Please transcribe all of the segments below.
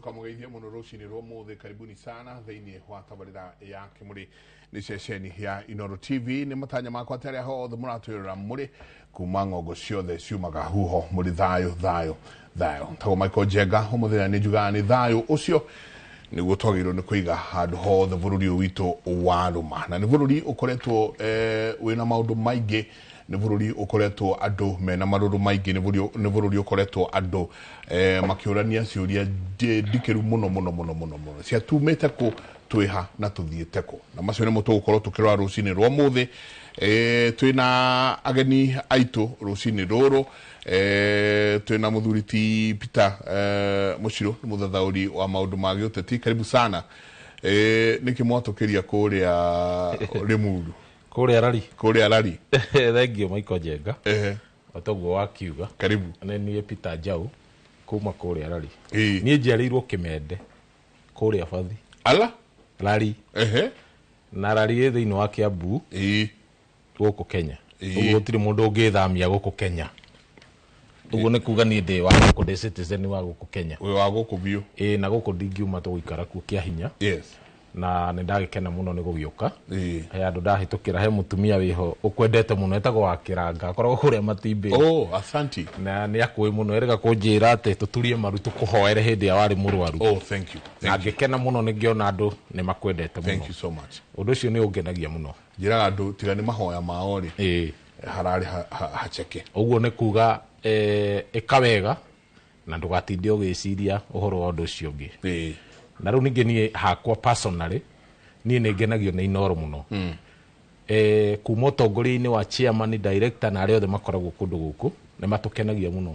Tukamugeithia muno rucini rwa muthi. Karibuni sana thiini wa tabarira ya Kimuri, ni ceceni ya Inoro TV. Ni matanya makwa atĩ arĩa hothe mũratwĩrora mũrĩ kuma ng'ongo ciothe ciumaga huho mũrĩ thayũ thayũ thayũ. Tagwo Michael Njenga. Ũmũthĩ nĩ njugaga nĩ thayũ ũcio nĩguo twagĩrĩirwo nĩ kũiga handũ hothe bũrũri ũyũ witũ warũma, na nĩ bũrũri ũkoretwo wĩna maũndũ maingĩ, nĩ bũrũri ũkoretwo andũ mena marũrũ maingĩ, nĩ bũrũri ũkoretwo andũ makĩũrania ciũria ndikĩru mũno mũno mũno mũno mũno cia tumĩte kũ, twĩha na tũthiĩte kũ, na macio nĩmo tũgũkorwo tũkĩrora rũcinĩ rwa ũmũthĩ. Twĩna ageni aitũ rũcinĩ rũrũ. Twĩna mũthuri ti Peter Mũcirũ, nĩ mũthathaũri wa maũndũ ma gĩũteti. Karibu sana. Nĩkĩ mwatũkĩria kũrĩa Limuru? Kũrĩa Rari. Kũrĩa Rari. Thank you, Michael Njenga. O toguo wakiuga. Karibu. Nĩ niĩ Peter Njau kuma kũrĩa Rari. Niĩ njiarĩirwo Kĩmende kũrĩa Bathi. Ala. Rari. Na Rari ĩ thĩinĩ wa Kiambu gũkũ Kenya. Ũguo gũtirĩ mũndũ ũngĩthamia gũkũ Kenya. Ũguo nĩ kuga niĩ ndĩ wa gũkũ, ndĩ citizen wa gũkũ Kenya. Wĩ wa gũkũ biũ. Ĩĩ, na gũkũ ndingiuma, tũgũikara kuo kĩa hinya. Na nĩ ndagĩkena mũno nĩ gũgĩũka. He andũ ndahĩtũkĩra, he mũtumia wĩho ũkwendete mũno etagwo wa Kĩranga, akoragwo kũrĩa Matimbĩ. Oh, asanti. Na nĩ akũĩ mũno, erĩga kũnjĩra atĩ tũturie maru tũkũhoere hĩndĩ ĩrĩa warĩ mũrwaru. Oh, thank you. Na ngĩkena mũno nĩ ngĩona andũ nĩ makwendete mũno. Thank you so much. Ũndũ ũcio nĩ ũngenagia mũno. Njĩraga andũ tiga nĩ mahoya mao rĩ, hararĩ hacheke. Ũguo nĩ kuga ĩka wega na ndũgatinde ũgĩciria ũhoro wa ũndũ ũcio ũngĩ. Na rĩu ningĩ niĩ hakwa personally, niĩ nĩ ngenagio nĩ Inoro mũno. Kuma ũtongoria-inĩ wa chairman, director na arĩa othe makoragwo kũndũ gũkũ nĩ matũkenagia mũno,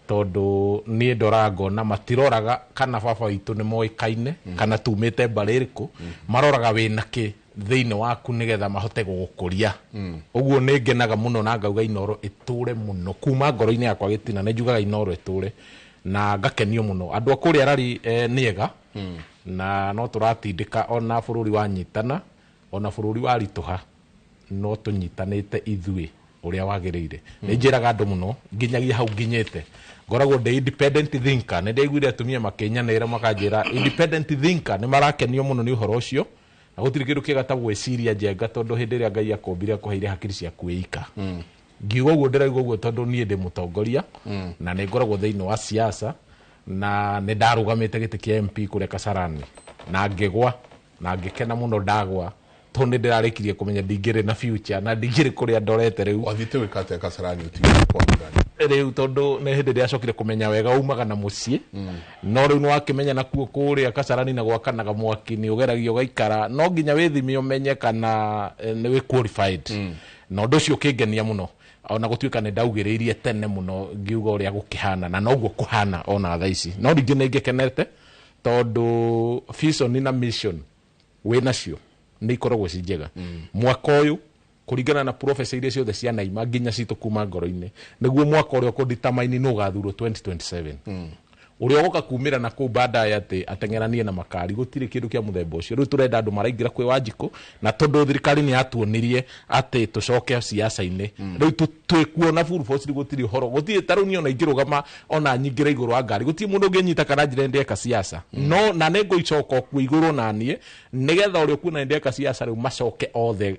tondũ niĩ ndoraga ngona matiroraga kana baba witũ nĩ moĩkaine kana tumĩte mbarĩ ĩrĩkũ, maroraga wĩna kĩ thĩinĩ waku nĩgetha mahote gũgũkũria. Ũguo nĩ ngenaga mũno na ngauga Inoro ĩtũre mũno kuma ngoro-inĩ yakwa gĩtina, nĩ njugaga Inoro ĩtũre na ngakenio mũno. Andũ a kũrĩa Rari nĩ ega na no tũratindĩka ona bũrũri wanyitana, ona bũrũri waritũha, no tũnyitanĩte ithuĩ ũrĩa wagĩrĩire. Nĩ njĩraga andũ mũno nginyagia hau nginyĩte ngoragwo ndĩ independent thinker. Nĩ ndaiguire atumia makĩnyanĩra makanjĩra independent thinker, nĩ marakenio mũno nĩ ũhoro ũcio, na gũtirĩ kĩndũ kĩega ta gwĩciria, Njenga, tondũ hĩndĩ ĩrĩa Ngai akũmbire akũheire hakiri ciaku wĩika. Ngiuga ũguo ndĩrauga ũguo tondũ niĩ ndĩ mũtongoria na nĩ ngoragwo thĩinĩ wa siasa, na nĩ ndarũgamĩte gĩtĩ kĩa MP kũrĩa Kasarani na ngĩgwa, na ngĩkena mũno ndagwa, tondũ nĩ ndĩrarĩkirie kũmenya ndingĩrĩ na future na ndingĩrĩ kũrĩa ndorete rĩu. Wathiĩte gwĩka atĩa Kasarani ũtigĩte kwathurani? Rĩu tondũ nĩ hĩndĩ ndĩracokire kũmenya wega umaga na mũciĩ, no rĩu nĩ wakĩmenya nakuo kũrĩa Kasarani na gwakanaga mwaki, nĩ ũgeragia ũgaikara, no nginya wĩthime ũmenye kana nĩ wĩ qualified. Na ũndũ ũcio ũkĩngenia mũno, ona gũtuĩka nĩ ndaugĩrĩirie tene mũno ngiuga ũrĩa gũkĩhana na noguo kũhana ona thaa ici, no ningĩ nĩ ngĩkenete tondũ vision na mission wĩ nacio nĩ ikoragwo ci njega. Mwaka ũyũ, kũringana na prophecy iria ciothe cianaima nginya citũ kuma ngoro-inĩ, nĩguo mwaka ũrĩa ũkũdetermine nũ ũgathurwo 2027, ũrĩa ũgoka kumĩra na kũu baadaye atĩ ateng'eranie na makari. Gũtirĩ kĩndũ kĩa mũthemba ũcio. Rĩu tũrenda andũ maraingĩra kwĩ Wanjikũ, na tondũ thirikari nĩ yatuonirie atĩ tũcoke siasa-inĩ, rĩu twĩkuona full force. Gũtirĩ ũhoro, gũtirĩ ta rĩu niĩ ona ingĩrũgama ona nyingĩre igũrũ wa ngari, gũtirĩ mũndũ ũngĩnyita kana njĩre ndeka siasa, no na nĩ ngũicoka kuo igũrũ naniĩ nĩgetha ũrĩa ũkuona nĩ ndeka siasa rĩu macoke othe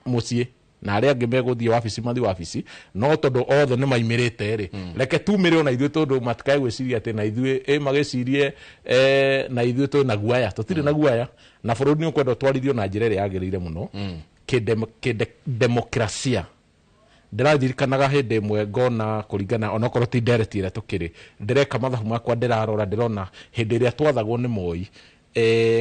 mũciĩ, na arĩa angĩ megũthiĩ wabici mathiĩ wabici, no tondũ othe nĩ maimĩrĩte rĩ, reke tumĩre ona ithuĩ, tondũ matikae gwĩciria atĩ na ithuĩ ĩ magĩcirie na ithuĩ twĩ na guaya. Tũtirĩ na guaya, na bũrũri nĩ ũkwenda ũtwarithio na njĩra ĩrĩa yagĩrĩire mũno, kĩdemokrasia. Ndĩraririkanaga hĩndĩ ĩmwe ngona kũringana onokorwo ti ndereti ĩrĩa tũkĩrĩ, ndĩreka mathabu makwa, ndĩrarora, ndĩrona hĩndĩ ĩrĩa twathagwo nĩ Moi,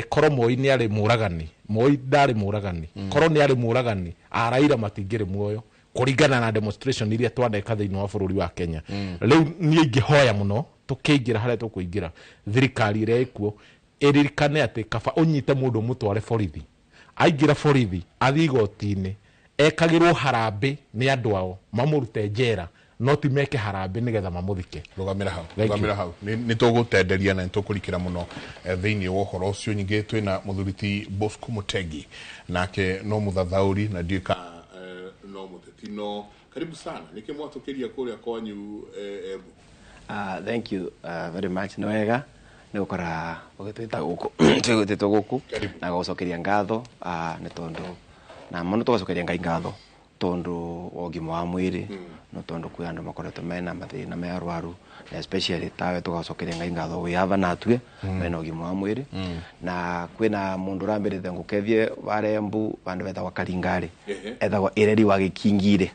korwo Moi nĩ arĩ mũragani, Moi ndarĩ mũragani, korwo nĩ arĩ mũragani, araira matingĩrĩ muoyo kũringana na demonstration iria twaneka thĩinĩ wa bũrũri wa Kenya. Rĩu niĩ ingĩhoya mũno tũkĩingĩra harĩa tũkũingĩra, thirikari ĩrĩa ĩkuo ĩririkane atĩ kaba ũnyite mũndũ ũmũtware borithi, aingĩra borithi athiĩ igoti-inĩ ekagĩrwo harambĩ nĩ andũ ao mamũrute njera, no ti meke harambĩ nĩgetha mamũthike. Rũgamĩra hau. Thank you. Rũgamĩra hau. Nĩ tũgũtenderia na nĩ tũkũrikĩra mũno thĩinĩ wa ũhoro ũcio. Nyingĩ twĩna mũthuri ti Bosco Mutegi, nake no mũthathaũri na ndiũĩ kana no mũteti, no karibu sana. Nĩkĩ mwatũkĩria kũrĩa kwanyu Embu? Thank you very much. Nĩ wega. Nĩ gũkora ũgĩtwĩta gũkũ twĩgwĩtĩtwo gũkũ na gũcokeria ngatho nĩ tondũ na mũno tũgacokeria Ngai ngatho tondũ wa ũgima wa mwĩrĩ no tondũ kwĩ andũ makoretwo mena mathĩna me arwaru na especially tawe tũgacokeria Ngai ngatho wĩ ava natue mena ũgima wa mwĩrĩ na kwĩna mũndũ ũrambĩrĩte ngũkethie wa Embu vandũ vetagwa Karingarĩ etagwa Ireri wa Gĩkingire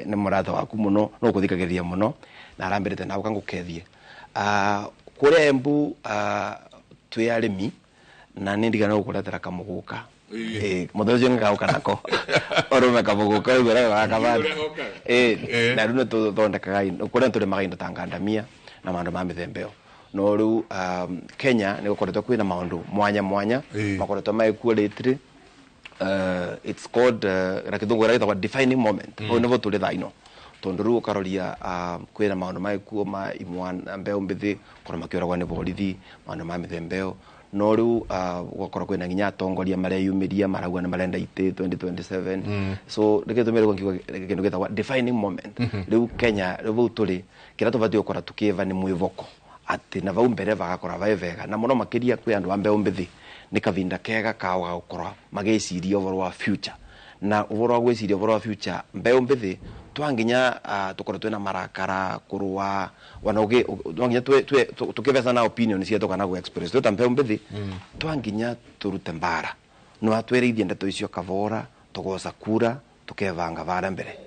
nĩ mũrata waku mũno no ũkũthikagĩrĩria mũno na arambĩrĩte nawe kangũkethie kũrĩa Embu twĩ arĩmi na nĩ ndigana gũkũretera kamũgũka mũthenya ũcio ngagũka nako ũrũme kamũgũka ũguo gakabanda na rĩu nĩ tũthondekaga kũrĩa tũrĩmaga indo ta ngandamia na maũndũ ma mĩthemba ĩyo no rĩu Kenya nĩ gũkoretwo kwĩna maũndũ mwanya mwanya makoretwo magĩkuo lately it's called na kĩthũngũ gĩtagwo defining moment hau nĩvo tũrĩ thaa ino tondũ rĩu ũkaroria kwĩna maũndũ magĩkuo ma imwana mbeũ mbĩthĩ korwo makĩũragwo nĩ borithi maũndũ ma mĩthemba ĩyo no rĩu gũgakorwo kwĩna nginya atongoria mareyumĩria marauga nĩ marenda itĩ 2027 so nĩkĩo tũmĩre ngiuga kĩndũ gĩtagwo defining moment rĩu Kenya rĩu vau tũrĩ kĩrĩa tũbatiĩ gũkorwo tũkĩva nĩ mwĩvoko atĩ na vau mbere vagakorwo vaĩ vega na mũno makĩria kwĩ andũ a mbeũ mbĩthĩ nĩ kavinda kega kao ga gũkorwo magĩciria ũhoro wa future na ũhoro wa gwĩciria ũhoro wa future mbeũ mbĩthĩ twanginya tukorwo twina marakara kurua wana ugi twanginya tukivesa na opinion cietu kana gu express twita mbeũ mbĩthĩ twanginya turute mbara no atwereithie ndeto icio kavora tugoca kura tukevanga vara mbere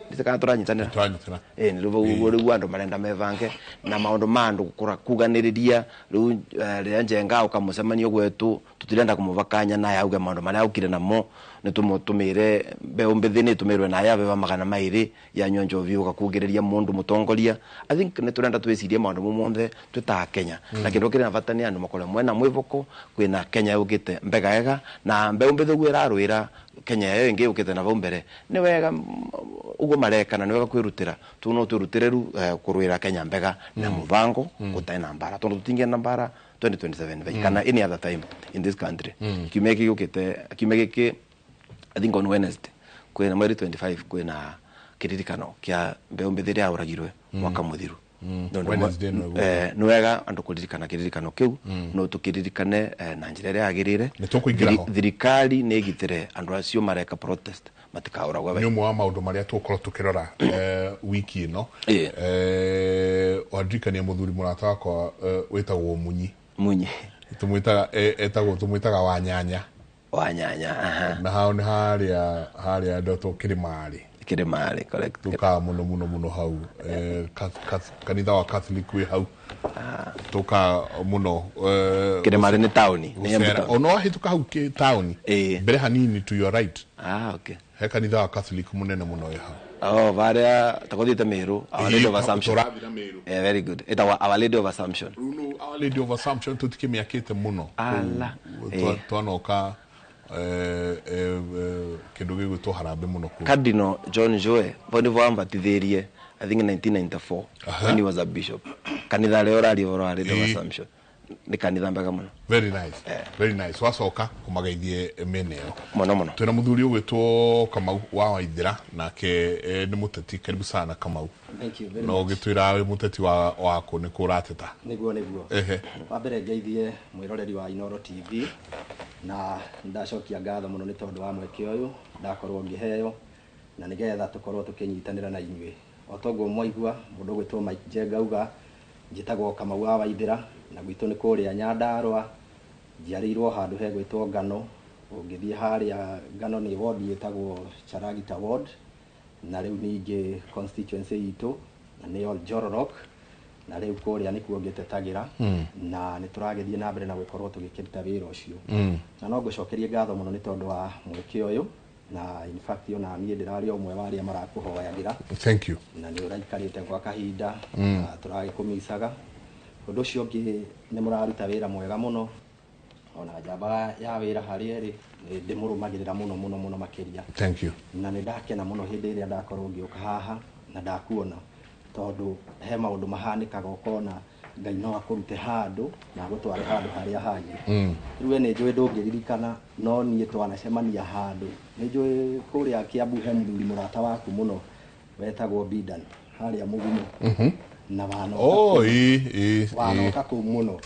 ndise kana turanyitanira Tũranyitanĩra. Nĩ rĩu rĩu andũ marenda mevange na maũndũ ma andũ gũkũra kuganĩrĩria rĩu rĩrĩa Njenga ũka mũcemanio gwetu tũtirenda kũmũvakanya naye auge maũndũ marĩa aukire namo nĩ tũmũtũmĩre mbeũ mbĩthĩ nĩ tũmĩrwe naye abeba 200 yanyua njovi ũgakugĩrĩria mũndũ mũtongoria. I think nĩ tũrenda twĩcirie maũndũ mau monthe twĩ ta Kenya na kĩndũ kĩrĩ na bata nĩ andũ makorwo mwena mwĩvoko kwĩna Kenya yũkĩte mbega na mbeũ mbĩthĩ ũguo ĩrarũĩra Kenya ĩyo ĩngĩ yũkĩte na vau mbere nĩ wega ũguo mareka na nĩ wega kwĩrutĩra tu no twĩrutĩre rĩu kũrũĩra Kenya mbega na mũbango gũtarĩ na mbara tondũ tũtingĩenda mbara 2027 vai kana any other time in this country. Kiumia gĩkĩ gĩũkĩte kiumia gĩkĩ I think on Wednesday kwĩna mweri 25 kwĩna kĩririkano kĩa mbeũ mbĩthĩ ĩrĩa yaũragirwe mwaka mũthiru. Wednesday nĩ ĩgũka. Nĩ wega andũ kũririkana kĩririkano kĩu no tũkĩririkane na njĩra ĩrĩa yagĩrĩire. Nĩ tũkũingĩra ho. Thirikari nĩ ĩgitĩre andũ acio mareka protest matikaũragwo nĩ ũmwe wa maũndũ marĩa tũgũkorwo tũkĩrora wiki ĩno. Wandirikania mũthuri mũrata wakwa wĩtagwo Munyi. Munyi tũmwĩtaga etagwo tũmwĩtaga Wanyanya. Wanyanya aha. Na hao nĩ harĩa harĩa ndotwo kĩrĩma-rĩ. Kĩrĩma-rĩ, correct. Tũkaga mũno mũno mũno hau kanitha wa Catholic wĩ hau tũkaga mũno Kĩrĩma-rĩ nĩ taũni, nĩ Embu gũcera. taũni. Ona wahĩtũka hau taũni mbere hanini to your right. Okay. He kanitha wa Catholic mũnene mũno wĩ hau. Oh, varia takothiĩte Meru, Our Lady of Assumption. Tũrathiĩ na Meru. Very good. Ĩtagwo Our Lady of Assumption. Rĩu nũ Our Lady of Assumption tũtikĩmĩakĩte mũno. Ala. Twanoka kĩndũ gĩgwĩtwo harambĩ mũno kũu. Cardinal John Joe vau nĩvo ambatithĩrie I think in 1994 when he was a bishop. Kanitha rĩo ũraria ũhoro wa Lady of Assumption. Nĩ kanitha mbega mũno. Very nice. Very nice. Wacoka ũmageithie mĩena ĩyo. Mũno mũno. Twĩna mũthuri ũgwĩtwo Kamau wa Waithĩra nake nĩ mũteti. Karibu sana Kamau. Thank you very No much. ũgĩtwĩra wĩ mũteti wa kũ nĩ kũ ũrateta. Nĩguo nĩguo. Wa mbere ngeithie mwĩroreri wa Inooro TV na ndacokia ngatho mũno nĩ tondũ wa mweke ũyũ ndakorwo ngĩheo na nĩgetha tũkorwo tũkĩnyitanĩra na inyuĩ. O toguo mwaigua mũndũ ũgwĩtwo Mike Njenga auga njĩtagwo Kamau wa Waithĩra na gwitũ nĩ kũrĩa Nyandarũa njiarĩirwo handũ hegwĩtwo Ngano. Ũngĩthiĩ harĩa Ngano nĩ ward ĩtagwo Charagita ward na rĩu ningĩ constituency itũ na nĩyo Njororok na rĩu kũrĩa nĩkuo ngĩtetagĩra na nĩ tũragĩthiĩ na mbere na gũkorwo tũgĩkĩruta wĩra ũcio. Na no ngũcokerie ngatho mũno nĩ tondũ wa mweke ũyũ na in fact ona niĩ ndĩrarĩ ũmwe wa arĩa marakũhoyagĩra. Thank you. Na nĩ ũraikarĩte gwa kahinda na tũragĩkũmicaga. Ũndũ ũcio ũngĩ nĩ mũraruta wĩra mwega mũno ona njamba ya wĩra harĩa ĩrĩ nĩ ndĩmũrũmagĩrĩra mũno mũno mũno makĩria. Thank you. Na nĩ ndakena mũno hĩndĩ ĩrĩa ndakorwo ngĩũka haha na ndakuona tondũ he maũndũ mahanĩkaga ũkona Ngai no akũrute handũ na agũtware handũ harĩa hangĩ. Rĩu we nĩ njũĩ ndũngĩririkana no niĩ twanacemania handũ nĩ njũĩ kũrĩa Kiambu he mũthuri mũrata waku mũno wetagwo Bidan harĩa Mũgumo. Na wanoka Oh, ĩ ĩ ĩ. Wanoka kũu mũno.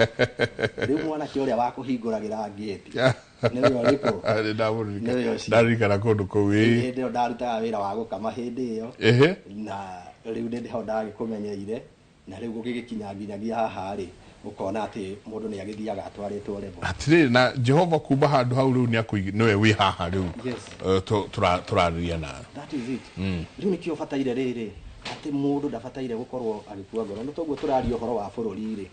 Rĩu mwanake ũrĩa wakũhingũragĩra ngĩti nĩwe ũrĩkũ? Nĩ ndamũririkana. Nĩwe ũcio. Ndarikana kũndũ kũu, ĩ. Hĩndĩ ĩyo ndarutaga wĩra wa gũkama hĩndĩ ĩyo. Na rĩu nĩ ho ndagĩkũmenyeire, na rĩu gũgĩgĩkinya nginyagia haha rĩ, ũkona atĩ mũndũ nĩ agĩthiaga atwarĩtwo level. Atirĩrĩ, na Jehova kuma handũ hau rĩu nĩ akũigi nĩwe wĩ haha rĩu. Yes. Tũrarĩria nawe. That is it. Rĩu nĩkĩo bataire rĩrĩ atĩ mũndũ ndabataire gũkorwo agĩkua ngoro. Nĩ toguo tũraria ũhoro wa bũrũri rĩ,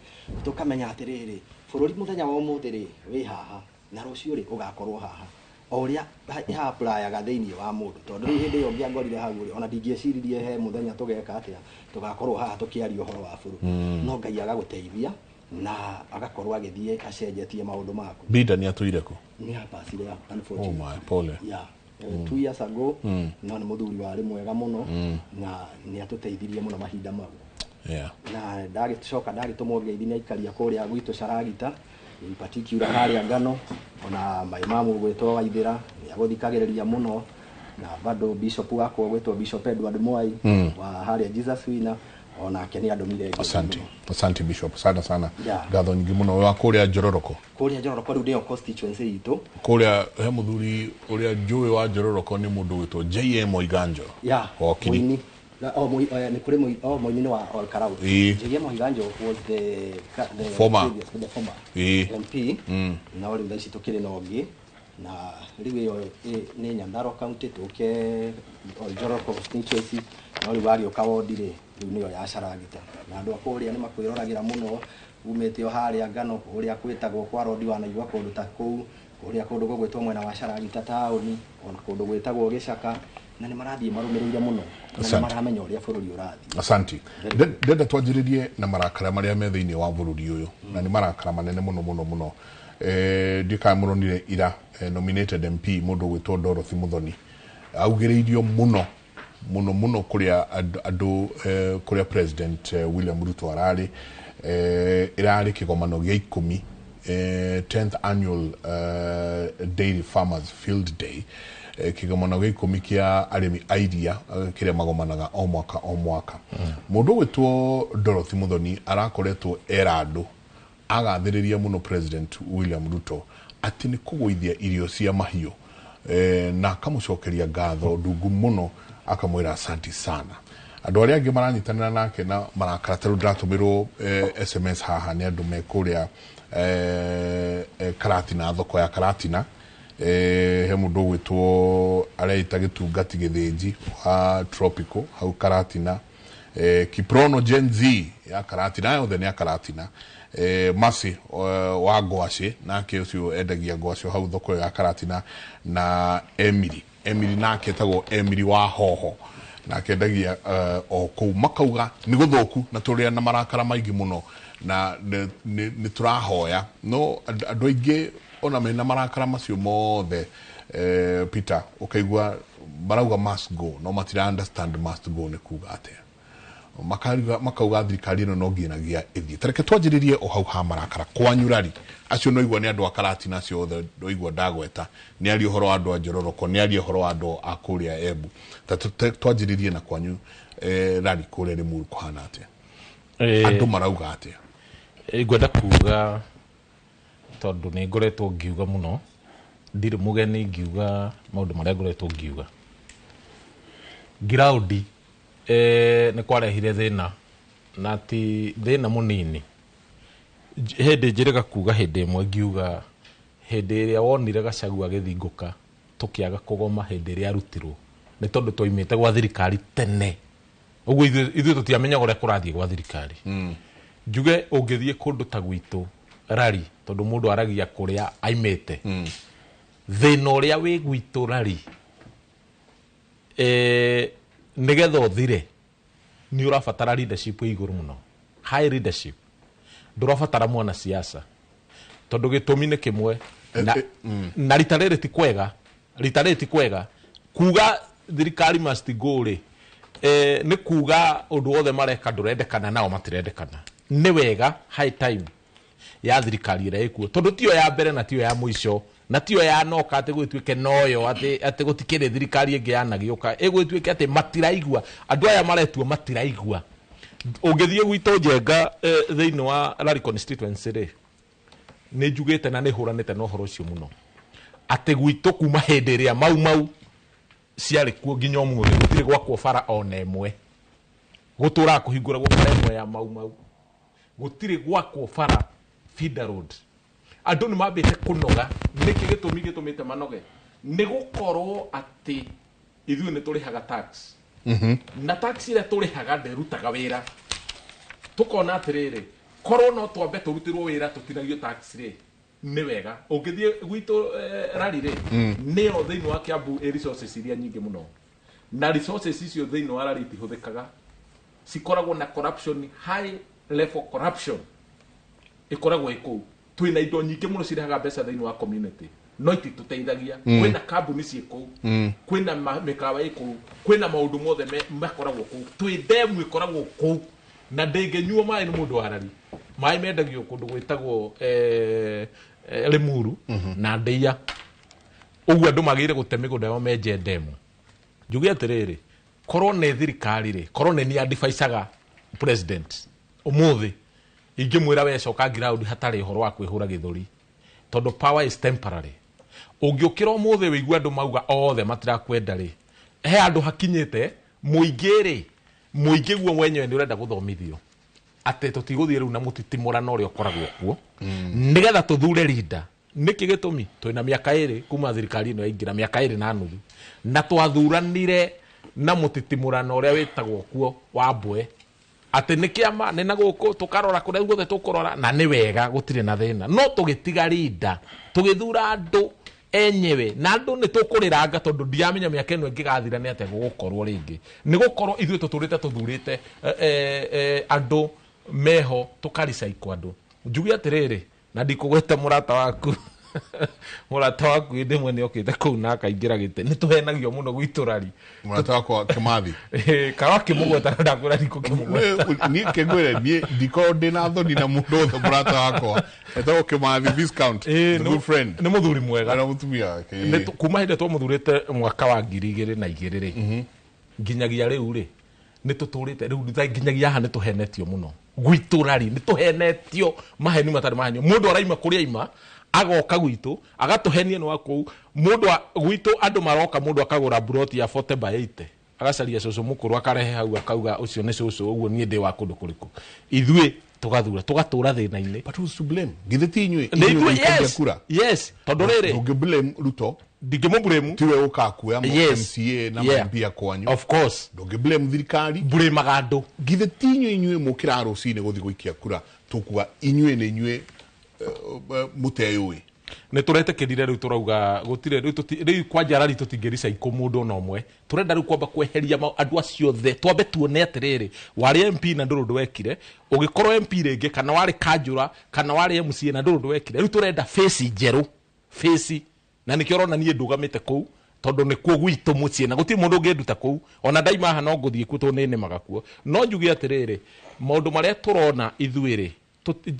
tũkamenya atĩrĩrĩ, bũrũri mũthenya wa ũmũthĩ rĩ wĩ haha, na rũciũ rĩ ũgakorwo haha, o ũrĩa ĩhaplayaga thĩinĩ wa mũndũ. Tondũ rĩu hĩndĩ ĩyo ngĩangorire hau rĩ, ona ndingĩeciririe he mũthenya tũgeka atĩa, tũgakorwo haha tũkĩaria ũhoro wa bũrũri. No Ngai agagũteithia na agakorwo agĩthiĩ acenjetie maũndũ maku. Binda nĩ atũire kũ? Nĩ apacire. Oh. Unfortunately. My, pole. Yeah. 2 years ago. No nĩ mũthuri warĩ mwega mũno na nĩ atũteithirie mũno mahinda mau. Na ndagĩcoka ndagĩtũmwo ngeithi nĩ aikaria kũrĩa gwitũ Caragita, in particular harĩa Ngano. Ona my mamu gwĩtwo Waithĩra nĩ agũthikagĩrĩria mũno, na bado bishop wakwa gwĩtwo Bishop Edward Mwai wa harĩa Jesus Winner, onake nĩ andũmire ngeithi Asante. mũno. Asante, Bishop, sana sana. Ngatho nyingĩ mũno wa kũrĩa Njororoko. Kũrĩa Njororoko rĩu nĩyo constituency itũ. Kũrĩa he mũthuri ũrĩa njũĩ wa Njororoko, nĩ mũndũ wĩtwo JM Oiganjo. Yeah. Wakiri. Mũini. Na, oh, nĩ kũrĩ oh, mũini nĩ wa Olkarau. JM Oiganjo was the Former. previous, the former MP. No rĩu thaa ici tũkĩrĩ na ũngĩ, na rĩu ĩyo nĩ Nyandarua County, tũke Oljoro constituency. No rĩu wagĩũka wondi rĩ, rĩu nĩyo ya Caragita, na andũ a kũrĩa nĩ makwĩroragĩra mũno umĩte o harĩa Ngano, kũrĩa kwĩtagwo kwa Rodi, wanaigua kũndũ ta kũu, kũrĩa kũndũ gũgwĩtwo mwena wa Caragita taũni, ona kũndũ gwĩtagwo Gĩcaka, na nĩ marathiĩ marũmĩrĩire mũno na nĩ Asante. maramenya ũrĩa bũrũri ũrathiĩ. Asante. Ndenda twanjĩrĩrie na marakara marĩa me thĩinĩ wa bũrũri ũyũ, na nĩ marakara manene mũno mũno mũno. Ndiũĩ kana mũronire ira, nominated MP mũndũ ũgwĩtwo Dorothy Muthoni augĩrĩirio mũno mũno mũno kũrĩa andũ kũrĩa President William Ruto ararĩ, ĩrarĩ kĩgomano gĩa 10, 10th annual Dairy Farmers Field Day, kĩgomano gĩa 10 kĩa arĩmi a iria, kĩrĩa magomanaga o mwaka o mwaka. Mũndũ ũgwĩtwo Dorothy Muthoni arakoretwo era andũ agathĩrĩria mũno President William Ruto atĩ nĩ kũgũithia irio cia mahiũ, na akamũcokeria ngatho ndungu mũno, akamwĩra asanti sana. Andũ arĩa angĩ maranyitanĩra nake na marakara, tarĩu ndĩratũmĩrwo SMS haha nĩ andũ me kũrĩa Karatina, thoko ya Karatina. He mũndũ ũgwĩtwo areita Gĩtungati Gĩthĩnji wa Tropical hau Karatina, Kiprono Gen Z ya Karatina, yothe nĩ ya Karatina, Masi wa ngwacĩ, nake ũcio endagia ngwacĩ hau thoko ĩyo ya Karatina, na Emily, Emily nake etagwo Emily wa Hoho, nake endagia o kũu. Makauga nĩ gũthũku na tũrĩa na marakara maingĩ mũno na nĩ tũrahoya. No andũ aingĩ ona mena marakara macio mothe, Peter, ũkaigua marauga must go, no matira understand must go nĩ kuga atĩa. Makauga thirikari ĩno no nginyagia ĩthiĩ. Tareke twanjĩrĩrie o hau ha marakara kwanyu rari acio. No igua nĩ andũ a Karatina acio othe no igua ndagweta, nĩ aria ũhoro wa andũ a Njororoko, nĩ aria ũhoro wa andũ a kũrĩa Embu. Ta twanjĩrĩrie na kwanyu, rari kũrĩa Limuru kũhana atĩa? Andũ marauga atĩa? Ngwenda kuga, tondũ nĩ ngoretwo ngiuga mũno, ndirĩ mũgeni ngiuga maũndũ marĩa ngoretwo ngiuga ngiraundi. Nĩ kwarehire thĩna, na ti thĩna mũnini. Hĩndĩ njĩrĩga kuga, hĩndĩ ĩmwe ngiuga, hĩndĩ ĩrĩa wonire Gachagua agĩthingũka, tũkĩaga kũgoma hĩndĩ ĩrĩa arutirwo, nĩ tondũ twaimĩte gwa thirikari tene ũguo ithuĩ tũtiamenyaga ũrĩa kũrathiĩ gwa thirikari. Njuge ũngĩthiĩ kũndũ ta gwitũ rari, tondũ mũndũ aragia kũrĩa aimĩte, thĩna ũrĩa wĩ gwitũ rari, nĩgetha ũthire nĩ ũrabatara leadership ĩ igũrũ mũno, high leadership. Ndũrabatara mwanasiasa, tondũ gĩtũmi nĩ kĩmwe na, na rita rĩrĩ ti kwega, rita rĩrĩ ti kwega kuga thirikari must go rĩ, nĩ kuga ũndũ wothe mareka ndũrendekana nao matirendekana. Nĩ wega high time ya thirikari ĩrĩa ĩkuo, tondũ tiyo ya mbere na tiyo ya mũico na tiyo ya noka atĩ gwĩtuĩke noyo atĩ gũtikĩrĩ thirikari ĩngĩ yanagĩũka ĩgwĩtuĩke atĩ matiraigua. Andũ aya maretuo matiraigua. Ũngĩthiĩ gwitũ Njenga, thĩinĩ wa Lari constituency rĩ, nĩ njugĩte na nĩ hũranĩte na ũhoro ũcio mũno, atĩ gwitũ kuma hĩndĩ ĩrĩa Mau Mau ciarĩ kuo nginya ũmũthĩ gũtirĩ gwakwo bara ona ĩmwe. Gũtũraga kũhingũragwo bara ĩmwe ya Mau Mau, gũtirĩ gwakwo bara feeder road. Andũ nĩ mambĩte kũnoga. Nĩkĩ gĩtũmi gĩtũmĩte manoge? Nĩ gũkorwo atĩ ithuĩ nĩ tũrĩhaga tax, na tax ĩrĩa tũrĩhaga ndĩrutaga wĩra. Tũkona atĩrĩrĩ, korwo no twambe tũrutĩrwo wĩra tũtinagio tax rĩ, nĩ wega. Ũngĩthiĩ gwitũ, Rari rĩ, nĩyo thĩinĩ wa Kiambu ĩ resources iria nyingĩ mũno, na resources icio thĩinĩ wa Rari itihũthĩkaga, cikoragwo na corruption, high level corruption ĩkoragwo ĩ kũu. Twĩna indo nyingĩ mũno cirehaga mbeca thĩinĩ wa community, no ititũteithagia. Kwĩna kambuni ciĩ kũu, kwĩna mĩkawa ĩ kũu, kwĩna maũndũ mothe makoragwo kũu. Twĩ ndemu ĩkoragwo kũu na ndĩngĩnyuo maĩ nĩ mũndũ wa Rari. Maĩ mendagio kũndũ gwĩtagwo Limuru na Ndeia. Ũguo andũ magĩrĩire gũte mĩgũnda yao menje ndemu. Njuge atĩrĩrĩ, korwo nĩ thirikari rĩ, korwo nĩ niĩ advisaga president ũmũthĩ, ingĩmwĩra we coka ground hatarĩ ũhoro wa kwĩhũra gĩthũri, tondũ power is temporary. Ũngĩũkĩra ũmũthĩ wĩigue andũ mauga othe matirakwenda rĩ, he handũ hakinyĩte mũingĩ rĩ, mũingĩ guo mwenyewe nĩ ũrenda gũthomithio atĩ tũtigũthiĩ rĩu na mũtitimũrano ũrĩa ũkoragwo kuo nĩgetha tũthure leader. Nĩkĩ gĩtũmi? Twĩna mĩaka 2 kuma thirikari ĩno yaingĩra, mĩaka 2.5, na twathuranire na mũtitimũrano ũrĩa wĩtagwo kuo wa mbwe, atĩ nĩ kĩama nĩ na gũkũ tũkarora kũrĩa guothe tũkũrora, na nĩ wega, gũtirĩ na thĩna, no tũgĩtiga rinda tũgĩthura andũ enyewe, na andũ nĩ tũkũrĩranga, tondũ ndiramenya mĩaka ĩno ĩngĩgathira nĩ atĩa gũgũkorwo rĩngĩ. Nĩ gũkorwo ithuĩ tũtũrĩte tũthurĩte andũ meho, tũkaricaikwo andũ. Njuge atĩrĩrĩ, na ndikũgweta mũrata waku, mũrata waku hĩndĩ ĩmwe nĩ okĩte kũu na akaingĩra gĩtĩ. Nĩ tũhenagio mũno gwitũ Rari. Mũrata wakwa Kĩmathi. Kawa kĩmũgweta na ndakwĩra ndikũkĩmũgweta. Niĩ kĩngwĩre, niĩ ndikorwo ndĩna thoni na mũndũ wothe. Mũrata wakwa etagwo Kĩmathi Viscount, a good friend. Nĩ mũthuri mwega. Na mũtumia wake. Kuma hĩndĩ twamũthurĩte mwaka wa 2002 rĩ, nginyagia rĩu rĩ, nĩ tũtũrĩte rĩu nginyagia haha nĩ tũhenetio mũno gwitũ Rari. Nĩ tũhenetio maheni matarĩ mahenio. Mũndũ araima kũrĩa aima agoka gwitũ agatũhenia nĩ wa kũu. Mũndũ gwitũ andũ maroka, mũndũ akagũra buroti ya 40 by 80, agacaria cũcũ mũkũrũ akarehe hau, akauga ũcio nĩ cũcũ, ũguo niĩ ndĩ wa kũndũ kũrĩkũ. Ithuĩ tũgathura tũgatũra thĩna-inĩ. But who's to blame? Githĩ ti inyuĩ? Nĩ Inyuĩ ithuĩ, mũikagia yes. kura. Yes, tondũ rĩrĩ, Ndũngĩ blame Ruto. Ndingĩmũblame. Tiwe ũkaga kuoya MCA na MP a kwanyu. Of course. Ndũngĩ blame thirikari. Blame andũ. Githĩ ti inyuĩ mũkĩraga rũcinĩ gũthiĩ gũikia kura? Tũkuga inyuĩ nĩ inyuĩ mũteyũĩ. Nĩ tũretĩkĩrire rĩu, tũrauga gũtirĩ rĩu, rĩu kwanja Rari tũtingĩricaikũ mũndũ ona ũmwe. Tũrenda rĩu kwamba kweheria andũ acio othe, twambe tuone atĩrĩrĩ, warĩ MP na ndũrũ ũndũ wekire, ũgĩkorwo MP rĩngĩ, kana warĩ kanjũra, kana warĩ MCA na ndũrũ ũndũ wekire. Rĩu tũrenda face njerũ, face, na nĩkĩo ũrona niĩ ndũgamĩte kũu, tondũ nĩkuo gwitũ mũciĩ na gũtirĩ mũndũ ũngĩnduta kũu. Ona ndaima haha no ngũthiĩ kuo, tondũ nĩ nĩmaga kuo. No njuge atĩrĩrĩ, maũndũ marĩa tũrona ithuĩ rĩ,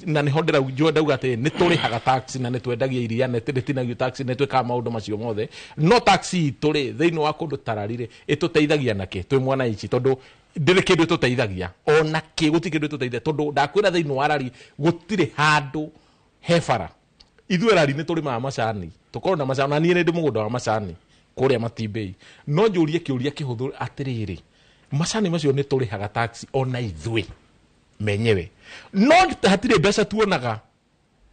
na nĩho ndauga atĩ nĩ tũrĩhaga tax na nĩ twendagia iria, nĩ rĩtinagio tax, nĩ twĩkaga maũndũ macio mothe, no tax itũ rĩ, thĩinĩ wa kũndũ ta Rari rĩ, ĩtũteithagia nakĩ twĩ mwananchi? Tondũ ndĩrĩ kĩndũ ĩtũteithagia ona kĩ, gũtirĩ kĩndũ ĩtũteithagia, tondũ ndakwĩra thĩinĩ wa Rari gũtirĩ handũ he bara. Ithuĩ Rari nĩ tũrĩmaga macani, tũkorwo na macani, na niĩ nĩ ndĩ mũgũnda wa macani kũrĩa Matimbei. No njũrie kĩũria kĩhũthũ atĩrĩrĩ, macani macio nĩ tũrĩhaga tax ona ithuĩ menyewe, no hatirĩ mbeca tuonaga.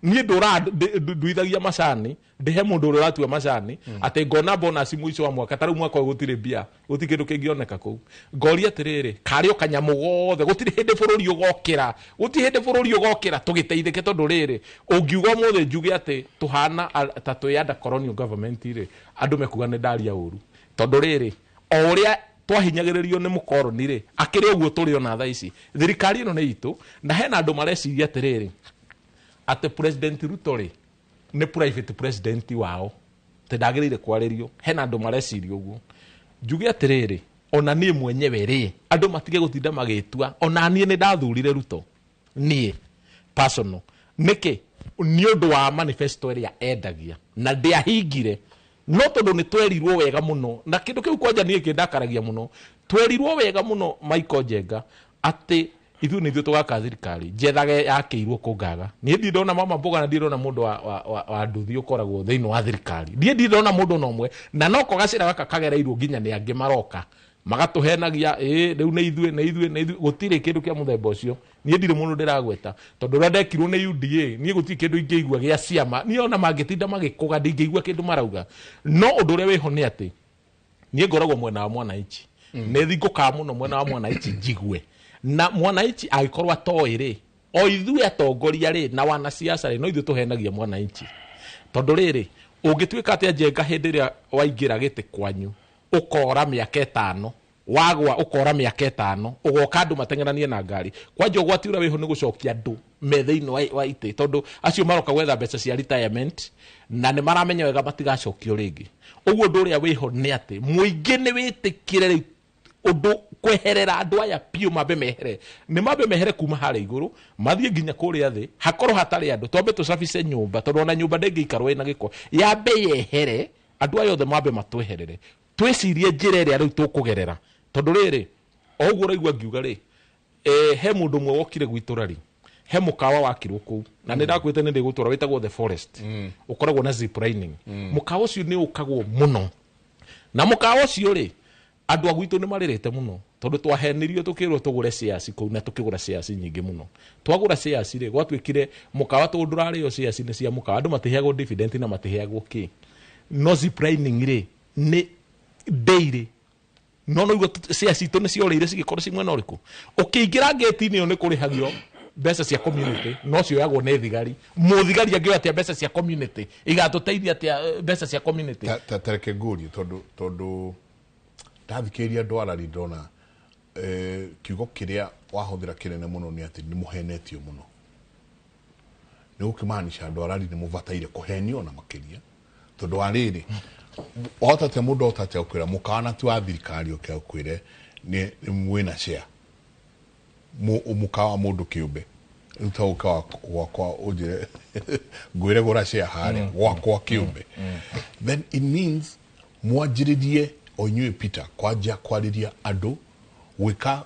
Niĩ ndũra nduithagia macani, ndĩhe mũndũ ũrĩa ũratua macani atĩ ngona bonus mũico wa mwaka. Ta rĩu mwaka ũyũ gũtirĩ mbia, gũtirĩ kĩndũ kĩngĩoneka kũu. Ngoria atĩrĩrĩ, karĩ o kanyamũ gothe, gũtirĩ hĩndĩ bũrũri ũgokĩra, gũtirĩ hĩndĩ bũrũri ũgokĩra tũgĩteithĩke, tondũ rĩrĩ, ũngiuga ũmũthĩ njuge atĩ tũhana ta twĩ under colonial government rĩ, andũ mekuga nĩ ndaria ũru, tondũ rĩrĩ, o ũrĩa twahinyagĩrĩrio nĩ mũkoroni rĩ, akĩrĩ ũguo tũrĩ ona thaa ici. Thirikari ĩno nĩ itũ, na hena andũ mareciria atĩrĩrĩ, atĩ President Ruto rĩ, nĩ private president wao, atĩ ndagĩrĩire kwarĩrio. Hena andũ mareciria ũguo. Njuge atĩrĩrĩ, ona niĩ mwenyewe rĩ, andũ matige gũtinda magĩtua, ona niĩ nĩ ndathurire Ruto, niĩ personal. Nĩkĩ? Nĩ ũndũ wa manifesto ĩrĩa endagia na ndĩahingire, no tondũ nĩ twerirwo wega mũno, na kĩndũ kĩu kwanja niĩ kĩndakaragia mũno, twerirwo wega mũno, Michael Njenga, atĩ Ithuĩ nĩ ithuĩ tũgaka thirikari njethage yakĩirwo kũngaga. Niĩ ndirĩ ndona mama mboga na ndirĩ ndona mũndũ wa nduthi ũkoragwo thĩinĩ wa thirikari. Niĩ ndirĩ ndona mũndũ ona ũmwe, na noko gacĩra gaka kagereirwo nginya nĩ angĩ maroka magatũhenagia, ĩ rĩu nĩ ithuĩ, nĩ ithuĩ, nĩ ithuĩ. Gũtirĩ kĩndũ kĩa mũthemba ũcio. Niĩ ndirĩ mũndũ ndĩragweta, tondũ ũrĩa ndekirwo nĩ UDA, niĩ gũtirĩ kĩndũ ingĩigua gĩa ciama. Niĩ ona mangĩtinda magĩkũga ndingĩigua kĩndũ marauga. No ũndũ ũrĩa wĩho nĩ atĩ niĩ ngoragwo mwena wa mwananchi, nĩ thingũkaga mũno mwena wa mwananchi njigue. Na mwananchi angĩkorwo atoĩ rĩ, o ithuĩ atongoria rĩ na wanasiasa rĩ, no ithuĩ tũhenagia mwananchi. Tondũ rĩrĩ, ũngĩtuĩka atĩa Njenga hĩndĩ ĩrĩa waingĩra gĩtĩ kwanyu ũkora mĩaka 5, wagwa ũkora mĩaka 5, ũgoka andũ mateng'eranie na ngari. Kwanja ũgwati ũrĩa wĩho nĩ gũcokia andũ me thĩinĩ wa itĩ, tondũ acio maroka gwetha mbeca cia retirement na nĩ maramenya wega matigacokio rĩngĩ. Ũguo ũndũ ũrĩa wĩho nĩ atĩ mũingĩ nĩ wĩtĩkĩre rĩu ũndũ kweherera andũ aya biũ, mambe mehere, nĩ mambe mehere kuma harĩa igũrũ mathiĩ nginya kũrĩa thĩ, hakorwo hatarĩ andũ. Twambe tũcabice nyũmba, tondũ ona nyũmba ndĩngĩikarwo ĩna gĩko, yambe yehere, andũ aya othe mambe matweherere, twĩcirie njĩra ĩrĩa rĩu tũkũgerera. Tondũ rĩrĩ, o ũguo ũraigua ngiuga rĩ, he mũndũ ũmwe wokire gwitũ rari, he mũkawa wakirwo kũu, na nĩ ndakwĩte nĩ ndĩgũtwara, wĩtagwo The Forest, ũkoragwo na zip lining. Mũkawa ũcio nĩ ũkagwo mũno, na mũkawa ũcio rĩ, andũ a gwitũ nĩ marĩrĩte mũno, tondũ twahenirio tũkĩrwo tũgũre shares kũu, na tũkĩgũra shares nyingĩ mũno. Twagũra shares rĩ, gwatuĩkire mũkawa tondũ ndũrarĩo shares nĩ cia mũkawa, andũ matiheagwo dividend na matiheagwo kĩ. No zip lining rĩ, nĩ daily. No no igua shares citũ nĩ ciorĩire cigĩkorwo ci mwena ũrĩkũ. Ũkĩingĩra ngĩti-inĩ ĩyo nĩ kũrĩhagio mbeca cia community, no cioyagwo nĩ thigari. Mũthigari angĩoya atĩa mbeca cia community? Igatũteithia atĩa mbeca cia community? Ta reke ngũrie, tondũ ndathikĩrĩria andũ arari ndona kiugo kĩrĩa wahũthĩra kĩnene mũno nĩ atĩ nĩ mũhenetio mũno. Nĩ gũkĩmaanisha andũ arari nĩ mũbataire kũhenio na makĩria, tondũ wa rĩrĩ, wahota atĩa mũndũ ahota atĩa gũkwĩra mũkawa na ti wa thirikari ũke ũkwĩre nĩ mwĩna share mũkawa mũndũ kĩũmbe, rĩu ta ũka gwakwa ũnjĩre ngwĩre gũra share harĩa gwakwa kĩũmbe, then it means mwanjĩrĩrie o inyuĩ Peter kwanjia kwarĩria andũ, gwĩka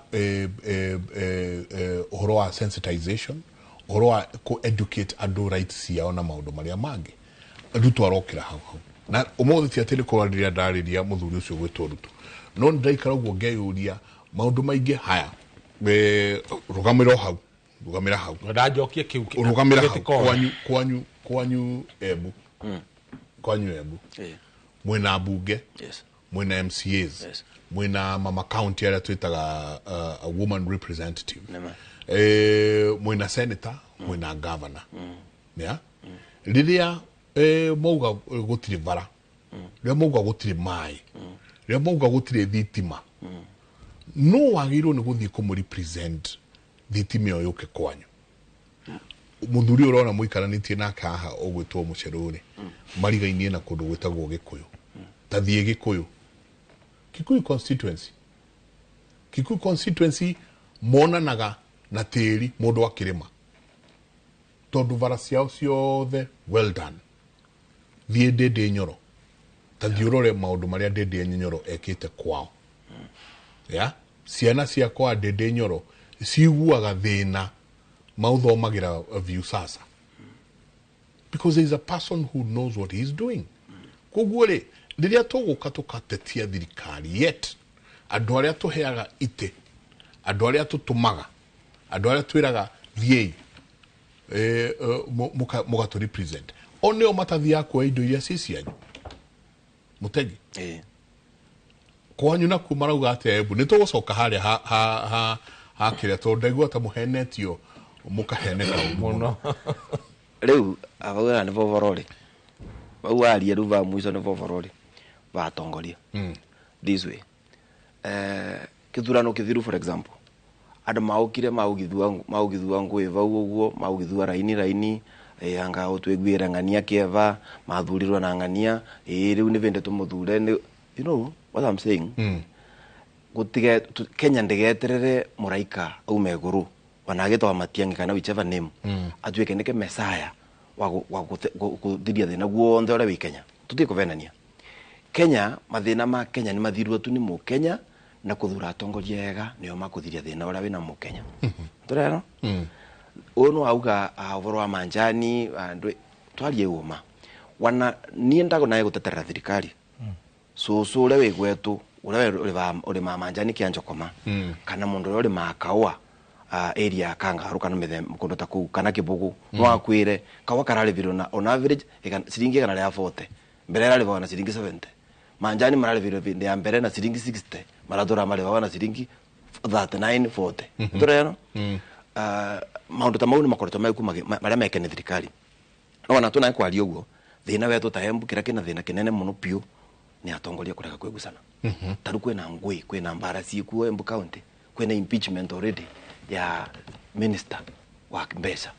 ũhoro wa sensitization, ũhoro wa kũ educate andũ rights ciao na maũndũ marĩa mangĩ. Ruto arokĩra hau hau, na ũmũthĩ ti atĩ nĩ kũrarĩria ndarĩria mũthuri ũcio gwĩtwo Ruto, no nĩ ndaikara ũguo ngeyũria maũndũ maingĩ. Haya, rũgamĩra hau, rũgamĩra hau. Ndanjokie kĩu rũgamĩra hau. Kwanyu Embu, kwanyu Embu mwĩna mbunge, mwĩna MCAs, mwĩna mama county arĩa twĩtaga a woman representative, mwĩna senator, mwĩna governor. Yeah? Rĩrĩa mauga gũtirĩ bara, rĩrĩa mauga gũtirĩ maĩ, rĩrĩa mauga gũtirĩ thitima, no wagĩrĩirwo nĩ gũthiĩ kũmũ represent thitima ĩyo yũke kwanyu. Mũthuri ũrona mũikaranĩtie nake haha ũgwĩtwo Mũcerũ rĩ, marigainie na kũndũ gwĩtagwo Gĩkũyũ. Ta thiĩ Gĩkũyũ, Kikuyu constituency, Kikuyu constituency monanaga na tĩri mũndũ akĩrĩma, tondũ bara ciao ciothe well done. Thiĩ Ndĩndĩ Nyoro, ta thiĩ ũrore maũndũ marĩa Ndĩndĩ Nyoro ekĩte kwao. Ya ciana ciakwa Ndĩndĩ Nyoro ciguaga thĩna mauthomagĩra Viusasa, because there is a person who knows what he is doing. Koguo rĩ, rĩrĩa tũgũka tũkatetia thirikari, yet andũ arĩa tũheaga itĩ, andũ arĩa tũtũmaga, andũ arĩa twĩraga thiĩi mũgatũ represent, o nĩo matathiaga kuoya indo iria ci cianyu. Mũtegi kwanyu nakuo marauga atĩa Embu? Nĩ tũgũcoka harĩa ha kĩrĩa, tondũ ndaigua ta mũhenetio mũkaheneka ũru mũno. Rĩu abauga nĩ vovorori bau waria rĩu va mwico nĩ vovorori vatongoria this way. Kithurano kithiru, for example, andũ maũkire maugithua ngũĩ vau ũguo, maugithua raini raini, anga ũtwĩguĩre ng'ania kĩeva mathurirwo na ng'ania, rĩu nĩ vĩndĩ tũmũthure. You know what I'm saying? Gũtige Kenya ndĩgeterere mũraika aume igũrũ ona agĩtwa Matiang'i kana whichever name atuĩke nĩke Messiah wa gũthiria thĩna guonthe ũrĩa wĩ Kenya. Tũtige kũvenania Kenya, mathĩna ma Kenya nĩ mathirwo tu nĩ mũkenya Na kuthura atongoria ega nio makuthiria thina uria wina mukenya. Turero uyu no auga uhoro wa manjani andu twarie uma wana nie ndago naye guteterera thirikari. Cucu uria wi gwetu uria urimaa manjani kia njokoma kana mundu uria urimaa kaua area ya Kangaru kana mithemba kundu ta kuu kana Kibugu no akwire kaua kararĩvirwo na on average ciringi 140 mbere yararĩvagwo na ciringi 70 manjani mararĩvirwo vindi ya mbere na ciringi 60 maratura marĩvagwo na ciringi 39 40 tureno maundu ta mau ni makoretwo meku maria meke ni thirikari no ona tuna kwaria uguo thina wetu ta Embu kira kina thina kinene muno piu ni atongoria kurega kwigucana. Taru kwina ngui kwina mbara ciikuo Embu County kwina impeachment already ya minister wa mbeca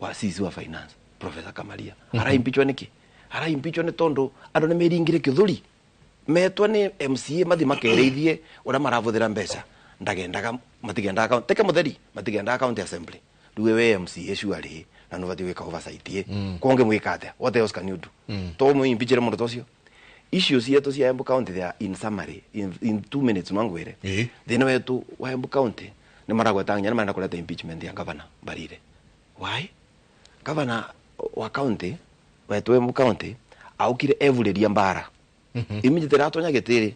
wa CC wa finance Professor Kamaria. Ara impeachwa niki? Ara impeachwa ni tondu andu ni meringire kithuri metwa ni MCA mathi makereithie uria maravuthira mbeca ndagendaga matigendaga teke mutheri matigendaga county assembly riu we MCA surely na no vathi wika oversight konge mwika atia what else can you do to mu impeachire mundu tocio issues cietu cia Embu County there in summary in 2 minutes mangwire thina wetu wa Embu County ni maragweta nginya ni marenda kuleta impeachment ya governor Mbarire. Why? Governor wa county wetu Embu County aukire evureria mbara. Immediately atonya gitiri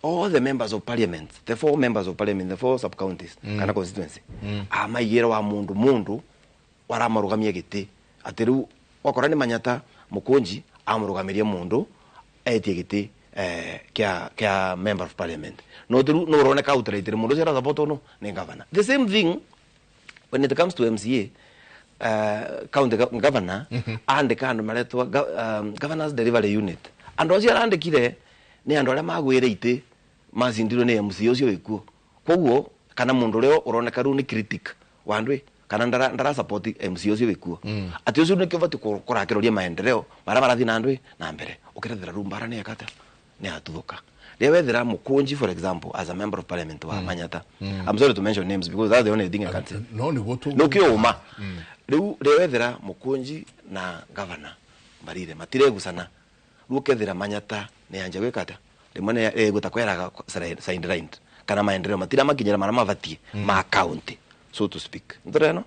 all the members of parliament, the four members of parliament, the four sub counties kana constituency amaigire wa mundu waramarugamia giti ati riu wakora ni Manyata Mukunji amurugamirie mundu etie giti kia member of parliament no tiru no roneka outright mundu cio support no ni governor. The same thing when it comes to MCA county governor andika andu maretwa governors delivery unit andu acio arandikire ni andu aria magwire ite macindirwo ni MCA ucio wikuo koguo kana mundu uria uroneka riu ni critic wa andu kana ndara support MCA ucio wikuo ati ucio nikio bati kurakiroria maendeleo maria marathi na andu na mbere ukirethera riu mbara ni yakata ni atuthuka ria wethera Mukunji for example as a member of parliament wa Manyata. I'm sorry to mention names because that's the only thing I can say. No ni gotu no kiuma riu ria wethera Mukunji na governor Mbarire matiregucana riu ukethera Manyata ni anja gwika atia rimwe ni egutakweraga sidelined kana maendeleo matira makinyira maria mabatie ma county so to speak ndureno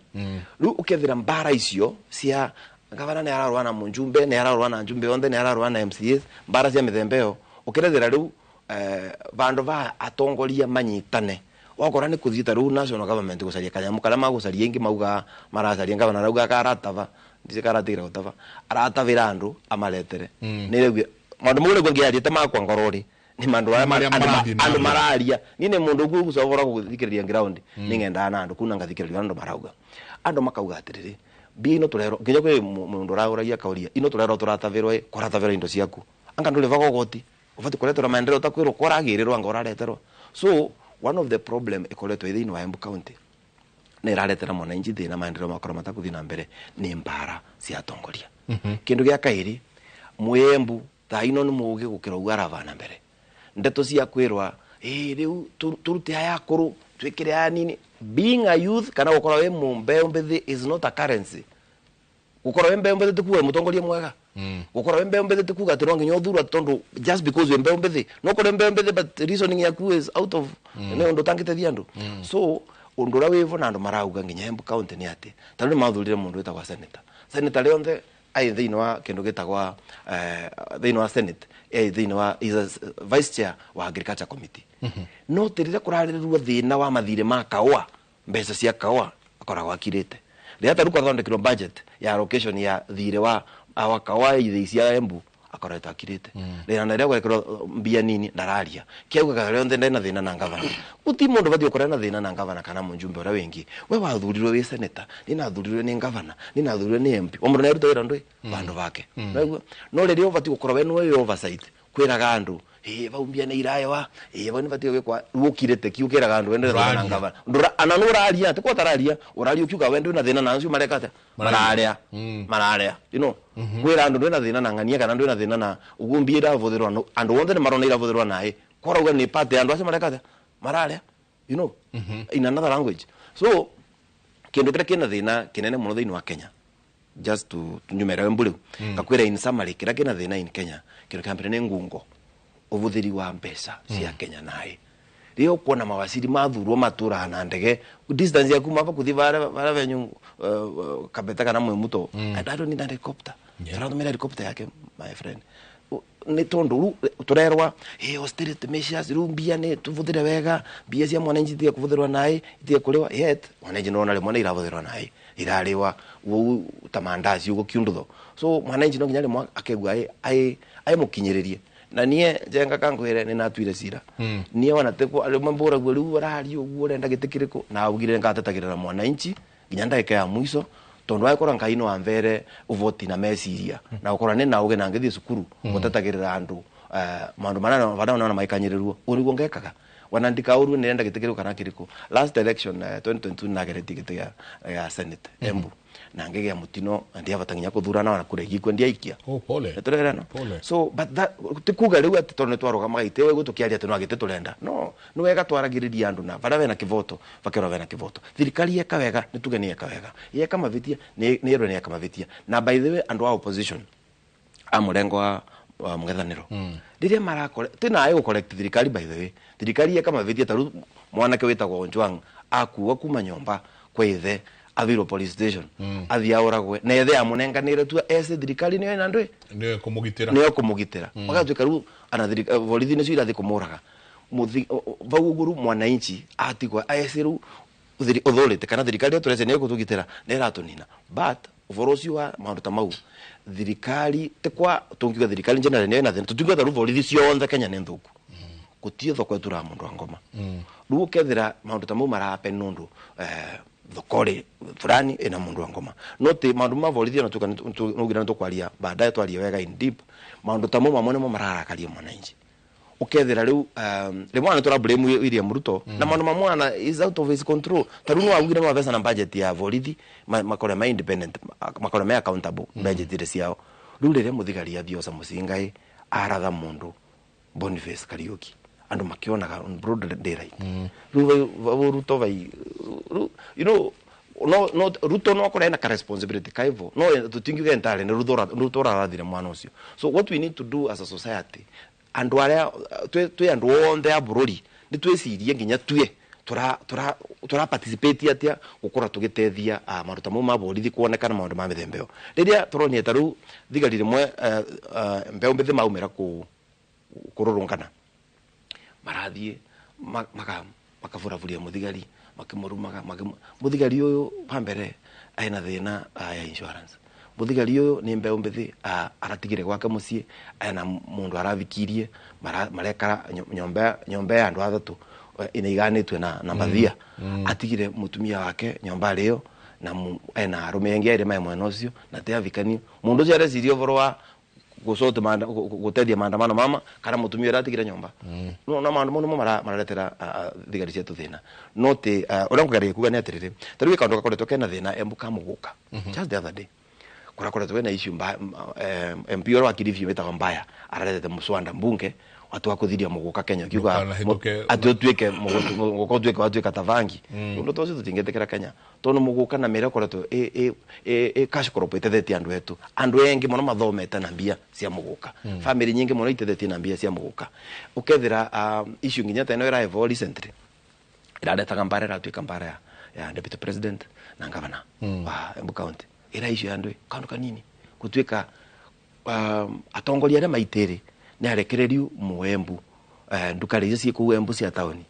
riu ukethera mbara icio cia gavana ni ararwa na munjumbe ni ararwa na njumbe onthe ni ararwa na MCAs mbara cia mithemba iyo ukirethera riu vandu va atongoria manyitane wakora ni kuthita riu national government gucaria kanyamu karia magucaria ingi mauga maracaria gavana rauga karatava ndice karatigira gutava aratavira andu amaretere ni riu maundu mau niguo ngiaria ta makwa ngoro-ri ni mandu aya andu mararia ni ni mundu gucobora guthikiriria ground ni ngendaga na andu kuna ngathikiriria andu marauga andu makauga atiriri mbia ino turerwo nginya kwi mundu urauragia kauria ino turerwo turatavirwo kuratavirwo indo ciaku anga ndurivaga ugoti ubati kureterwo maendeleo takwirwo kuragirirwo anga urareterwo. So one of the problem ikoretwo thiini wa Embu County ni iraretera mwananchi thina maendeleo makorwo matakuthi na mbere ni mbara cia atongoria. Kindu gia kairi mwembu thaa ino ni mugi gukira uguo arava na mbere ndeto cia kwirwa riu turute aya akuru twikire aya nini. Being a youth kana gukorwo wi mumbeu mbithi is not a currency. Gukorwo wi mbeu mbithi tikuga mutongoria mwega. Gukorwo wi mbeu mbithi tikuga ati no nginya uthurwo tondu just because wi mbeu mbithi no korwo mbeu mbithi but reasoning yaku is out of ni undu utangitethia andu. So undu uria wivo na andu marauga nginya Embu County ni ati taru ni mathurire mundu witagwa senator. Senator rionthe ai thiini wa kindu gitagwa thiini wa senate thiini wa is a vice chair wa agriculture committee. No tirire kuraririrwo thina wa mathire ma kaua mbeca cia kaua akoragwo akirite riria taru kwathondekirwo budget ya allocation ya thire wa kaua ithi cia Embu akoretwo akirite rira na riria gwekirwo mbia nini ndararia kiaugaga rionthe ndena thina na gavana guti mundu bathi ukorana thina na gavana kana munjumbe uria wingi we wathurirwe wi senator ni nathurirwe ni gavana ni nathurirwe ni MP o mundu neruta wira ndui bandu bake naguo no riria ubati gukorwo we niwe oversight kwiraga andu vau mbia ni iraewa vau ni bati gwikwa ukirite ki ukiraga andu wende na gavana ndura ana no uraria ti kwatararia uraria ukiuga wende na thina na acio mareka atia mararia mararia you know kwira andu ndwina thina na ng'ania kana ndwina thina na uguo mbia iravuthirwa andu othe ni marona iravuthirwa nae korauga ni party andu acio mareka atia mararia you know in another language. So kindu kiria kina thina kinene muno thiini wa Kenya just to nyumera Embu riu ngakwira in summary kiria kina thina in Kenya kindu kia mbere ni ngungo uvuthiri wa mbeca cia Kenya nae Rĩrĩa ũkuona mawaciri mathurwo matũraga na ndege distance ya kuma hapa kuthi vara venyu Kabeta kana Mwimuto. I don't need an helicopter. Tũratũmĩra helicopter yake, my friend, nĩ tondũ rĩu tũrerwa, hey, austerity measures, rĩu mbia nĩ tũbũthĩre wega, mbia cia mwananchi itige kũbũthĩrwo naĩ, itige kũrĩwa. Yet mwananchi nĩwona rĩmwe nĩ irabũthĩrwo naĩ, irarĩwa ũu ta mandazi ũguo kiundutho. So mwananchi no nginya rĩmwe akegua ai mũkinyĩrĩrie. Na niĩ Njenga kangwĩre nĩ natuire cira niĩ ona tekwo rĩmwe mbũragua rĩu ũraria ũguo ũrenda gĩtĩ kĩrĩkũ, na augire ngatetagĩrĩra mwananchi nginya ndagĩka ya mũico, tondu agĩkorwo Ngai no amvere uvoti na meciria na gũkorwo nĩ na ũgĩ na ngĩthiĩ cukuru gũtetagĩrĩra andũ maũndũ marĩa marĩa ona maikanyĩrĩrwo ũguo nĩguo ngekaga wana ndikaũrue nĩrenda gĩtĩ kĩrĩkũ kana kĩrĩkũ. Last election, 2022, nageretie gĩtĩ gĩa Senate Embu na ngĩgĩa mũtino na ndiabata nginya kũthurana ona kũrĩa igikwe ndiaikia. Oh, pole. Nĩtũrerana. Pole. So but that ti kuga rĩu atĩ tondũ nĩtwarũgamaga itĩ ũguo tũkĩaria atĩ no gĩtĩ tũrenda, no nĩ wega twaragĩrĩria andũ na barĩa bena kĩvoto bakerwo bena kĩvoto. Thirikari yeka wega nĩ tuge nĩ yeka wega, yeka mavĩtia nĩ ĩrwo nĩ yeka mavĩtia. Na by the way, andũ a opposition a mũrengo wa mũng'ethanĩro rĩrĩa marakore tĩ naĩ gũ correct thirikari, by the way, thirikari yeka mavĩtia, ta rĩu mwanake wĩtagwo Ojwang akuwa kuma nyũmba kwa ithe athirwo police station athiĩ aũragwe na ithe amũnenganĩre tu ese thirikari nĩyo ĩna ndũĩ nĩwe kũmũgitĩra. Nĩyo kũmũgitĩra, magatuĩka rĩu ana borithi nĩcio irathiĩ kũmũraga. Vau ũguo rĩu mwananchi atigwa ese rĩu authority kana thirikari ĩyo tũrece nĩyo ĩgũtũgitĩra nĩ ĩratũnina. But ũboro ũcio wa maũndũ ta mau, thirikari ti kwa tũngiuga thirikari general nĩyo ĩna thĩna, tũtingiuga ta rĩu borithi ciothe Kenya nĩ nthũku, gũtirĩ thoko ĩturaga mũndũ wa ngoma. Rĩu ũkethĩra maũndũ ta mau marahappen nũndũ thoko-rĩ fulani ĩna mũndũ wa ngoma, no ti maũndũ ma borithi ona tuka nũgira nĩtũkwaria baadaye, twarie wega in deep. Maũndũ ta mau mamwe nĩmo mararakaria mwananchi, ukethira riu rimwe nĩ tũra blame William Ruto na maũndũ mamwe ana is out of his control. Ta rĩu nĩwaugire mabesa na budget ya borithi makorwo ma independent, makorwo me accountable budget ire ciao. Rĩu rĩrĩa mũthigari athiĩ oca mũcinga aratha mũndũ Boniface Kariuki, andũ makĩonaga on broad daylight. Rĩu vau Ruto vai rĩu, you know, no Ruto no akorwo ena ka responsibility kaivo, no tutingiuga entirely nĩ Ruto ũrarathire mwana ũcio. So what we need to do as a society, andũ arĩa twĩ andũ othe a bũrũri, nĩ twĩcirie nginya tue tura participate atia gukorwo tugitethia maũndũ ta mau ma borithi kuonekana maũndũ ma mĩthemba ĩyo rĩrĩa tũronire ta rĩu thigari rĩmwe mbeũ mbĩthĩ maumĩra kũrũrũngana marathiĩ makaburaburia mũthigari makĩmũrumaga. Mũthigari ũyũ wa mbere ena thĩna ya insurance, mũthigari ũyũ nĩ mbeũ mbĩthĩ, aratigire gwake mũciĩ ena mũndũ aravikirie, marekara nyũmba ya andũ athatũ ĩna iganĩtue na mbathia, atigire mũtumia wake nyũmba arĩyo na ena arũme angĩ erĩ mae mwena ũcio na ti avikani. Mũndũ ũcio areciria ũboro wa gũcoti gũteithia maandamano mama kana mũtumia ũrĩa atigire nyũmba no na maũndũ mau nĩmo mararetera thigari cietũ thĩna. No ti ũrĩa ngũgeria kuga nĩ atĩrĩrĩ, ta rĩu kaũndũ gakoretwo kena thĩna Embu ka mũgũka. Just the other day kũrakoretwo kwĩna issue MP ũrĩa wa Kilifi wĩtagwo Mbaya araretete mũswanda mbunge watu wa kuthiria mũgũka Kenya kiuga Ndũkanahĩtũke- atĩ ũtuĩke mũgũka ũtuĩke watuĩka ta bangi. Ũndũ ta ũcio tũtingĩtĩkĩra Kenya tondũ mũgũka na mĩrĩa ũkoretwo ĩ cash crop ĩtethetie andũ etu, andũ engĩ mũno mathomete na mbia cia mũgũka, family nyingĩ mũno itethetie na mbia cia mũgũka. Ũkethĩra issue nginya ta ĩno ĩra evolve recently ĩraretaga mbara, ĩratuĩka mbara ya deputy president na governor wa Embu County, ĩra issue ya ndũĩ kaũndũ kanini gũtuĩka atongoria arĩa maitĩrĩ nĩ arekererio mũembu nduka icio ciĩ kũu Embu cia taũni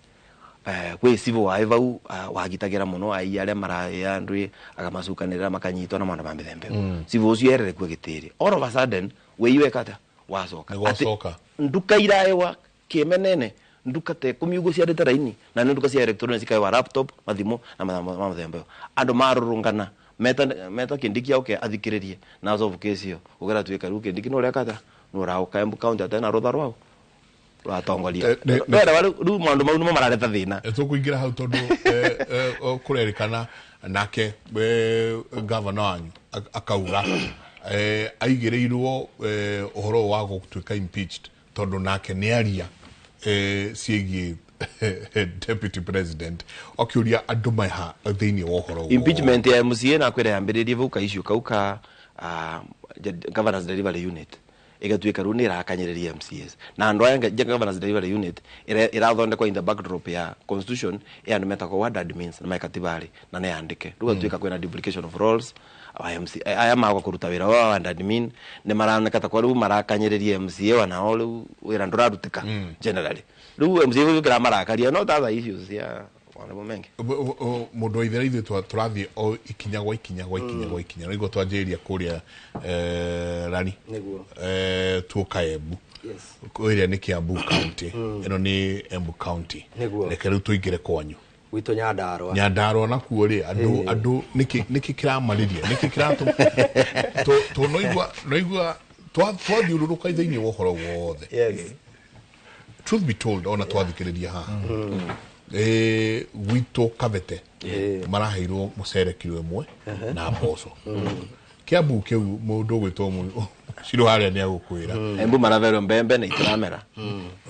gwĩ civil waĩ vau wagitagĩra mũno ai arĩa maraya andũ agamacukanĩrĩra makanyitwo na maũndũ ma mĩthemba ĩyo. Civil ũcio ererekwo gĩtĩrĩ, all of a sudden wĩiweka atĩa wacoka. Nĩ gwacoka. Atĩ nduka iraewa kĩmenene, nduka ta ikũmi ũguo ciarĩte raini na nĩ nduka cia electronics ikaewa laptop, mathimũ na ma mũthemba ĩyo. Andũ marũrũngana meta Kindiki oke athikĩrĩrie na solve case ĩyo, gũgĩratuĩka rĩu Kindiki nĩ ũreka atĩa, nĩ ũraũka Embu County atarĩ na rũtha rwao rwatongoria. Ndĩrenda rĩu maũndũ mau nĩmo marareta thĩna. Tũkũingĩra hau tondũ kũrerĩkana nake gavana wanyu akauga aigĩrĩirwo ũhoro wa gũtuĩka impeached tondũ nake nĩ aria ciĩgiĩ deputy president akĩũria andũ meha thĩinĩ wa ũhoro ũyũ. Impeachment ya MCA na kwĩra yambĩrĩrie vau ka issue kau ka governance delivery unit. Igatuika riu ni irakanyiriria MCAs na andu aya governance delivery unit irathondekwa in the backdrop ya constitution ya andu metagwo ward admins na maikatibari na ne andike riu gatuika kwina duplication of roles. MC aya magwa kuruta wira wa ward admin ni maraneka ta kwa riu marakanyiriria MCA wana riu wira ndurarutika generally riu MCA gukira marakaria no ta issues ya wana momenge mundu wa ithera ithuĩ tũrathiĩ o ikinya gwa ikinya gwa ikinya gwa ikinya nĩguo twanjĩrĩria kũrĩa rani nĩguo tuoka Embu ĩrĩa nĩ Kiambu County ĩno nĩ Embu County reke rĩu tũingĩre kwanyu gwitũ Nyandarua Nyandarua nakuo rĩ andũ nĩkĩ kĩramarĩria nĩkĩ kĩratũ noigua twathiũrũrũka thĩinĩ wa ũhoro wothe. Truth be told ona twathikĩrĩria haha gwitũ Kabete maraheirwo mũcere kiro ĩmwe na mboco. Kiambu kĩu mũndũ ũgwĩtwo Ciro harĩa nĩ agũkwĩra Embu maraverwo mbembe na itiramera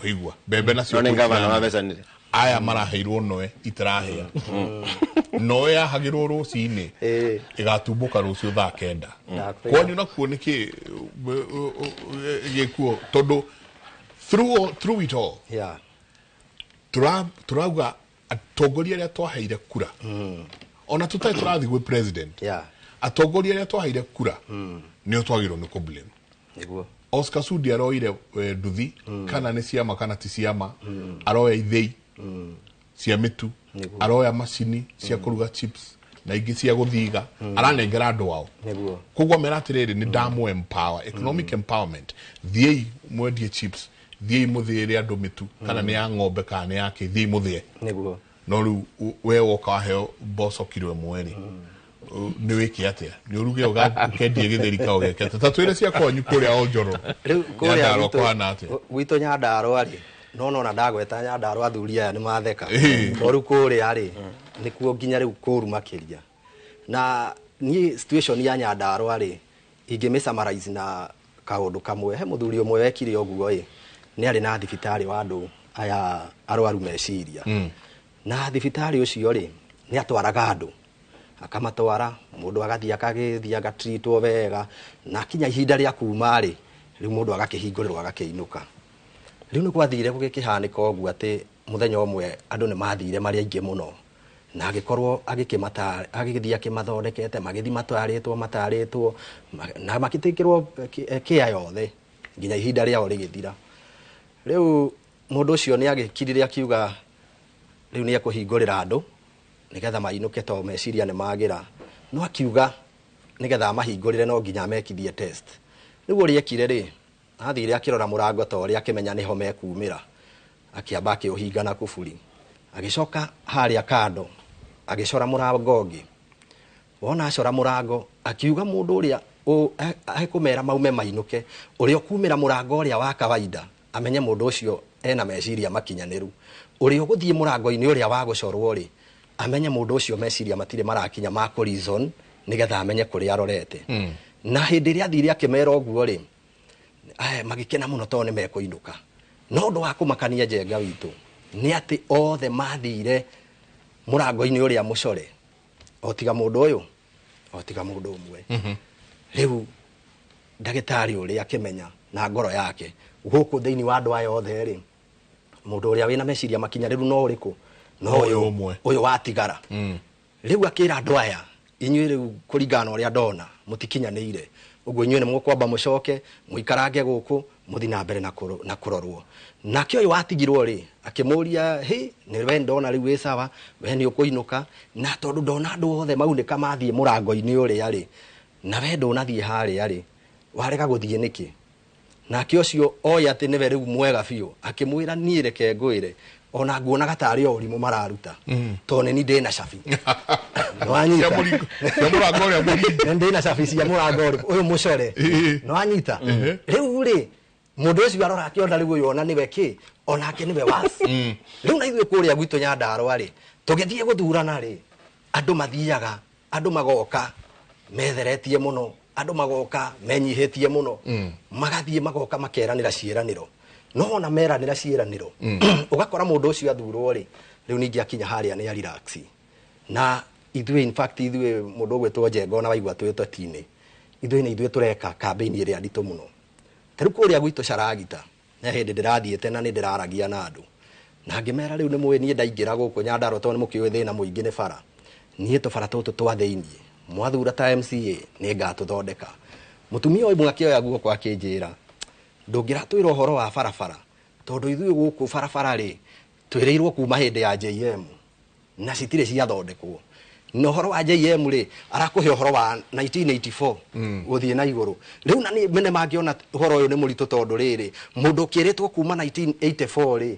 ũigua mbembe nacio nĩ gavana wabecanire aya maraheirwo noe itirahĩa noe yahagĩrwo rũcinĩ ĩgatumbũka rũciũ thaa 9 kwanyu nakuo nĩkĩ gĩkuo tondũ through it all turauga atongoria arĩa twaheire kura ona tũtarĩ tũrathiĩ gwĩ president atongoria arĩa twaheire kura nĩo twagĩrĩirwo nĩ kũ-blame. Nĩguo Oscar Sudi aroire nduthi kana nĩ ciama kana ti ciama aroya ithĩi cia mĩtu aroya macini cia kũruga chips na ingĩ cia gũthiga aranengera andũ ao. Koguo mera atĩrĩrĩ nĩ ndamũ empower economic empowerment thiĩi mwendie chips thiĩi mũthĩĩre andũ mĩtu kana nĩ ya ng'ombe kana nĩ ya kĩ thiĩi mũthĩe. Nĩguo no rĩu we woka waheo mboco kiro ĩmwe rĩ nĩ wĩke atĩa nĩ ũruge ũkendie gĩtheri ka ũgeke atĩa ta twĩre cia kwanyu kũrĩa Onjoro rĩu kũrĩa Nyandarua kũhana atĩa gwitũ Nyandarua rĩ no nona ndagweta Nyandarua athuri aya nĩ matheka to rĩu kũrĩa rĩ nĩkuo nginya rĩu kũru makĩria na niĩ situation ya Nyandarua rĩ ingĩmĩ summarize na kaũndũ kamwe he mũthuri ũmwe wekire ũguo ĩ nĩ arĩ na thibitarĩ wa andũ aya arwaru meciria na thibitarĩ ũcio rĩ nĩ atwaraga andũ akamatwara mũndũ agathiĩ akagĩthiĩ agatreatwo wega na kinya ihinda rĩa kuma rĩ rĩu mũndũ agakĩhingũrĩrwo agakĩinũka. Rĩu nĩ gwathire gũgĩkĩhanĩka ũguo atĩ mũthenya ũmwe andũ nĩ mathire marĩ aingĩ mũno na agĩkorwo agĩgĩthiĩ akĩmathondekete magĩthiĩ matarĩtwo na magĩtĩkĩrwo kĩa yothe nginya ihinda rĩao rĩgĩthira. Rĩu mũndũ ũcio nĩ agĩkirire akiuga rĩu nĩ ekũhingũrĩra andũ nĩgetha mainũke to meciria nĩ magĩra no akiuga nĩgetha amahingũrĩre no nginya amekithie test. Rĩu ũrĩa ekire rĩ athire akĩrora mũrango ta ũrĩa akĩmenya nĩho mekumĩra akĩamba akĩũhinga na kuburi agĩcoka harĩa kando agĩcora mũrango ũngĩ wona acora mũrango akiuga mũndũ ũrĩa ekũmera maume mainũke ũrĩa ũkumĩra mũrango ũrĩa wa kawaida amenye mũndũ ũcio ena meciria makinyanĩru ũrĩa ũgũthiĩ mũrango-inĩ ũrĩa wa gũcorwo rĩ amenye mũndũ ũcio meciria matirĩ marakinya ma kũ reason nĩgetha amenye kũrĩa arorete. Na hĩndĩ ĩrĩa athire akĩmera ũguo rĩ magĩkena mũno tondũ nĩ mekũinũka no ũndũ wa kũmakania Njenga witũ nĩ atĩ othe mathire mũrango-inĩ ũrĩa mũcore o tiga mũndũ ũyũ o tiga mũndũ ũmwe. Rĩu ndagĩtarĩ ũrĩa akĩmenya na ngoro yake gũkũ thĩinĩ wa andũ aya othe rĩ mũndũ ũrĩa wĩna meciria makinyanĩru no ũrĩkũ no ũyũ watigara. Rĩu akĩra andũ aya inyuĩ rĩu kũringana na ũrĩa ndona mũtikinyanĩire ũguo inyuĩ nĩ mũkwamba mũcoke mũikarange gũkũ mũthiĩ na mbere na kũrorwo. Nake ũyũ watigirwo rĩ akĩmũria hĩ nĩ we ndona rĩu wĩ sawa we nĩ ũkũinũka na tondũ ndona andũ othe maunĩka mathiĩ mũrango-inĩ ũrĩa rĩ na we ndũnathiĩ harĩa rĩ warega gũthiĩ nĩkĩ? Nake ũcio oĩ atĩ nĩwe rĩu mwega biũ akĩmwĩra niĩ reke ngwĩre ona nguonaga tarĩ o ũrimũ mararuta tondũ nĩ niĩ ndĩna cabi nĩwanyita ndĩna cabi cia mũrango ũyũ mũcore nĩwanyita rĩu rĩ mũndũ ũcio arora akĩona rĩu ũyũ ona nĩwe kĩ onake nĩwe wasi. Rĩu na ithuĩ kũrĩa gwitũ Nyandarua rĩ tũgĩthiĩ gũthurana rĩ andũ mathiaga andũ magoka metheretie mũno andũ magoka menyihĩtie mũno magathiĩ magoka makeranĩra ciĩranĩro no ona meranĩra ciĩranĩro ũgakora mũndũ ũcio athurwo rĩ rĩu ningĩ akinya harĩa nĩ relax na ithuĩ in fact ithuĩ mũndũ ũgwĩtwo Njenga ona waigua twĩ ũteti-inĩ ithuĩ nĩ ithuĩ tũreka campaign ĩrĩa nditũ mũno. Ta rĩu kũrĩa gwitũ Caragita he hĩndĩ ndĩrathiĩte na nĩ ndĩraragia na andũ na ngĩmera rĩu nĩ mũĩ niĩ ndaingĩra gũkũ Nyandarua tondũ nĩ mũkĩũĩ thĩna mũingĩ nĩ bara, niĩ tũbara tũtũ twa thĩiniĩ mwathura ta MCA nĩ ngatũthondeka. Mũtumia ũyũ akĩoya guoko akĩnjĩra ndũngĩratwĩra ũhoro wa barabara tondũ ithuĩ gũkũ barabara rĩ twĩrĩirwo kuma hĩndĩ ya JM na citirĩ ciathondekwo. Na ũhoro wa JM rĩ arakũhe ũhoro wa 1984 gũthiĩ na igũrũ. Rĩu na niĩ mene mangĩona ũhoro ũyũ nĩ mũritũ tondũ rĩrĩ mũndũ ũkĩrĩtwo kuma 1984 rĩ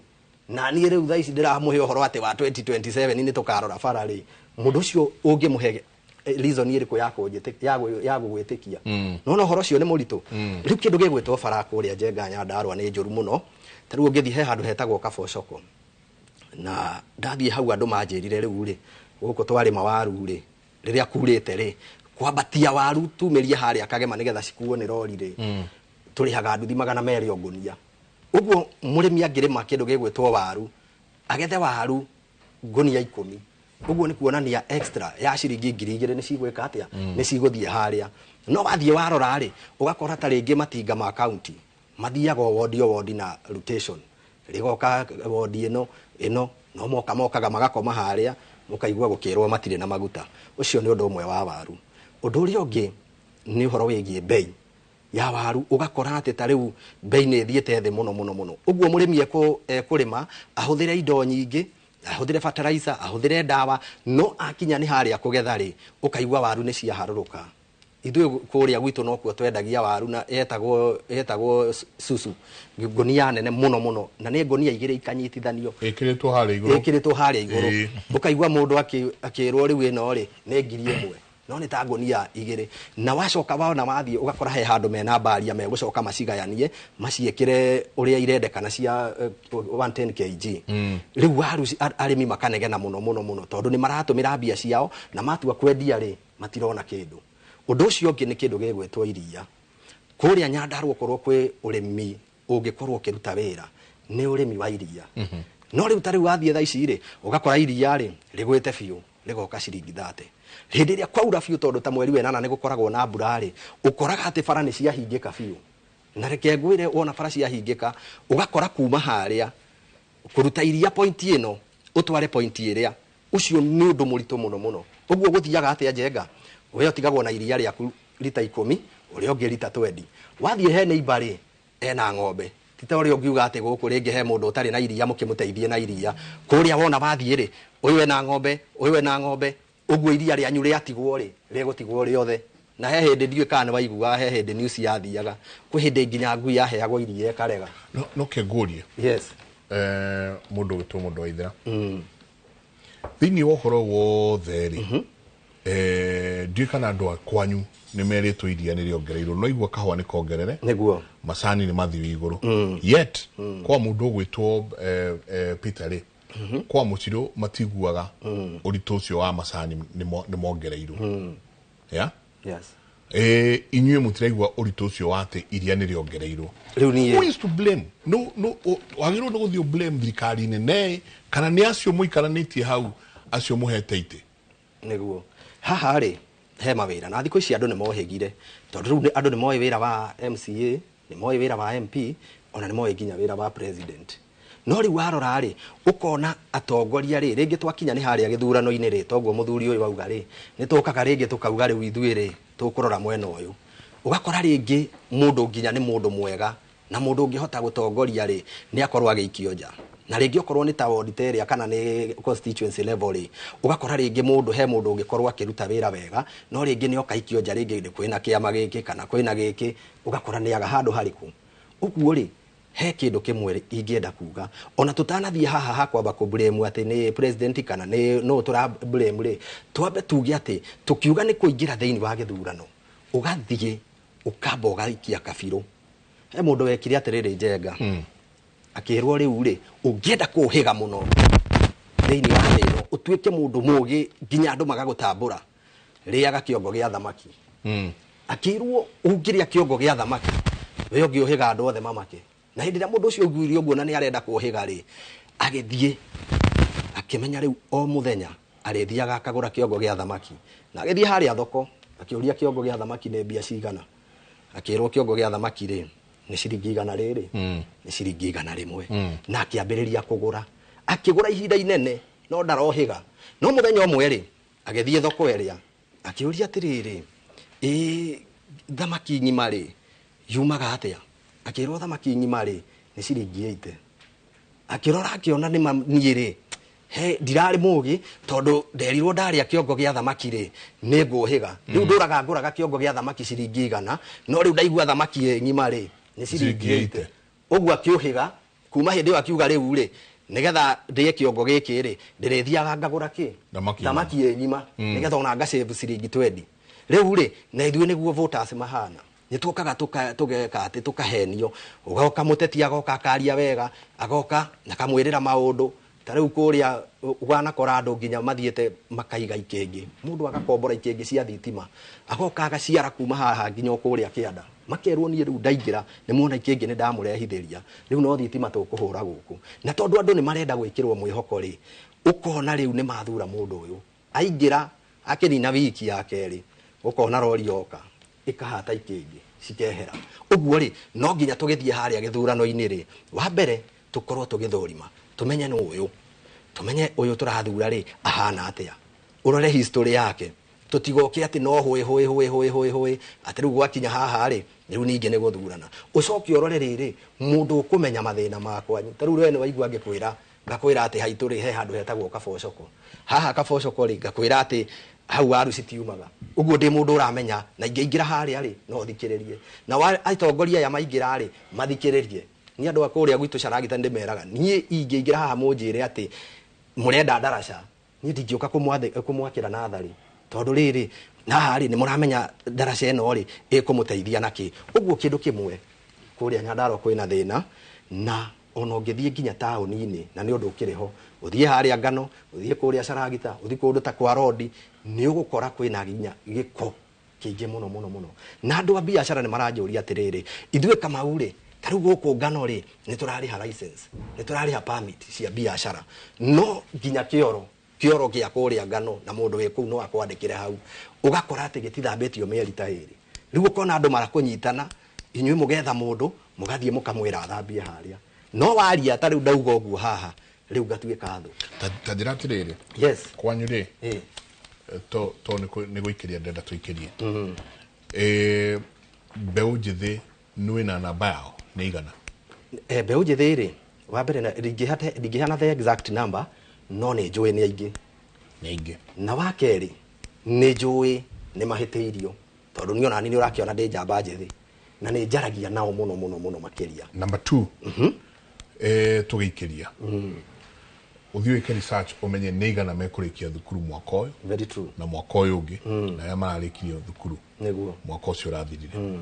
na niĩ rĩu thaa ici ndĩramũhe ũhoro atĩ wa 2027 nĩ tũkarora bara rĩ, mũndũ ũcio ũngĩmũhe reason ĩrĩkũ ya gũgwĩtĩkia? Nona ũhoro ũcio nĩ mũritũ. Rĩu kĩndũ gĩgwĩtwo bara kũrĩa Njenga Nyandarua nĩ njũru mũno. Ta rĩu ũngĩthiĩ he handũ hetagwo Kabocoko, na ndathiĩ hau andũ manjĩrire rĩu rĩ gũkũ twarĩma waru rĩ rĩrĩa kurĩte rĩ kwambatia waru tumĩrie harĩa Kagema nĩgetha cikuo nĩ rori rĩ tũrĩhaga nduthi 200 o ngũnia. Ũguo mũrĩmi angĩrĩma kĩndũ gĩgwĩtwo waru agethe waru ngũnia 10, ũguo nĩ kuonania extra ya ciringi 2,000 nĩ cigwĩka atĩa, nĩ cigũthiĩ harĩa. No wathiĩ warora rĩ ũgakora ta rĩngĩ matinga ma county mathiaga o wodi o wodi na rotation, rĩgoka wodi ĩno ĩno no moka mokaga magakoma harĩa mũkaigua gũkĩrwo matirĩ na maguta. Ũcio nĩ ũndũ ũmwe wa waru. Ũndũ ũrĩa ũngĩ nĩ ũhoro wĩgiĩ bei ya waru, ũgakora atĩ ta rĩu bei nĩ ĩthiĩte thĩ mũno mũno mũno. Ũguo mũrĩmi ekũrĩma ahũthĩre indo nyingĩ, ahũthĩre fertilizer, ahũthĩre ndawa, no akinya nĩ harĩa kũgetha rĩ ũkaigua waru nĩ ciaharũrũka. Ithuĩ kũrĩa gwitũ nokuo twendagia waru na yetagwo susu, ngũnia nene mũno mũno, na nĩ ngũnia 2 ikanyitithanio ĩkĩrĩtwo harĩa igũrũ, ĩkĩrĩtwo harĩa igũrũ. Ũkaigua mũndũ akĩrwo rĩu ĩno rĩ nĩ 1,000 no nĩ ta ngũnia 2. Na wacoka wona wathiĩ ũgakora he handũ mena mbaria megũcoka macigayanie maciĩkĩre ũrĩa irendekana cia 110 kg. Rĩu waru arĩmi makanegena mũno mũno mũno tondũ nĩ maratũmĩra mbia ciao na matua kwendia rĩ matirona kĩndũ. Ũndũ ũcio ũngĩ nĩ kĩndũ gĩgwĩtwo iria. Kũrĩa Nyandarua ũkorwo kwĩ ũrĩmi ũngĩkorwo ũkĩruta wĩra nĩ ũrĩmi wa iria. No rĩu ta rĩu wathiĩ thaa ici rĩ ũgakora iria rĩ rĩgwĩte biũ rĩgoka ciringi 30. Hĩndĩ ĩrĩa kwaura biũ tondũ ta mweri wa ĩnana nĩ gũkoragwo na mbura rĩ ũkoraga atĩ bara nĩ ciahingĩka biũ. Na reke ngwĩre wona bara ciahingĩka ũgakora kuma harĩa kũruta iria point ĩno ũtware point ĩrĩa, ũcio nĩ ũndũ mũritũ mũno mũno. Ũguo gũthiaga atĩa Njenga? We ũtigagwo na iria rĩaku rita 10, ũrĩa ũngĩ rita 20. Wathiĩ he neighbor rĩ ena ng'ombe, ti ta ũrĩa ũngiuga atĩ gũkũ rĩngĩ he mũndũ ũtarĩ na iria mũkĩmũteithie na iria. Kũrĩa wona wathiĩ rĩ ũyũ ena ng'ombe, ũyũ ena ng'ombe, ũguo iria rĩanyu rĩatigwo rĩ rĩgũtigwo rĩothe. Na he hĩndĩ ndiũĩ kana nĩ waiguaga he hĩndĩ news yathiaga kwĩ hĩndĩ nginya ngui yaheagwo iria ĩkarega. No kĩngũrie. Yes. Mũndũ ũgĩtwo mũndũ wa ithera thĩinĩ wa ũhoro wothe rĩ ndiũĩ kana andũ a kwanyu nĩ merĩtwo iria nĩ rĩongereirwo, no igua kahũa nĩ kongerere nĩguo macani nĩ mathiu igũrũ. Yet kwa mũndũ ũgwĩtwo Peter rĩ kwa mũcirũ matiguaga ũritũ ũcio wa macani nĩ mongereirwo. Yeah? Yes. Inyuĩ mũtiraigua ũritũ ũcio wa atĩ iria nĩ rĩongereirwo. Rĩu niĩ Who is to blame? No no wagĩrĩirwo nĩ gũthiĩ blame thirikari nene kana nĩ acio mũikaranĩtie hau acio mũhete itĩ? Nĩguo haha rĩ he mawĩra na thikũ ici andũ nĩ mohĩgire tondũ rĩu andũ nĩ moĩ wĩra wa MCA, nĩ moĩ wĩra wa MP, ona nĩ moĩ nginya wĩra wa president. No rĩu warora rĩ ũkona atongoria rĩ rĩngĩ twakinya nĩ harĩa gĩthurano-inĩ rĩ toguo mũthuri ũyũ auga rĩ nĩ tũkaga rĩngĩ tũkauga rĩu ithuĩ rĩ tũkũrora mwena ũyũ. Ũgakora rĩngĩ mũndũ nginya nĩ mũndũ mwega na mũndũ ũngĩhota gũtongoria rĩ nĩ akorwo agĩikio nja. Na rĩngĩ okorwo nĩ ta ward ta ĩrĩa kana nĩ constituency level rĩ ũgakora rĩngĩ mũndũ he mũndũ ũngĩkorwo akĩruta wĩra wega no rĩngĩ nĩ okaikio nja, rĩngĩ nĩ kwĩna kĩama gĩkĩ kana kwĩna gĩkĩ, ũgakora nĩ aga handũ harĩkũ. Ũguo rĩ he kĩndũ kĩmwe ingĩenda kuga ona tũtanathiĩ haha hakwamba kũ blame atĩ nĩ president kana nĩ no tũra blame rĩ, twambe tuge atĩ tũkiuga nĩ kũingĩra thĩinĩ wa gĩthurano ũgathiĩ ũkamba ũgaikia kabirũ. He mũndũ wekire atĩrĩrĩ Njenga, akĩrwo rĩu rĩ ũngĩenda kũhĩga mũno thĩinĩ wa thĩ ĩno ũtuĩke mũndũ mũgĩ nginya andũ magagũtambũra, rĩaga kĩongo gĩa thamaki. Akĩrwo ũngĩrĩa kĩongo gĩa thamaki we ũngĩũhĩga andũ othe mamake. Na hĩndĩ ĩrĩa mũndũ ũcio aiguire ũguo na nĩ arenda kũhĩga rĩ agĩthiĩ akĩmenya rĩu o mũthenya arĩthiaga akagũra kĩongo gĩa thamaki. Na agĩthiĩ harĩa thoko akĩũria kĩongo gĩa thamaki nĩ mbia cigana, akĩrwo kĩongo gĩa thamaki rĩ Nĩ ciringi 100 rĩrĩ, nĩ ciringi 100. Na akĩambĩrĩria kũgũra, akĩgũra ihinda inene no ndarohĩga. No mũthenya ũmwe rĩ, agĩthiĩ thoko ĩrĩa, akĩũria atĩrĩrĩ, ĩ thamaki ng'ima rĩ yumaga atĩa? Akĩrwo thamaki ng'ima rĩ nĩ ciringi 80. Akĩrora akĩona nĩ niĩ rĩ, he ndirarĩ mũgĩ, tondũ nderirwo ndarĩa kĩongo gĩa thamaki rĩ nĩ ngũhĩga. Rĩu ndũraga ngũraga kĩongo gĩa thamaki ciringi 100, no rĩu ndaigua thamaki ĩ ng'ima rĩ nĩ ciringi 80. Ũguo akĩũhĩga kuma hĩndĩ ĩyo, akiuga rĩu rĩ, nĩgetha ndĩe kĩongo gĩkĩ rĩ, ndĩrĩthiaga ngagũra kĩ? Thamaki ĩ ng'ima, nĩgetha ona ngacĩbu ciringi 20. Rĩu rĩ, na ithuĩ nĩguo voters mahana, nĩ tũkaga tũgeka atĩ tũkahenio. Ũgoka mũteti agoka akaria wega, agoka na kamwĩrĩra maũndũ. Ta rĩu kũrĩa wanakora andũ nginya mathiĩte makaiga ikĩngĩ, mũndũ agakombora ikĩngĩ cia thitima, agoka agaciara kuma haha nginya o kũrĩa kĩanda, makerwo niĩ rĩu ndaingĩra nĩ muona ikĩngĩ nĩ ndamũrehithĩria, rĩu no thitima tũkũhũra gũkũ. Na tondũ andũ nĩ marenda gwĩkĩrwo mwĩhoko rĩ, ũkona rĩu nĩ mathura mũndũ ũyũ, aingĩra akĩnina wiki ya kerĩ, ũkona rori yoka ĩkahata ikĩngĩ cikehera. Ũguo rĩ, no nginya tũgĩthiĩ harĩa gĩthurano-inĩ rĩ, wa mbere tũkorwo tũgĩthũrima, tũmenye nũ ũyũ, tũmenye ũyũ tũrathura rĩ ahana atĩa, ũrore history yake. Tũtigoke atĩ no hũĩ hũĩ hũĩ hũĩ hũĩ hũĩ, atĩ rĩu gwakinya haha rĩ, rĩu ningĩ nĩ gũthurana. Ũcoke ũrore rĩrĩ, mũndũ ũkũmenya mathĩna makwa. Ta rĩu we nĩ waigua ngĩkwĩra, ngakwĩra atĩ haitũ rĩ, he handũ hetagwo Kabocoko. Haha Kabocoko rĩ, ngakwĩra atĩ hau waru citiumaga. Ũguo ndĩ mũndũ ũramenya, na ingĩingĩra harĩa rĩ, no thikĩrĩrie. Na atongoria aya maingĩra rĩ, mathikĩrĩrie. Niĩ andũ a kũrĩa gwitũ Caragita ndĩmeraga, niĩ ingĩingĩra haha mũnjĩre atĩ mũrenda ndaraca, niĩ ndingĩũka kũmwakĩra natharĩ, tondũ rĩrĩ haha rĩ, nĩ mũramenya ndaraca ĩno rĩ ĩkũmũteithia nakĩ. Ũguo kĩndũ kĩmwe kũrĩa Nyandarua kwĩna thĩna, na ona ũngĩthiĩ nginya taũni-inĩ, na nĩ ũndũ ũkĩrĩ ho, ũthiĩ harĩa Ngano, ũthiĩ kũrĩa Caragita, ũthiĩ kũndũ ta kwa Rodi, nĩ ũgũkora kwĩna nginya gĩko kĩingĩ mũno mũno mũno. Na andũ a biacara nĩ maranjũria atĩrĩrĩ, ithuĩ Kamau rĩ, ta rĩu gũkũ Ngano rĩ, nĩ tũrarĩha license, nĩ tũrarĩha permit cia biacara, no nginya kĩoro kĩoro gĩa kũrĩa Ngano, na mũndũ wĩ kũu no akwandĩkĩre hau, ũgakora atĩ gĩtithambĩtio mĩeri ta ĩrĩ. Rĩu ũkona andũ marakũnyitana, inyuĩ mũgetha mũndũ, mũgathiĩ mũkamwĩra athambie harĩa. No waria ta rĩu ndauga ũguo haha, rĩu ngatuĩka thũ. Ta njĩra atĩrĩrĩ, Yes. kwanyu rĩ, to nĩ gũikĩria ndenda tũikĩrie, mbeũ njĩthĩ nĩ na namba yao nĩ igana? Mbeũ njĩthĩ rĩ, wa mbere ndingĩheana the exact number, no nĩ njũĩ nĩ aingĩ. Nĩ aingĩ. Na wa kerĩ, nĩ njũĩ nĩ mahĩtĩirio, tondũ niĩ onani nĩ ũrakĩona ndĩ njamba njĩthĩ, na nĩ njaragia nao mũno mũno mũno makĩria. Number 2, tũgĩikĩria, ũthiĩ wĩke research ũmenye nĩ igana mekũrĩkia thukuru mwaka ũyũ. Very true. Na mwaka ũyũ ũngĩ, na arĩa mararĩkirie thukuru nĩguo mwaka ũcio ũrathirire.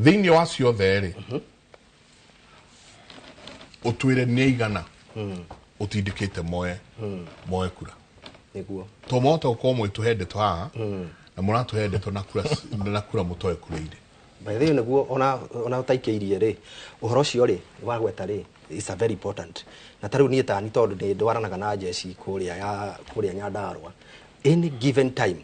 Thĩinĩ wa ciothe rĩ, ũtwĩre nĩ igana ũtindĩkĩte moe kura. Nĩguo. To mahota gũkorwo mũgĩtũhe ndeto haha, na mũratũhe ndeto na kura, na kura mũtoe kura irĩ. By the way, nĩguo ona ũtaikĩirie rĩ, ũhoro ũcio rĩ wagweta rĩ, is a very important. Na ta rĩu niĩ tani, tondũ nĩ ndwaranaga na njeci kũrĩa ya kũrĩa Nyandarua, any given time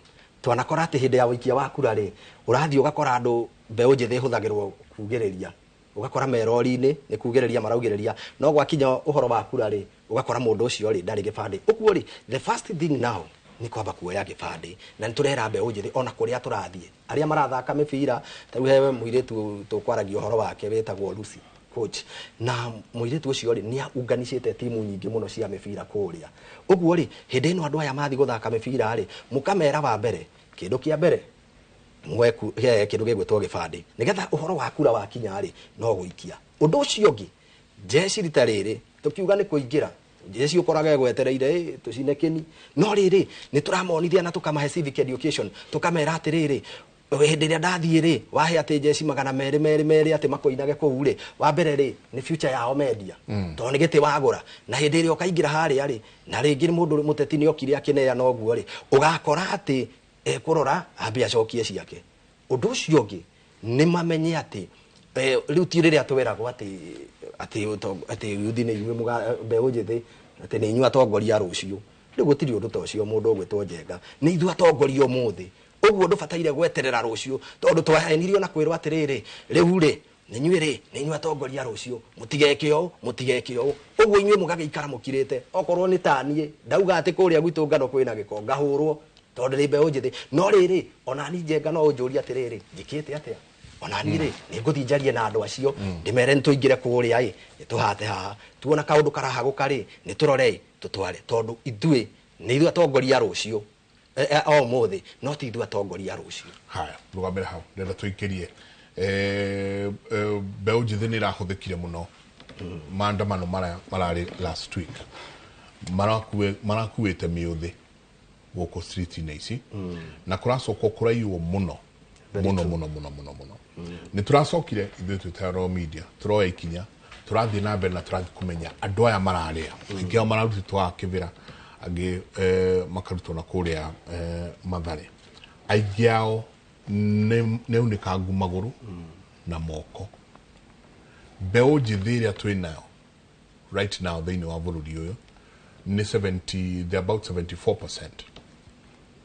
twanakora atĩ hĩndĩ ya ũikia wa kura rĩ, ũrathiĩ ũgakora andũ, mbeũ njĩthĩ ĩhũthagĩrwo kugĩrĩria, ũgakora merori-inĩ nĩ kugĩrĩria maraugĩrĩria, no gwakinya ũhoro wa kura rĩ, ũgakora mũndũ ũcio rĩ ndarĩ gĩbandĩ. Ũguo rĩ, the first thing now nĩ kwamba kuoya gĩbandĩ, na nĩ tũrera mbeũ njĩthĩ ona kũrĩa tũrathiĩ, arĩa marathaka mĩbira. Ta rĩu he mũirĩtu tũkwaragia ũhoro wake wĩtagwo Lucy coach, na mũirĩtu ũcio rĩ, nĩ aunganicĩte timu nyingĩ mũno cia mĩbira kũrĩa. Ũguo rĩ, hĩndĩ ĩno andũ aya mathiĩ gũthaka mĩbira rĩ, mũkamera wa mbere, kĩndũ kĩa mbere muoe kĩndũ gĩgwĩtwo gĩbandĩ, nĩgetha ũhoro wa kura wakinya rĩ, no gũikia. Ũndũ ũcio ũngĩ, njeci rita rĩrĩ tũkiuga nĩ kũingĩra njeci, ũkoraga egwetereire tũcine kĩni, no rĩrĩ nĩ tũramonithia na tũkamahe civic education, tũkamera atĩrĩrĩ, hĩndĩ ĩrĩa ndathiĩ rĩ, wahe atĩ njeci 222 atĩ makũinage kũu rĩ, wa mbere rĩ, nĩ future yao mendia, tondũ nĩ gĩtĩ wagũra. Na hĩndĩ ĩrĩa ũkaingĩra harĩa rĩ, na rĩngĩ mũndũ mũteti nĩ okire akĩneana ũguo rĩ, ũgakora atĩ ekũrora ambe acokie ciake. Ũndũ ũcio ũngĩ nĩ mamenye atĩ rĩu ti rĩrĩa tweragwo atĩ atĩ yuthi nĩ inyuĩ mbeũ njĩthĩ, atĩ nĩ inyuĩ atongoria a rũciũ. Rĩu gũtirĩ ũndũ ta ũcio mũndũ ũgwĩtwo Njenga, nĩ ithuĩ atongoria ũmũthĩ. Ũguo ndũbataire gweterera rũciũ, tondũ twahenirio na kwĩrwo atĩrĩrĩ, rĩu rĩ Nĩ inyuĩ rĩ, nĩ inyuĩ atongoria rũciũ, mũtigeke ũũ, mũtigeke ũũ. Ũguo inyuĩ mũgagĩikara mũkirĩte. Okorwo nĩ ta niĩ, ndauga atĩ kũrĩa gwitũ ngano kwĩna gĩko, ngahũrwo tondũ ndĩ mbeũ njĩthĩ. No rĩrĩ, ona niĩ Njenga no ũnjũrie atĩrĩrĩ, njĩkĩte atĩa? Ona niĩ rĩ, nĩ ngũthiĩ njarie na andũ acio, ndĩmere nĩ tũingĩre kũrĩa ĩ, nĩ tũhate haha. Tuona kaũndũ karahagũka rĩ, nĩ tũrore ĩ, tũtware. Tondũ ithuĩ, nĩ ithuĩ atongoria rũciũ. O ũmũthĩ, no ti ithuĩ atongoria rũciũ. Haya, rũgamĩre hau, ndĩrenda tũikĩrie. Mbeũ njĩthĩ nĩ ĩrahũthĩkire mũno maandamano marĩa mararĩ last week. Marakuĩte mĩũthĩ gũkũ street-inĩ ici, na kũracokwo kũraiywo mũno mũno mũno mũno mũno mũno. Nĩ tũracokire ithuĩ twĩ ta Royal Media, tũroya ikinya, tũrathiĩ na mbere na tũrathiĩ kũmenya andũ aya mararĩa. Aingĩ ao mararutĩtwo haha Kĩbĩra, angĩ makarutwo na kũrĩa Mathare. Aingĩ ao nĩ aunĩkangu magũrũ na moko. Mbeũ njĩthĩ ĩrĩa twĩ nayo right now thĩinĩ wa bũrũri ũyũ nĩ 70, they're about 74%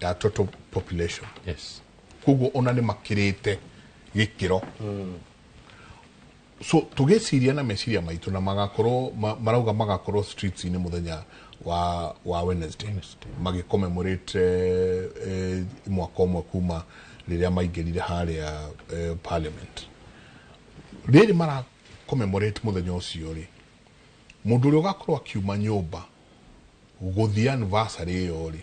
ya total population. Yes. Koguo ona nĩ makĩrĩte gĩkĩro. So tũgĩciria na meciria maitũ na magakorwo marauga magakorwo streets-inĩ mũthenya wa Wednesday magĩcommemorate mwaka ũmwe kuma rĩrĩa maingĩrire harĩa parliament. Rĩrĩ mara commemorate mũthenya ũcio rĩ, mũndũ ũrĩa ũgakorwo akiuma nyũmba gũthiĩ anniversary ĩyo rĩ,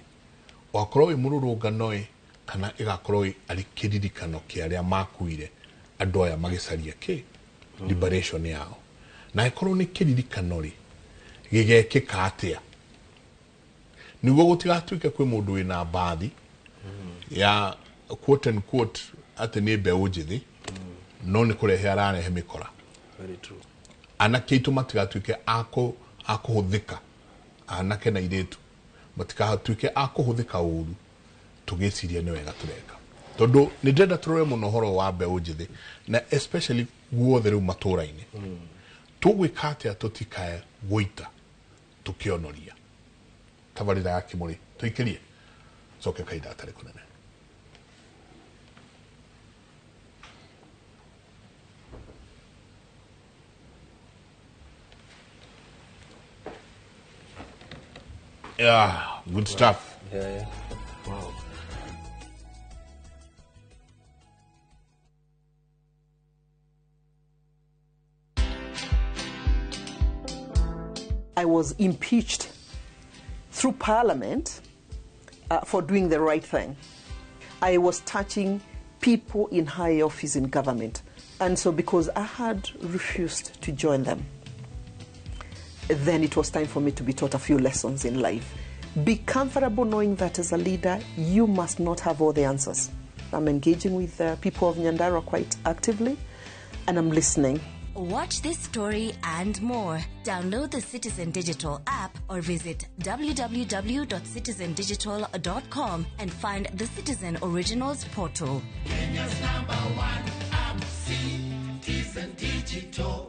wakorwo wĩ mũrũrũngano ĩ, kana ĩgakorwo arĩ kĩririkano kĩa arĩa makuire andũ aya magĩcaria kĩ liberation yao. Na ĩkorwo nĩ kĩririkano rĩ, gĩgekĩka atĩa nĩguo gũtigatuĩke kwĩ mũndũ wĩna mbathi ya quote and quote atĩ nĩ mbeũ njĩthĩ, no nĩ kũrehe ararehe mĩkora. Very true. Anake aitũ matigatuĩke a kũhũthĩka, anake na airĩtu matigatuĩke a kũhũthĩka ũru, tũgĩciria nĩ wega tũreka. Tondũ nĩ ndĩrenda tũrore mũno ũhoro wa mbeũ njĩthĩ, na especially guothe rĩu matũũra-inĩ. Tũgwĩka atĩa tũtikae gũita tũkĩonoria? Tabarĩra ya Kĩmũrĩ tũikĩrie, coke kahinda gatarĩ kũnene. Yeah, good stuff. Yeah, yeah. Wow. I was impeached through Parliament for doing the right thing. I was touching people in high office in government. And so because I had refused to join them, then it was time for me to be taught a few lessons in life. Be comfortable knowing that as a leader, you must not have all the answers. I'm engaging with the people of Nyandarua quite actively, and I'm listening. Watch this story and more. Download the Citizen Digital app or visit www.citizendigital.com and find the Citizen Originals portal. Kenya's #1 app, Citizen Digital.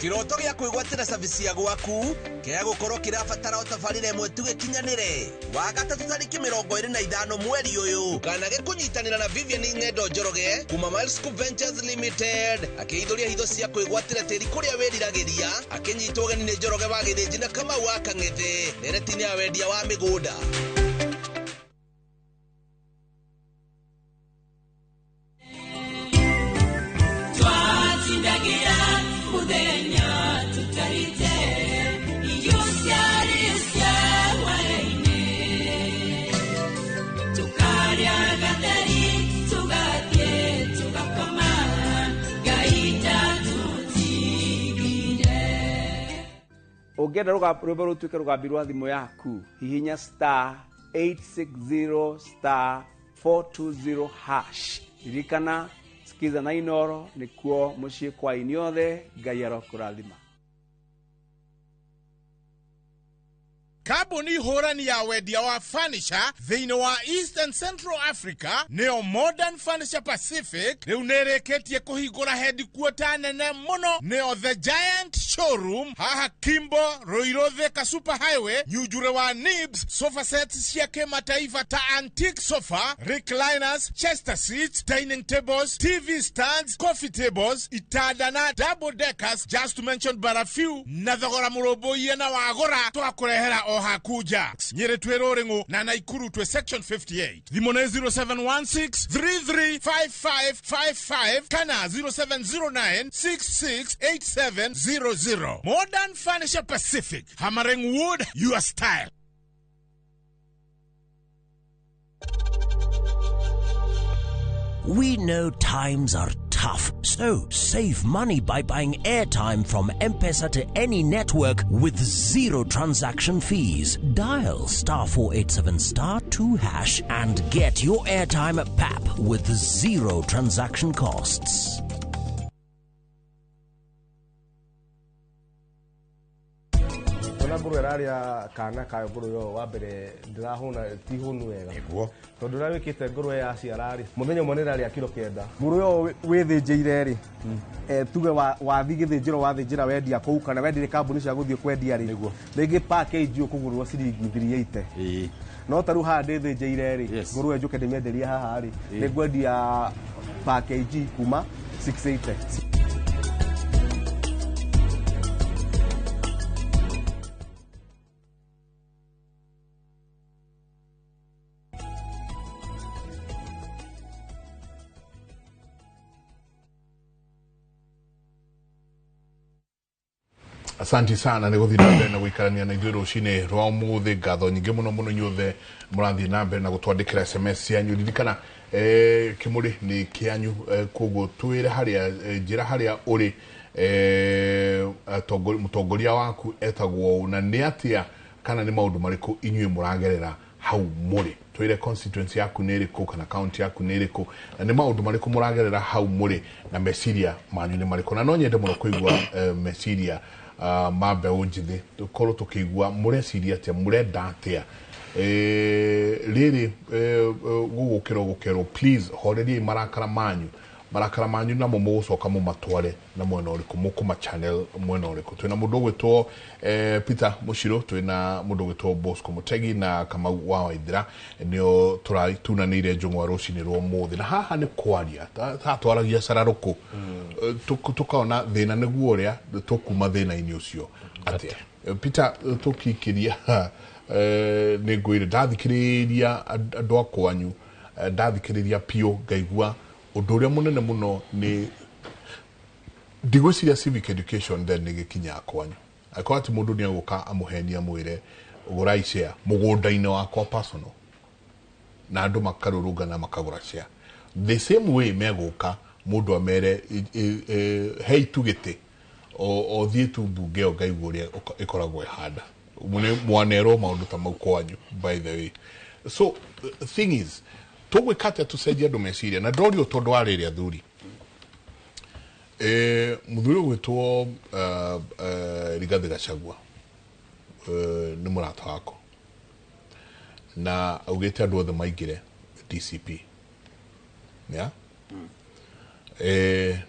Kiroto gĩa kwĩgwatĩra service ya gwaku kĩa gũkorwo kĩrabatara ũtabarĩre ĩmwe tu gĩkinyanĩre. Wa gatatũ tarĩki 25 mweri ũyũ kana gĩkũnyitanĩra na Vivian Ng'endo Njoroge kuma Miles Scoop Ventures Limited akĩhithũria hitho cia kwĩgwatĩra tĩri kũrĩa wĩriragĩria, akĩnyitwo ũgeni nĩ Njoroge wa Gĩthĩnji na Kamau wa Kang'ethe ndereti-inĩ ya wendia wa mĩgũnda. Twatindagira muthenya tutarite irio ciarĩ wara-inĩ, tukarĩa gatheri tugathiĩ tugakoma, Ngai ndatũtigire. Ũngĩenda rwĩmbo rũtuĩke rũgambi rwa thimũ yaku, hihinya *860 *420#. Ririkana Sikiza na Inooro nĩkuo mũciĩ kwa inyuothe. Ngai arokũrathima. Kambuni Kambuni hũrani ya wendia wa furniture thĩinĩ wa East and Central Africa nĩyo Modern Furniture Pacific rĩu nĩrĩkĩtie kũhingũra headquarter nene mũno nĩyo The Giant Showroom haha Kimbo Ruiru Thika Super Highway Nyunjure wa Nibs. Sofa sets cia kĩmataifa ta antique sofa, recliners, chester seats, dining tables, TV stands, coffee tables, itanda na double deckers, just to mention but a few, na thogora mũrũmbũiye na wagũra twakũrehera o haku nja. Nyĩrĩ twĩ Rũrĩng'ũ na Naikuru twĩ section 58. Thimũ nĩ 0716 335555 kana 0709 668700. Modern Furniture Pacific, hammering wood your style. We know times are tough, so save money by buying airtime from M-Pesa to any network with zero transaction fees. Dial *487 *2# and get your airtime at PAP with zero transaction costs. Ona ngũrwe ĩrarĩa kana kayo ngũrwe ĩyo wa mbere ndĩrahũna ti hũnu wega tondũ ũrĩa wĩkĩte ngũrwe yaciara rĩ mũthenya ũmwe nĩ ĩrarĩa kiro 9 ngũrwe ĩyo wĩthĩnjĩire rĩ tuge wathi gĩthĩnjĩro wathĩnjĩra wendia kũu kana wendirie kambuni cia gũthiĩ kwendia rĩ rĩngĩ package ũkũgũrwo ciringi 380 no ta rĩu haha ndĩthĩnjĩire rĩ ngũrwe njũke ndĩmĩenderie haha rĩ nĩngwendia package kuma 680. Asante sana nä gå thiä na mbere na gå ikarania na ithuä rå cinä rwa må thä ngatho nyingä må no må no inyuothe må rathiä na mbere na gå twandä kä ra SMS cianyu ririkana kä må rä nä kä anyu koguo twä re harä a njä ra harä a å rä må tongoria waku etagwo na nä atä a kana nä maå ndå marä kå inyuä må ragerera hau må rä twä constituency yaku nä ä rä kå kana county yaku nä ä rä kå na nä maå ndå marä kå må ragerera hau må rä na meciria manyu nä marä kå na no nyende må no kå igua meciria ma mbeũ njĩthĩ tũkorwo tũkĩigua mũreciria atĩa mũrenda atĩa rĩrĩ gũgũkĩrwo gũkerwo please horeriai marakara manyu namo mũgũcoka mũmatware na mwena ũrĩkũ mũkũma channel mwena ũrĩkũ twĩna mũndũ ũgwĩtwo Peter Mũcirũ twĩna mũndũ ũgwĩtwo Bosco Mũtegi na Kamau wa Waithira nĩo tũratunanĩire njũng'wa rũcinĩ rwa ũmũthĩ na haha nĩ kwaria twaragia cararũkũ tũkaona thĩna nĩguo ũrĩa tũkuma thĩna-inĩ ũcio atĩa Peter tũkikĩria nĩ ngwĩre ndathikĩrĩria andũ a kwanyu ndathikĩrĩria piũ ngaigua ũndũ ũrĩa mũnene mũno nĩ ndigwĩciria civic education then nĩ gĩkinyaga kwanyu angĩkorwo atĩ mũndũ nĩ egũka amũhenie amwĩre gũrai share mũgũnda-inĩ wakwa personal na andũ makarũrũngana makagũra share the same way megũka mũndũ amere hei tu gĩtĩ o thiĩ tu mbunge ĩyo ngaigua ũrĩa ĩkoragwo ĩhana mwanerwo maũndũ ta mau kwanyu by the way. So thing is tũgwĩka atĩa tũcenjie andũ meciria na ndorio tondũ wa rĩrĩ athuri mũthuri ũgwĩtwo Rigathĩ Gachagua nĩ mũrata wakwa na augĩte andũ othe maingĩre DCP yeah?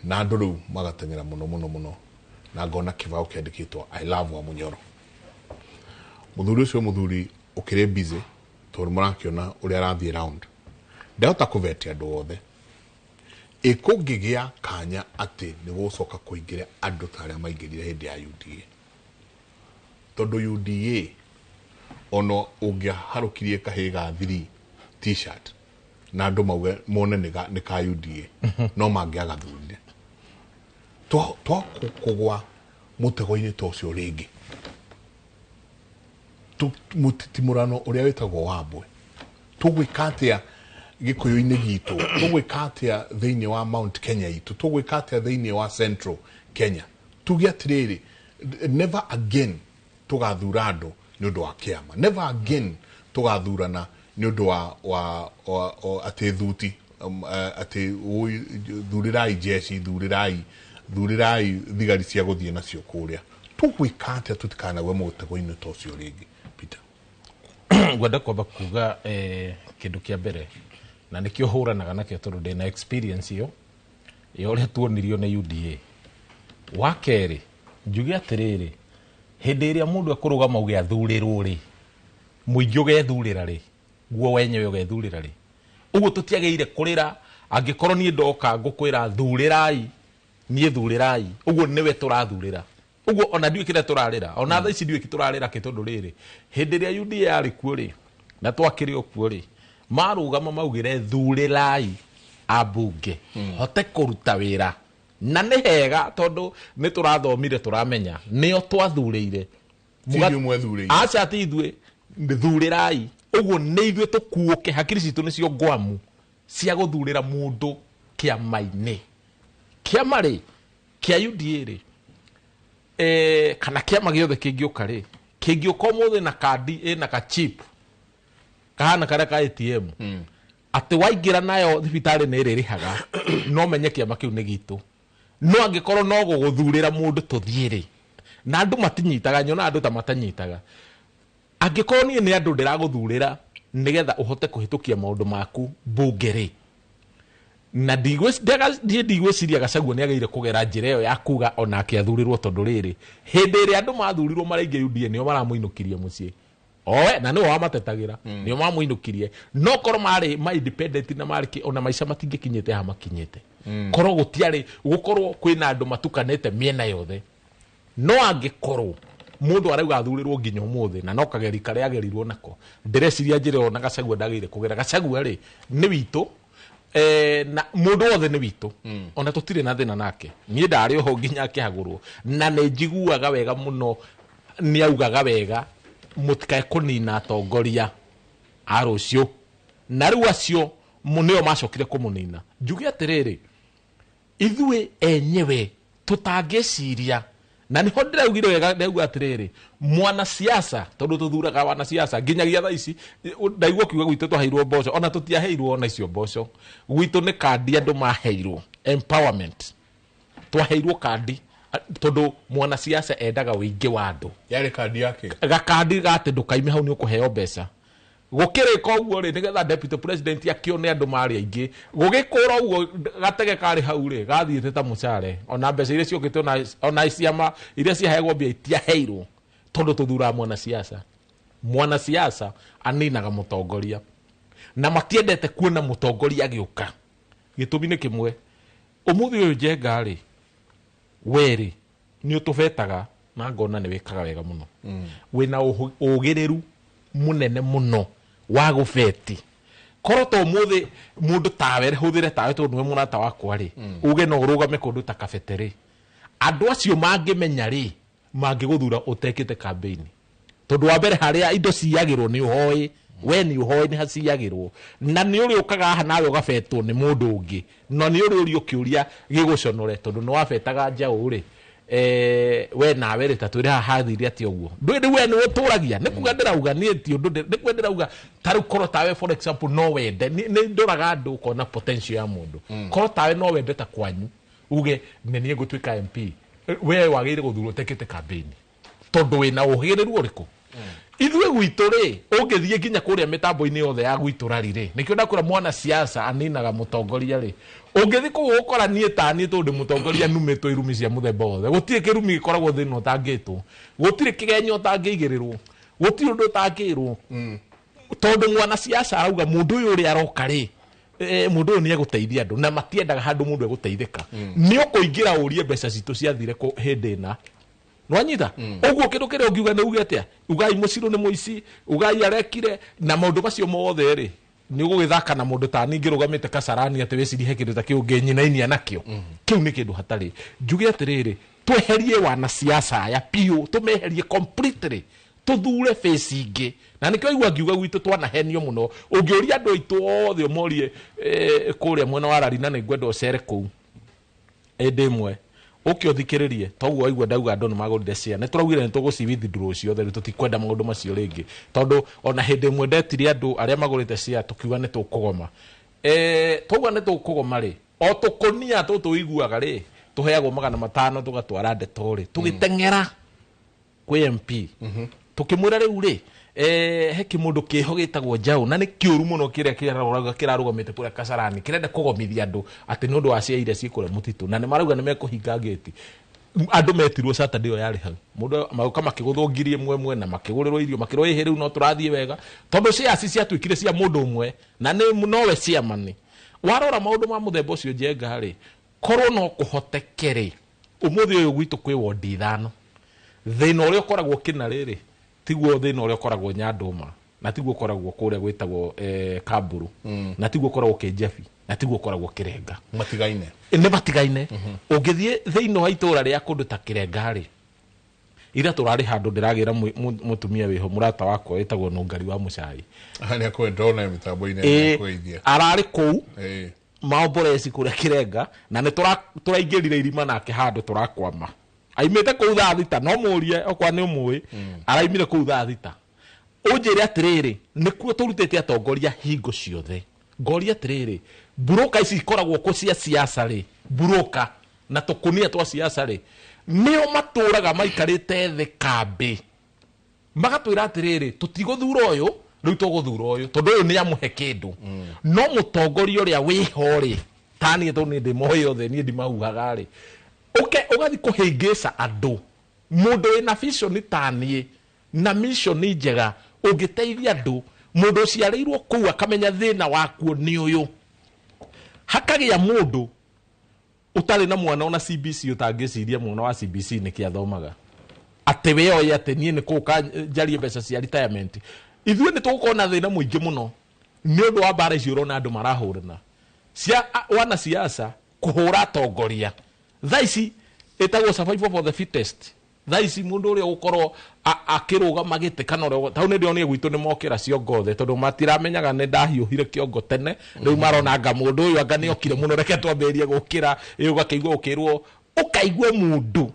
Na andũ rĩu magateng'era mũno mũno mũno na ngona kĩbaũ kĩandĩkĩtwo I love wa Munyoro. Mũthuri ũcio mũthuri ũkĩrĩ busy tondũ mũrakĩona ũrĩa arathiĩ round ndahota kũvetia andũ othe ĩkũngĩgĩa kanya atĩ nĩ gũcoka kũingĩra andũ ta arĩa maingĩrire hĩndĩ ya UDA tondũ UDA ona ũngĩaharũkirie kahĩĩ ga 3 t-shirt na andũ mauge mone nĩ ka UDA no mangĩagathurire twakũgwa mũtego-inĩ ta ũcio rĩngĩ mũtitimũrano ũrĩa wĩtagwo wambwe tũgwĩka atĩa gĩkũyũ-inĩ gitũ tũgwĩka atĩa thĩinĩ wa Mount Kenya itũ tũgwĩka atĩa thĩinĩ wa Central Kenya tuge atĩrĩrĩ never again tũgathura andũ nĩ ũndũ wa kĩama never again tũgathurana nĩ ũndũ wa atĩ thuti atĩ thurĩrai jeshi thurĩrai thigari cia gũthiĩ nacio kũrĩa tũgwĩka atĩa tũtikanagwe mũtego-inĩ ta ũcio rĩngĩ Peter? Ngwenda kwamba kuga kĩndũ kĩa mbere na nĩkĩo hũranaga nakĩo tondũ ndĩna experience ĩyo ya ũrĩa tuonirio nĩ UDA. Wa kerĩ, njuge atĩrĩrĩ, hĩndĩ ĩrĩa mũndũ ekũrũgama uge athurĩrwo rĩ, mũingĩ ũgethurĩra rĩ, guo wenyewe ũgethurĩra rĩ, ũguo tũtiagĩrĩire kũrĩra angĩkorwo niĩ ndoka ngũkwĩra thurĩrai, niĩ thurĩrai, ũguo nĩwe tũrathurĩra. Ũguo ona ndiũĩ kĩrĩa tũrarĩra, ona thaa ici ndiũĩ tũrarĩra kĩ tondũ rĩrĩ, hĩndĩ ĩrĩa UDA yarĩ kuo rĩ, na twakĩrĩ o kuo rĩ, marũgama maugire thurĩrai ambunge hote kũruta wĩra. Na nĩ hega tondũ nĩ tũrathomire tũramenya nĩo twathurĩire. Aca ti ithuĩ, thurĩrai. Ũguo nĩ ithuĩ tũkuũke, hakiri citũ nĩcio ngwamu cia gũthurĩra mũndũ kĩama-inĩ. Kĩama rĩ, kĩa UDA rĩ, kana kĩama gĩothe kĩngĩũka rĩ, kĩngĩũka ũmũthĩ na kandi ĩna ka chip kahana karĩa ka ATM, atĩ waingĩra nayo thibitarĩ nĩ ĩrĩrĩhaga, no menye kĩama kĩu nĩ gitũ. No angĩkorwo no gũgũthurĩra mũndũ tũthiĩ rĩ, na andũ matinyitaga, nyona andũ ta matanyitaga. Angĩkorwo niĩ nĩ andũ ndĩragũthurĩra nĩgetha ũhote kũhĩtũkia maũndũ maku mbunge rĩ, na ndigwĩciria Gachagua nĩ agĩrĩire kũgera njĩra ĩyo ya kuga onake athurĩrwo tondũ rĩrĩ, hĩndĩ ĩrĩa andũ mathurirwo maraingĩ UDA nĩo maramũinũkirie mũciĩ. Oe, na nĩo wamatetagĩra, nĩo mamũinũkirie. No korwo marĩ ma independent na marĩ ona maica matingĩkinyĩte haha makinyĩte. Korwo gũtiarĩ, gũkorwo kwĩna andũ matukanĩte mĩena yothe. No angĩkorwo mũndũ arauga athurĩrwo nginya ũmũthĩ na no kageri karĩa agerirwo nako, ndĩreciria njĩra ĩyo na Gachagua ndagĩrĩire kũgera. Gachagua rĩ nĩ witũ, na mũndũ wothe nĩ witũ, ona tũtirĩ na thĩna nake. Niĩ ndarĩ oho nginya akĩhagũrwo, na nĩ njiguaga wega mũno, nĩ augaga wega mũtikae kũnina atongoria a rũciũ, na rĩu acio nĩo macokire kũmũnina. Njuge atĩrĩrĩ, ithuĩ enyewe tũtangĩciria, na nĩho ndĩraugire wega, ndĩrauga atĩrĩrĩ, mwanasiasa, tondũ tũthuraga wanasiasa nginyagia thaa ici, ndaigua ũkiuga gwitũ twaheirwo mboco, ona tũtiaheirwo ona icio mboco. Gwitũ nĩ kandi andũ maheirwo, empowerment. Twaheirwo kandi tondũ mwanasiasa endaga ũingĩ wa andũ. Yarĩ kandi yake? Gakandi ga atĩ ndũkaime hau nĩ ũkũheo mbeca. Gũkĩrĩka ũguo rĩ, nĩgetha deputy president akĩone andũ marĩ aingĩ. Gũgĩkũra ũguo gatege karĩ hau rĩ, gathiĩte ta mũcare. Ona mbeca iria ciũkĩte, ona ciama iria ciaheagwo mbia itiaheirwo tondũ tũthuraga mwanasiasa. Mwanasiasa aninaga mũtongoria, na matiendete kuona mũtongoria agĩũka. Gĩtũmi nĩ kĩmwe, ũmũthĩ ũyũ Njenga rĩ, we rĩ nĩ ũtũbetaga na ngona nĩ wĩkaga wega mũno. Wĩna ũgĩrĩru mũnene mũno wa gũbeti. Korwo to ũmũthĩ mũndũ tawe hũthĩre tawe tondũ nĩwe mũrata wakwa rĩ, uge no ũrũgame kũndũ ta Kabete rĩ, andũ acio mangĩmenya rĩ, mangĩgũthura ũtekĩte campaign. Tondũ wa mbere harĩa indo ciyagĩrwo nĩ ũhoĩ, we nĩ ũhoĩ nĩ haciyagĩrwo, na nĩ ũrĩũkaga haha nawe ũgabetwo nĩ mũndũ ũngĩ, na nĩ ũrĩũrio kĩũria gĩgũconore tondũ nĩ wabetaga njaũ rĩ, we nawe rĩ ta twĩre haha hathire atĩa ũguo. Ndũĩ we nĩ ũtũragia, nĩ kuga ndĩrauga niĩ ti ũndũ, nĩ kuga ndĩrauga ta rĩu korwo tawe for example no wende, nĩ ndoraga andũ ũkona potential ya mũndũ. Korwo tawe no wende ta kwanyu uge nĩ niĩ ngũtuĩka MP, we wagĩrĩire gũthurwo ũtekĩte campaign tondũ wĩna ũhĩgĩrĩru ũrĩkũ. Ithuĩ gwitũ rĩ, ũngĩthiĩ nginya kũrĩa mĩtambo-inĩ yothe ya gwitũ rari rĩ, nĩkĩo ndakwĩra mwanasiasa aninaga mũtongoria rĩ, ũngĩthiĩ kũu ũgũkora niĩ ta niĩ tondũ ndĩ mũtongoria numĩtwo irumi cia mũthemba wothe. Gũtirĩ kĩrumi gĩkoragwo thĩna ũtangĩtwo, gũtirĩ kĩgenyo ũtangĩigĩrĩrwo, gũtirĩ ũndũ ũtangĩrwo, tondũ mwanasiasa arauga mũndũ ũyũ ũrĩa aroka rĩ, mũndũ ũyũ nĩ egũteithia andũ, na matiendaga handũ mũndũ egũteithĩka. Nĩ ũkũingĩra ũrie mbeca citũ ciathire hĩndĩ ĩna. Nwanyita? Ũguo kĩndũ kĩrĩa ũngiuga nĩ uge atĩa? Ugai mũcirũ nĩ mũici, ugai arekire, na maũndũ macio mothe rĩ, nĩ ũgũgĩthaka na mũndũ ta niĩ ngĩrũgamĩte Kasarani atĩ wĩcirie he kĩndũ ta kĩu ũngĩnyinainia nakĩo. Kĩu nĩ kĩndũ hatarĩ. Njuge atĩrĩrĩ, tweherie wanasiasa aya biũ, tũmeherie completely, tũthure face ingĩ. Na nĩkĩo waigua ngiuga gwitũ twanahenio mũno. Ũngĩũria andũ aitũ othe ũmorie kũrĩa mwena wa Rari, na nĩngwenda ũcere kũu ĩndĩ ĩmwe, ũke ũthikĩrĩrie. Toguo waigua ndauga andũ nĩ magũrire share, nĩ tũraugire nĩ tũgũci withdraw ciothe, rĩu tũtikwenda maũndũ macio rĩngĩ, tondũ ona hĩndĩ ĩmwe ndetire andũ arĩa magũrĩte share tũkiuga nĩ tũkũgoma. Twauga nĩ tũkũgoma rĩ, o tũkũnia tũtũ ũiguaga rĩ, tũheagwo 500 tũgatwara ndeto rĩ, tũgĩteng'era kwĩ MP, tũkĩmwĩra rĩu rĩ, He kĩmũndũ kĩho gĩtagwo njaũ na nĩ kĩũru mũno kĩrĩa kĩrarũgamĩte kũrĩa Kasarani, kĩrenda kũgomithia andũ atĩ nĩ ũndũ wa cia iria ciĩ kũrĩa mũtitũ, na nĩ marauga nĩ mekũhinga ngĩti. Andũ metirwo Saturday ĩyo yarĩ hau, mũndũ magũka makĩgũthwo 1000 na makĩgũrĩrwo irio, makĩrwo ĩhĩ rĩu no tũrathiĩ wega, tondũ shares ciatuĩkire cia mũndũ ũmwe na nĩ nowe chairman. Warora maũndũ ma mũthemba ũcio Njenga rĩ, korwo no kũhoteke rĩ, ũmũthĩ ũyũ gwitũ kwĩ wondi 5, thĩna ũrĩa ũkoragwo kĩna rĩrĩ tiguo thĩna ũrĩa ũkoragwo Nyandũma, na tiguo ũkoragwo kũrĩa gwĩtagwo Kamburu, na tiguo ũkoragwo Kĩnjabi, na tiguo ũkoragwo Kĩrenga. Matigaine. Nĩ matigaine. Ũngĩthiĩ thĩinĩ wa itũra rĩa kũndũ ta Kĩrenga rĩ, ira tũrarĩ handũ ndĩragĩra mũtumia wĩho mũrata wakwa wĩtagwo Nũngari wa Mũcai. Harĩa kwĩ ndona mĩtambo-inĩ ya kwĩithia. Ararĩ kũu maomboreci kũrĩa Kĩrenga, na nĩ tũraingĩrire irima nake handũ tũrakwama. Aimĩte kũu thaa 6, no mũrie okwa nĩ ũmũĩ, araimire kũu thaa 6. Ũnjĩre atĩrĩrĩ, nĩkuo tũrutĩte atongoria hingo ciothe. Ngoria atĩrĩrĩ, mburoka ici ikoragwo kũ cia siasa rĩ, mburoka na tũkũnia twa siasa rĩ, nĩo matũraga maikarĩte thĩ kambĩ, magatwĩra atĩrĩrĩ, tũtigũthura ũyũ, rĩu tũgũthura ũyũ, tondũ ũyũ nĩ amũhe kĩndũ. No mũtongoria ũrĩa wĩho rĩ, ta niĩ tondũ niĩ ndĩ moĩ othe, niĩ ndimahuhaga rĩ, ũke ũgathiĩ kũhĩngĩca andũ. Mũndũ wĩna vision ta niĩ na mission njega ũngĩteithia andũ, mũndũ ũciarĩirwo kũu akamenya thĩna wakuo nĩ ũyũ. Hakagĩa mũndũ ũtarĩ na mwana ona CBC ũtangĩciria mwana wa CBC nĩkĩ athomaga, atĩ we oĩ atĩ niĩ nĩ kũũka njarie mbeca cia retirement. Ithuĩ nĩ tũgũkorwo na thĩna mũingĩ mũno nĩ ũndũ wa mbara icio ũrona andũ marahũrana cia wanasiasa kũhũra atongoria. Thaa ici ĩtagwo survival for the fittest. Thaa ici mũndũ ũrĩa ũgũkorwo akĩrũgama gĩtĩ kana ũrĩa tau nĩ ndĩronire gwitũ nĩ mokĩra ciongo othe, tondũ matiramenyaga nĩ ndahiũhire kĩongo tene. Rĩu marona anga mũndũ ũyũ anga nĩ okire mũno, reke twambĩrĩrie gũkĩra. Ĩ ũgakĩigua ũkĩrwo, ũkaigua mũndũ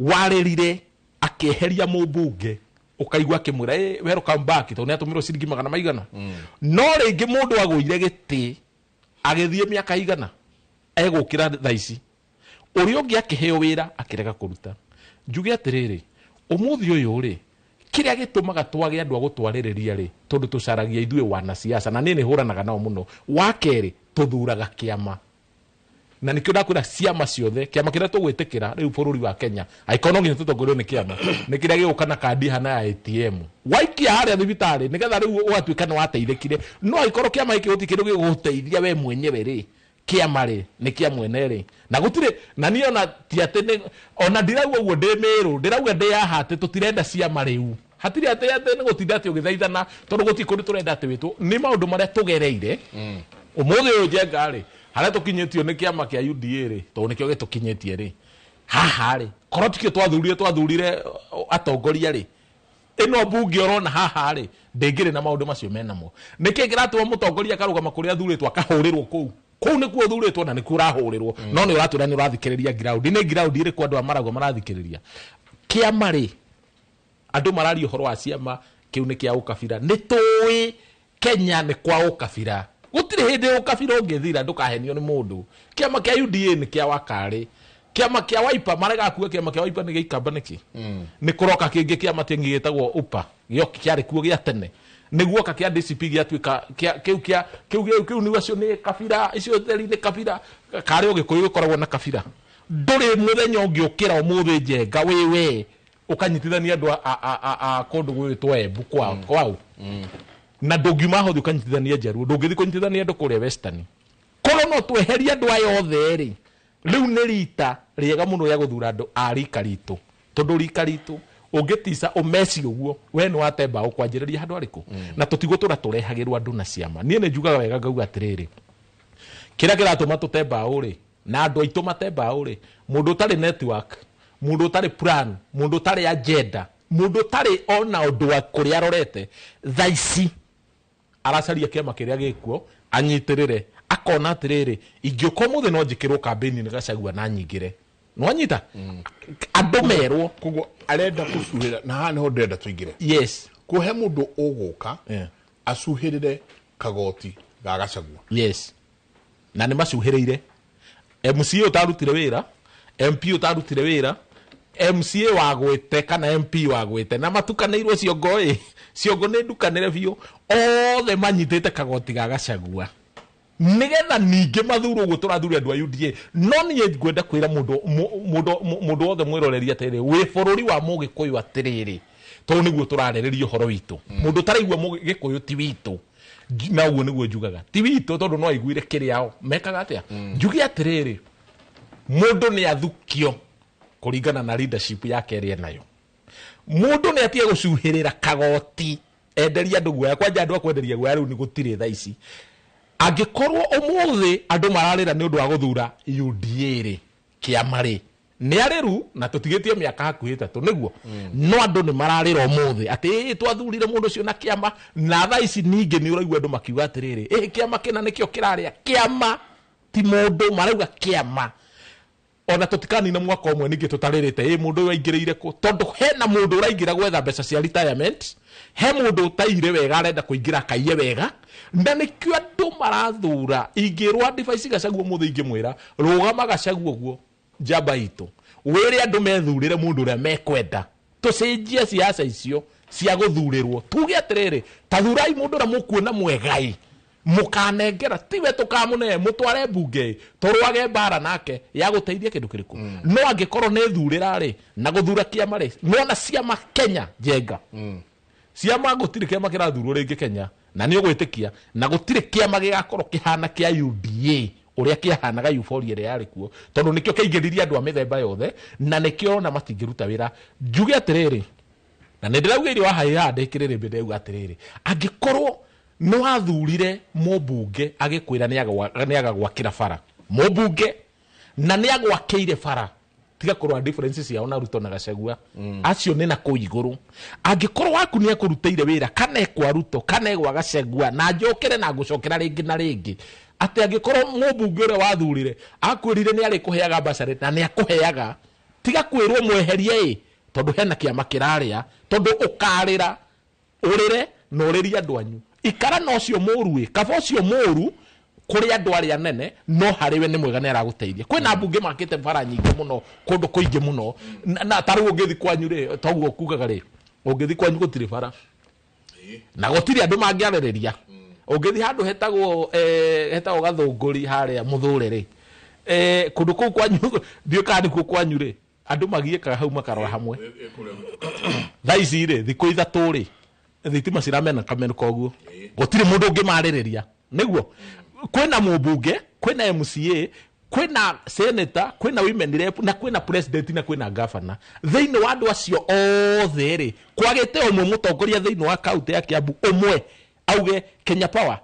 warĩrire akĩeheria mũmbunge, ũkaigua akĩmwĩra, ĩ, welcome back, tondũ nĩ atũmĩrwo ciringi magana maigana. No rĩngĩ mũndũ agũire gĩtĩ agĩthiĩ mĩaka igana egũkĩra thaa ici, ũrĩa ũngĩ akĩheo wĩra akĩrega kũruta. Njuge atĩrĩrĩ, ũmũthĩ ũyũ rĩ, kĩrĩa gĩtũmaga twage andũ a gũtwarĩrĩria rĩ, tondũ tũcaragia ithuĩ wanasiasa, na niĩ nĩ hũranaga nao mũno. Wa kerĩ, tũthuraga kĩama, na nĩkĩo ndakwĩra ciama ciothe, kĩama kĩrĩa tũgwĩtĩkĩra rĩu bũrũri wa Kenya, angĩkorwo no nginya tũtongorio nĩ kĩama, nĩ kĩrĩa gĩgũka na kandi hana ya ATM. Waikia harĩa thibitarĩ nĩgetha rĩu ũgatuĩka nĩ wateithĩkire. No angĩkorwo kĩama gĩkĩ gũtirĩ kĩndũ gĩgũgũteithia we mwenyewe rĩ, kĩama rĩ nĩ kĩa mwene rĩ, na gũtirĩ. Na niĩ ona ti atĩ nĩ, ona ndirauga ũguo ndĩ Mĩrũ, ndĩrauga ndĩ haha atĩ tũtirenda ciama rĩu. Hatirĩ atĩ atĩ nĩ gũtinda atĩ ũgĩthaithana, tondũ gũtirĩ kũndũ tũrenda atĩ wĩtwo. Nĩ maũndũ marĩa tũgereire. Ũmũthĩ ũyũ Njenga rĩ, harĩa tũkinyĩtio nĩ kĩama kĩa UDA rĩ, tondũ nĩkĩo gĩtũkinyĩtie rĩ, haha rĩ, korwo tikĩo twathurire atongoria rĩ, ĩno mbunge ũrona haha rĩ, ndĩngĩrĩ na maũndũ macio menamo. Nĩkĩ kĩratũma mũtongoria akarũgama kũrĩa athurĩtwo akahũrĩrwo kũu? Kũu nĩkuo ũthurĩtwo na nĩkuo ũrahũrĩrwo. No nĩ ũratwĩra nĩ ũrathikĩrĩria ground. Nĩ ground ĩrĩkũ andũ a marauga marathikĩrĩria? Kĩama rĩ, andũ mararia ũhoro wa ciama, kĩu nĩ kĩa ũkabira. Nĩ tũĩ Kenya nĩ kwa ũkabira. Gũtirĩ hĩndĩ ũkabira ũngĩthira ndũkahenio nĩ mũndũ. Kĩama kĩa UDA nĩ kĩa Wakarĩ. Kĩama kĩa Wiper marega kuga kĩama kĩa Wiper nĩ gĩikamba nĩkĩ? Nĩ kũroka kĩngĩ kĩama kĩngĩ gĩtagwo UPA, gĩoki kĩarĩ kuo gĩa tene. Nĩguoka kĩa DCP gĩatuĩka kĩa kĩu kĩa kĩu kĩu kĩu nĩ acio nĩ kabira, icio theri nĩ kabira. Karĩ Ũgĩkũyũ gĩkoragwo na kabira. Ndũrĩ mũthenya ũngĩũkĩra ũmũthĩ Njenga wĩ we ũkanyitithania andũ a kũndũ gwĩtwo Embu kwao. Na ndũngiuma ho ũkanyitithania Njaruo, ndũngĩthiĩ kũnyitithania andũ kũrĩa Western. Korwo no tweherie andũ aya othe rĩ, rĩu nĩ rita rĩega mũno rĩa gũthura andũ a rika ritũ, tondũ rika ritũ ũngĩtica ũmeci ũguo we nĩ wate mbaũ kwanjĩrĩria handũ harĩkũ. Na tũtigũtũra tũrehagĩrwo andũ na ciama. Niĩ nĩ njugaga wega ngauga atĩrĩrĩ, kĩrĩa kĩratũma tũte mbaũ rĩ, na andũ aitũ mate mbaũ rĩ, mũndũ ũtarĩ network, mũndũ ũtarĩ plan, mũndũ ũtarĩ agenda, mũndũ ũtarĩ ona ũndũ wa kũrĩa arorete, thaa ici aracaria kĩama kĩrĩa gĩkuo anyitĩrĩre, akona atĩrĩrĩ, ingĩũka ũmũthĩ no njĩkĩrwo kambĩini nĩ Gachagua na nyingĩre. Nĩwanyita? Andũ merwo. Koguo arenda gũcuhĩra, na haha nĩho ndĩrenda tũingĩre. Yes. Kũhe mũndũ ũgũka acuhĩrĩre kagoti ga Gachagua. Yes. Na nĩ macuhĩrĩire. MCA ũtarutire wĩra, MP ũtarutire wĩra, MCA wagwĩte kana MP wagwĩte na matukanĩirwo ciongo ĩ ciongo nĩ ndukanĩre biũ othe manyitĩte kagoti ga Gachagua nigetha ningĩ mathurwo ũguo tũrathure andũ a UDA. No niĩ ngwenda kwĩra mũndũ wothe mwĩroreri atĩrĩrĩ, wĩ bũrũri wa mũgĩkũyũ atĩrĩrĩ, tondũ nĩguo tũrarĩrĩria ũhoro witũ. Mũndũ ũtaraigua gĩkũyũ ti witũ, na ũguo nĩguo njugaga ti witũ, tondũ no aiguire kĩrĩao mekaga atĩa. Njuge atĩrĩrĩ, mũndũ nĩ athukio kũringana na leadership yake ĩrĩa enayo. Mũndũ nĩ atige gũcuhĩrĩra kagoti enderia andũ guoya. Kwanja andũ a kwenderia guoya rĩu nĩ gũtirĩ thaa ici. Angĩkorwo ũmũthĩ andũ mararĩra nĩ ũndũ wa gũthura UDA rĩ, kĩama rĩ, nĩ arĩru na tũtigĩtie mĩaka hakuhĩ 3 nĩguo. No andũ nĩ mararĩra ũmũthĩ atĩ ĩĩ twathurire mũndũ ũcio na kĩama, na thaa ici ningĩ nĩ ũraigua andũ makiuga atĩrĩrĩ, ĩĩ kĩama kĩna nĩkĩo kĩrarĩa. Kĩama ti mũndũ, marauga kĩama. Ona tũtikanina mwaka ũmwe ningĩ tũtarĩrĩte ĩ mũndũ ũyũ aingĩrĩire kũ, tondũ hena mũndũ ũraingĩra gwetha mbeca cia retirement, he mũndũ ũtaire wega arenda kũingĩra akaiye wega, na nĩkĩo andũ marathura. Ingĩrwo advice Gachagua ũmũthĩ ingĩmwĩra rũgama Gachagua ũguo njamba itũ, wĩre andũ methurĩre mũndũ ũrĩa mekwenda, tũcenjie siasa icio cia gũthurĩrwo, tuge atĩrĩrĩ, tathurai mũndũ ũrĩa mũkuona mwegai, mukanengera tiwe tukamune mutware bunge turwage mbara nake ya guteithia kindu kiriku. No angikorwo ni thurira ri na guthura kiama ri, nona ciama Kenya njenga ciama gutiri kiama kirathurwo ringi Kenya, na ni ugwitikia na gutiri kiama gigakorwo kihana kia UDA uria kihanaga euphoria ria yari kuo, tondu nikio kiaingiririe andu a mithemba yothe na nikio ona matingiruta wira. Njuge atiriri, na ni ndiraugire wa haia ndikirire mbere ndauga atiriri, angikorwo no athurire mũmbunge agĩkwĩra nĩ agwakĩra bara, mũmbunge na nĩ agwakĩire bara, tiga kũrora difference ciao na Ruto na Gachagua, acio nĩ na kũu igũrũ. Angĩkorwo waku nĩ akũrutĩire wĩra kana ekwa Ruto kana egwa Gachagua, na njokere na ngũcokera rĩngĩ na rĩngĩ atĩ angĩkorwo mũmbunge ũrĩa wathurire akwĩrire nĩ arĩkũheaga bursary na nĩ akũheaga, tiga kwĩrwo mweherie ĩ, tondũ hena kĩama kĩrarĩa, tondũ ũkarĩra ũrĩre na ũrĩrie andũ anyu. Ikara no cio mũru ĩ, kaba ũcio mũru kũrĩ andũ arĩa nene, no harĩ we nĩ mwega nĩ aragũteithia. Kwĩna mbunge makĩte bara nyingĩ mũno kũndũ kũingĩ mũno, na ta rĩu ũngĩthiĩ kwanyu rĩ, toguo kugaga rĩ, ũngĩthiĩ kwanyu gũtirĩ bara na gũtirĩ andũ mangĩarĩrĩria. Ũngĩthiĩ handũ hetagwo hetagwo Gathũngũri harĩa Mũthũre rĩ, kũndũ kũu kwanyu ndiũĩ kana nĩkuo kwanyu rĩ, andũ magiĩkaga hau makarora hamwe. Thaa ici rĩ, thikũ 3 rĩ, thitima ciramena kamenũka ũguo, gũtirĩ mũndũ ũngĩmarĩrĩria. Nĩguo kwĩna mũmbunge, kwĩna MCA, kwĩna senator, kwĩna women rep, na kwĩna president, na kwĩna governor. Thĩinĩ wa andũ acio othe rĩ, kwagĩte ũmwe mũtongoria thĩinĩ wa kaunti ya Kiambu ũmwe auge Kenya Power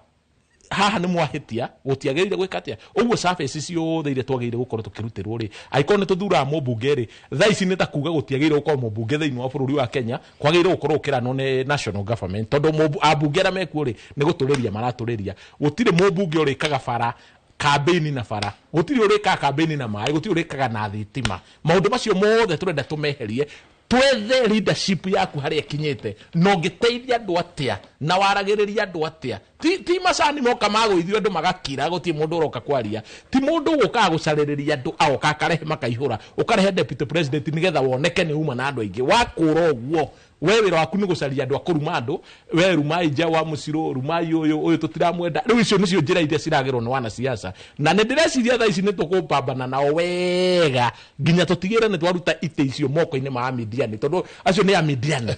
haha nĩ mwahĩtia, gũtiagĩrĩire gwĩka atĩa. Ũguo services ciothe iria twagĩrĩire gũkorwo tũkĩrutĩrwo rĩ, angĩkorwo nĩ tũthuraga mũmbunge rĩ, thaa ici nĩ ta kuga gũtiagĩrĩire gũkorwo mũmbunge thĩinĩ wa bũrũri wa Kenya, kwagĩrĩire gũkorwo ũkĩranwo nĩ national government, tondũ ambunge arĩa mekuo rĩ, nĩ gũtũrĩria maratũrĩria. Gũtirĩ mũmbunge ũrĩkaga bara campaign na bara, gũtirĩ ũrĩkaga campaign na maĩ, gũtirĩ ũrĩkaga na thitima. Maũndũ macio mothe tũrenda tũmeherie, twethe leadership yaku harĩa ĩkinyĩte, na ũngĩteithia andũ atĩa na waragĩrĩria andũ atĩa. Ti macani moka magũithio andũ magakira, gũtirĩ mũndũ ũroka kwaria, ti mũndũ ũgũkaga gũcarĩrĩria andũ agoka akarehe makaihũra, ũkarehe deputy president nĩgetha woneke nĩ uma na andũ aingĩ. Wakũra ũguo we wĩra waku nĩ gũcaria andũ a kũruma andũ, we rumai nja wa mũcirũ, rumai ũyũ, ũyũ tũtiramwenda. Rĩu icio nĩcio njĩra iria ciragerwo nĩ wanasiasa, na nĩ ndĩreciria thaa ici nĩ tũkũpambana nao wega nginya tũtigĩre nĩ twaruta itĩ icio moko-inĩ ma Amidiani, tondũ acio nĩ Amidiani.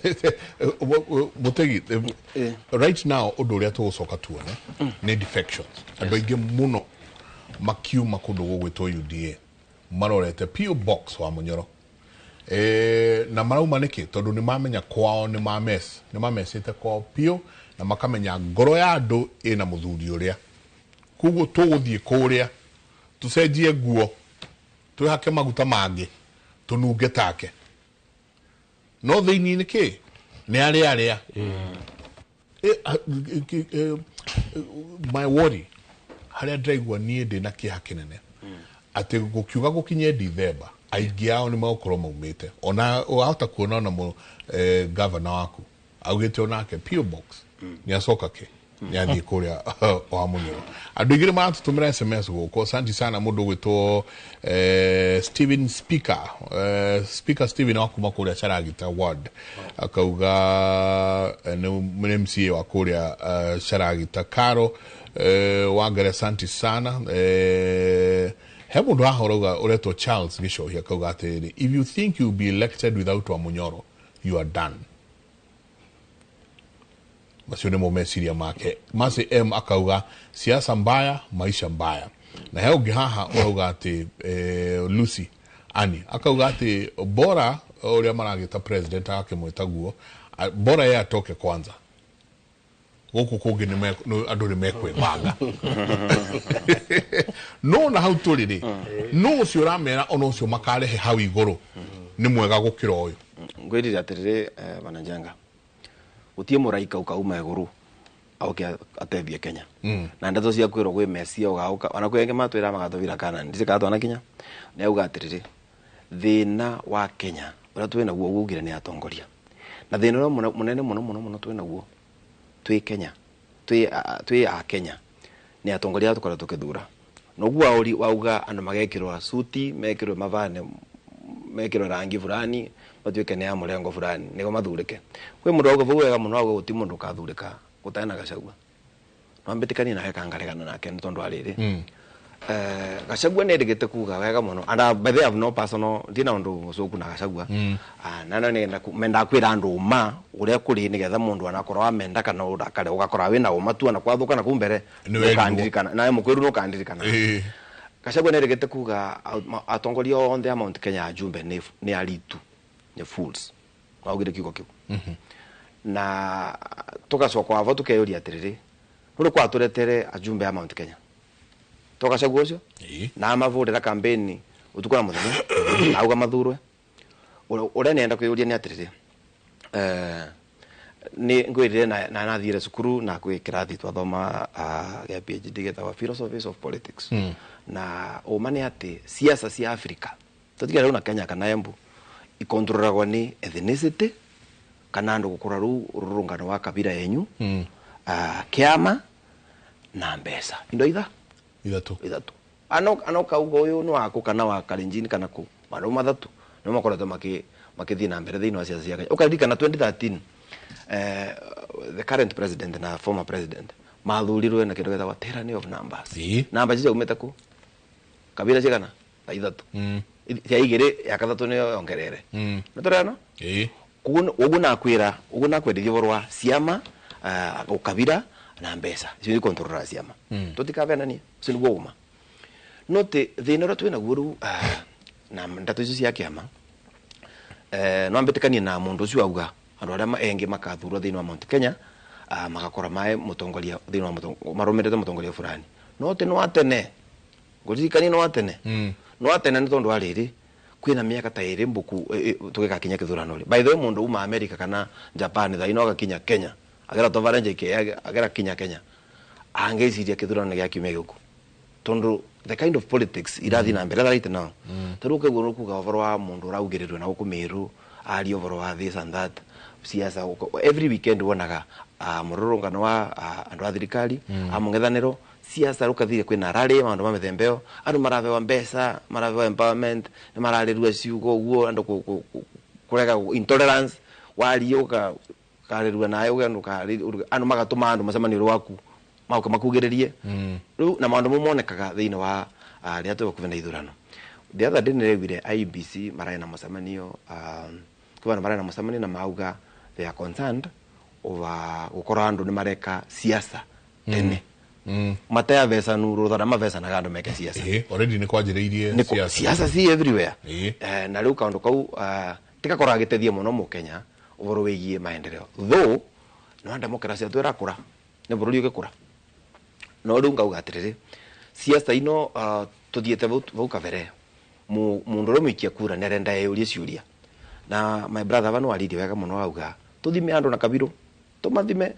Mutegi, right now ũndũ ũrĩa tũgũcoka tuone nĩ defections. Andũ aingĩ mũno makiuma kũndũ gũgwĩtwo UDA marorete PO Box wa Munyoro. Na marauma nĩkĩ? Tondũ nĩ mamenya kwao nĩ mames, nĩ mamecete kwao piũ, na makamenya ngoro ya andũ ĩna mũthuri ũrĩa. Koguo tũgũthiĩ kũrĩa tũcenjie nguo, twĩhake maguta mangĩ, tũnunge take. No thĩinĩ nĩ kĩ? Nĩ arĩa arĩa. My worry harĩa ndĩraigua niĩ ndĩna kĩeha kĩnene atĩ gũkiuga gũkinye Dithemba aingĩ ao nĩ megũkorwo maumĩte. Ona wahota kuona ona governor waku augĩte onake PO Box nĩ acoka kĩ Nĩ athiĩ kũrĩa wa Munyoro. Andũ aingĩ nĩ maratũtũmĩra SMS gũkũ. Asante sana mũndũ ũgwĩtwo Steven Speaker, Speaker Steven wa kuma kũrĩa Charagita Ward, akauga nĩ MCA wa kũrĩa Charagita. Karo Wangere, asante sana. He mũndũ haha ũrauga ũretwo Charles Gĩcohi, akauga atĩrĩrĩ, "If you think you'll be elected without Wamunyoro, you are done." Macio nĩmo meciria make. Masi M akauga, "Siasa mbaya, maisha mbaya." Na he ũngĩ haha ũrauga atĩ Lucy Ani akauga atĩ bora ũrĩa maragĩta president agakĩmwĩta guo, bora yeye atoke kwanza, gũkũ kũngĩ andũ nĩ mekwĩbanga. No na hau tũrĩ rĩ, no ũcio ũramera ona ũcio makarehe hau igũrũ nĩ mwega gũkĩra ũyũ? Ngwirire atiriri, bana Njenga, gutie mũraika ukauma igũrũ auke atethie Kenya. Na ndeto cia kwĩrwo gwĩ mesia ũgauka, ona kwĩ angĩ matwĩra magatũbira kana ndicĩ kana twanakinya. Nĩ auga atĩrĩrĩ, thĩna wa Kenya ũrĩa twĩ naguo ũguo nĩ atongoria, na thĩna ũrĩa mũnene mũno mũno mũno twĩ naguo twĩ Kenya, twĩ a Kenya, nĩ atongoria arĩa tũkoretwo tũkĩthura. Noguo waũri wauga andũ magekĩrwo suti, mekĩrwo mavane, mekĩrwo rangi fulani, matuĩke nĩ a mũrengo fulani nĩguo mathurĩke. Kwĩ mũndũ auga vau wega mũno, auga gũti mũndũ ũkathurĩka gũtarĩ na Gachagua. No mbĩtĩkanie nake kangaregana nake nĩ tondũ wa rĩrĩ, Gachagua nĩ endegete kuga wega mũno, and by the way, I have no personal, ndina ũndũ mũcũku na Gachagua. Na no nĩenda mendaga kwĩra andũ ma ũrĩa kũrĩ, nĩgetha mũndũ anakorwo amenda kana ũrakare ũgakora wĩna ũma tu, ona kwathũka na kuu mbere. Nĩ werirwo. Nũkandirikana nawe mũkwĩru nũkandirikana. Gachagua nĩ endegete kuga atongoria othe a Mount Kenya ajumbe nĩ aritu, nĩ fools, augire kiugo kĩu. Na tugacoka wavo tukeyũria atĩrĩrĩ, rũrĩ kwatũretere ajumbe a Mount Kenya to Gachagua ũcio na amavũrĩra campaign ũtukũ na mũthenya na auga mathurwe. Ũrĩa nĩenda kwĩyũria nĩ atĩrĩrĩ, nĩ ngwĩrire na nathire cukuru na kwĩ kĩrathi twathoma gĩa PhD gĩtagwo philosophies of politics. Na ũma nĩ atĩ siasa cia Africa, tũtigare rĩu na Kenya kana Embu, ikontrolagwo nĩ ethnicity kana andũ gũkũra rũu rũrũngano wa kabira yenyu, kĩama na mbeca, indo ithatũ. Ithatũ. Ano kauga ũyũ nĩ waku kana wa Kalenjin kana kũ, maũndũ matatũ nĩmo makoretwo makĩthiĩ na mbere thĩinĩ wa siasa cia Kenya. Ũkaririkana 2013, the current president na former president mathurirwe na kĩndũ gĩtagwo tyranny of numbers. Namba icio ciaumĩte kũ? Kabira cigana ta ithatũ, cia igĩrĩ, ya gatatũ nĩyo yongerere. Nĩ tũrena ũguo nakwĩra, ũguo nakwendithia ũhoro wa ciama, ũkabira na mbeca, icio nĩ control ciama. Tũtikavenanie, ũcio nĩguo ũma. No tĩ thĩna ũrĩa twĩnaguo rĩu, na ndeto icio cia kĩama, no ambĩtĩkanie na mũndũ ũcio auga andũ arĩa engĩ makathurwo thĩinĩ wa Mount Kenya, magakora mae mũtongoria thĩinĩ wa marũmĩrĩte mũtongoria fulani. No tĩ nĩ wa tene, ngũririkanie nĩ wa tene, nĩ wa tene, nĩ tondũ wa rĩrĩ, kwĩna mĩaka ta ĩrĩ mbũku tũgĩgakinya kĩthurano rĩ. By the way, mũndũ uma America kana Japan thaa ino agakinya Kenya, agera tovara njeke, agera kinya Kenya, angĩciria kĩthurano nĩ gĩa kiumia gĩũku, tondũ the kind of politics irathi na mbere right now, ta rĩu ũkaigua nĩkuga ũhoro wa mũndũ ũraugĩrĩrwo na gũkũ Meru, aria ũhoro wa this and that siasa every weekend wonaga mũrũrũngano wa andũ a thirikari, a mũng'ethanĩro, siasa rũkathire kwĩna rally, maũndũ ma mĩthemba ĩyo, andũ marabewa mbeca, marabewa empowerment, nĩ mararĩrua ciugo ũguo, andũ kũrega intolerance, waria ũkarĩrua nawe, andũ magatũma andũ macemanio waku maũka makugĩrĩrie rĩu, na maũndũ mo monekaga thĩinĩ wa rĩrĩa twĩ gũkuhĩ na ithurano. The other day nĩraiguire IEBC mararĩ na mũcemanio, kwĩ andũ mararĩ na mũcemanio na mauga they are concerned over gũkorwo andũ nĩ mareka siasa tene, mateyavecanu rũtha mavecanaga andũ meke siasa. Already nĩ kwanjĩrĩirie. Siasa. Siasa si everywhere. Na rĩu kaũndũ kau tikakorwo agĩteithia mũno mũkenya ũhoro wĩgiĩ maendeleo, though no democracy yatũ ĩrakũra, nĩ bũrũri ũgĩkũra. No rĩu ngauga atĩrĩrĩ, siasa ino tũthiĩte vau kabere, mũndũ ũrĩa mũikia kura nĩ arenda eyũrie ciũria. Na my brother ava nĩwaririe wega mũno, auga tũthime andũ na kabirũ, tũmathime,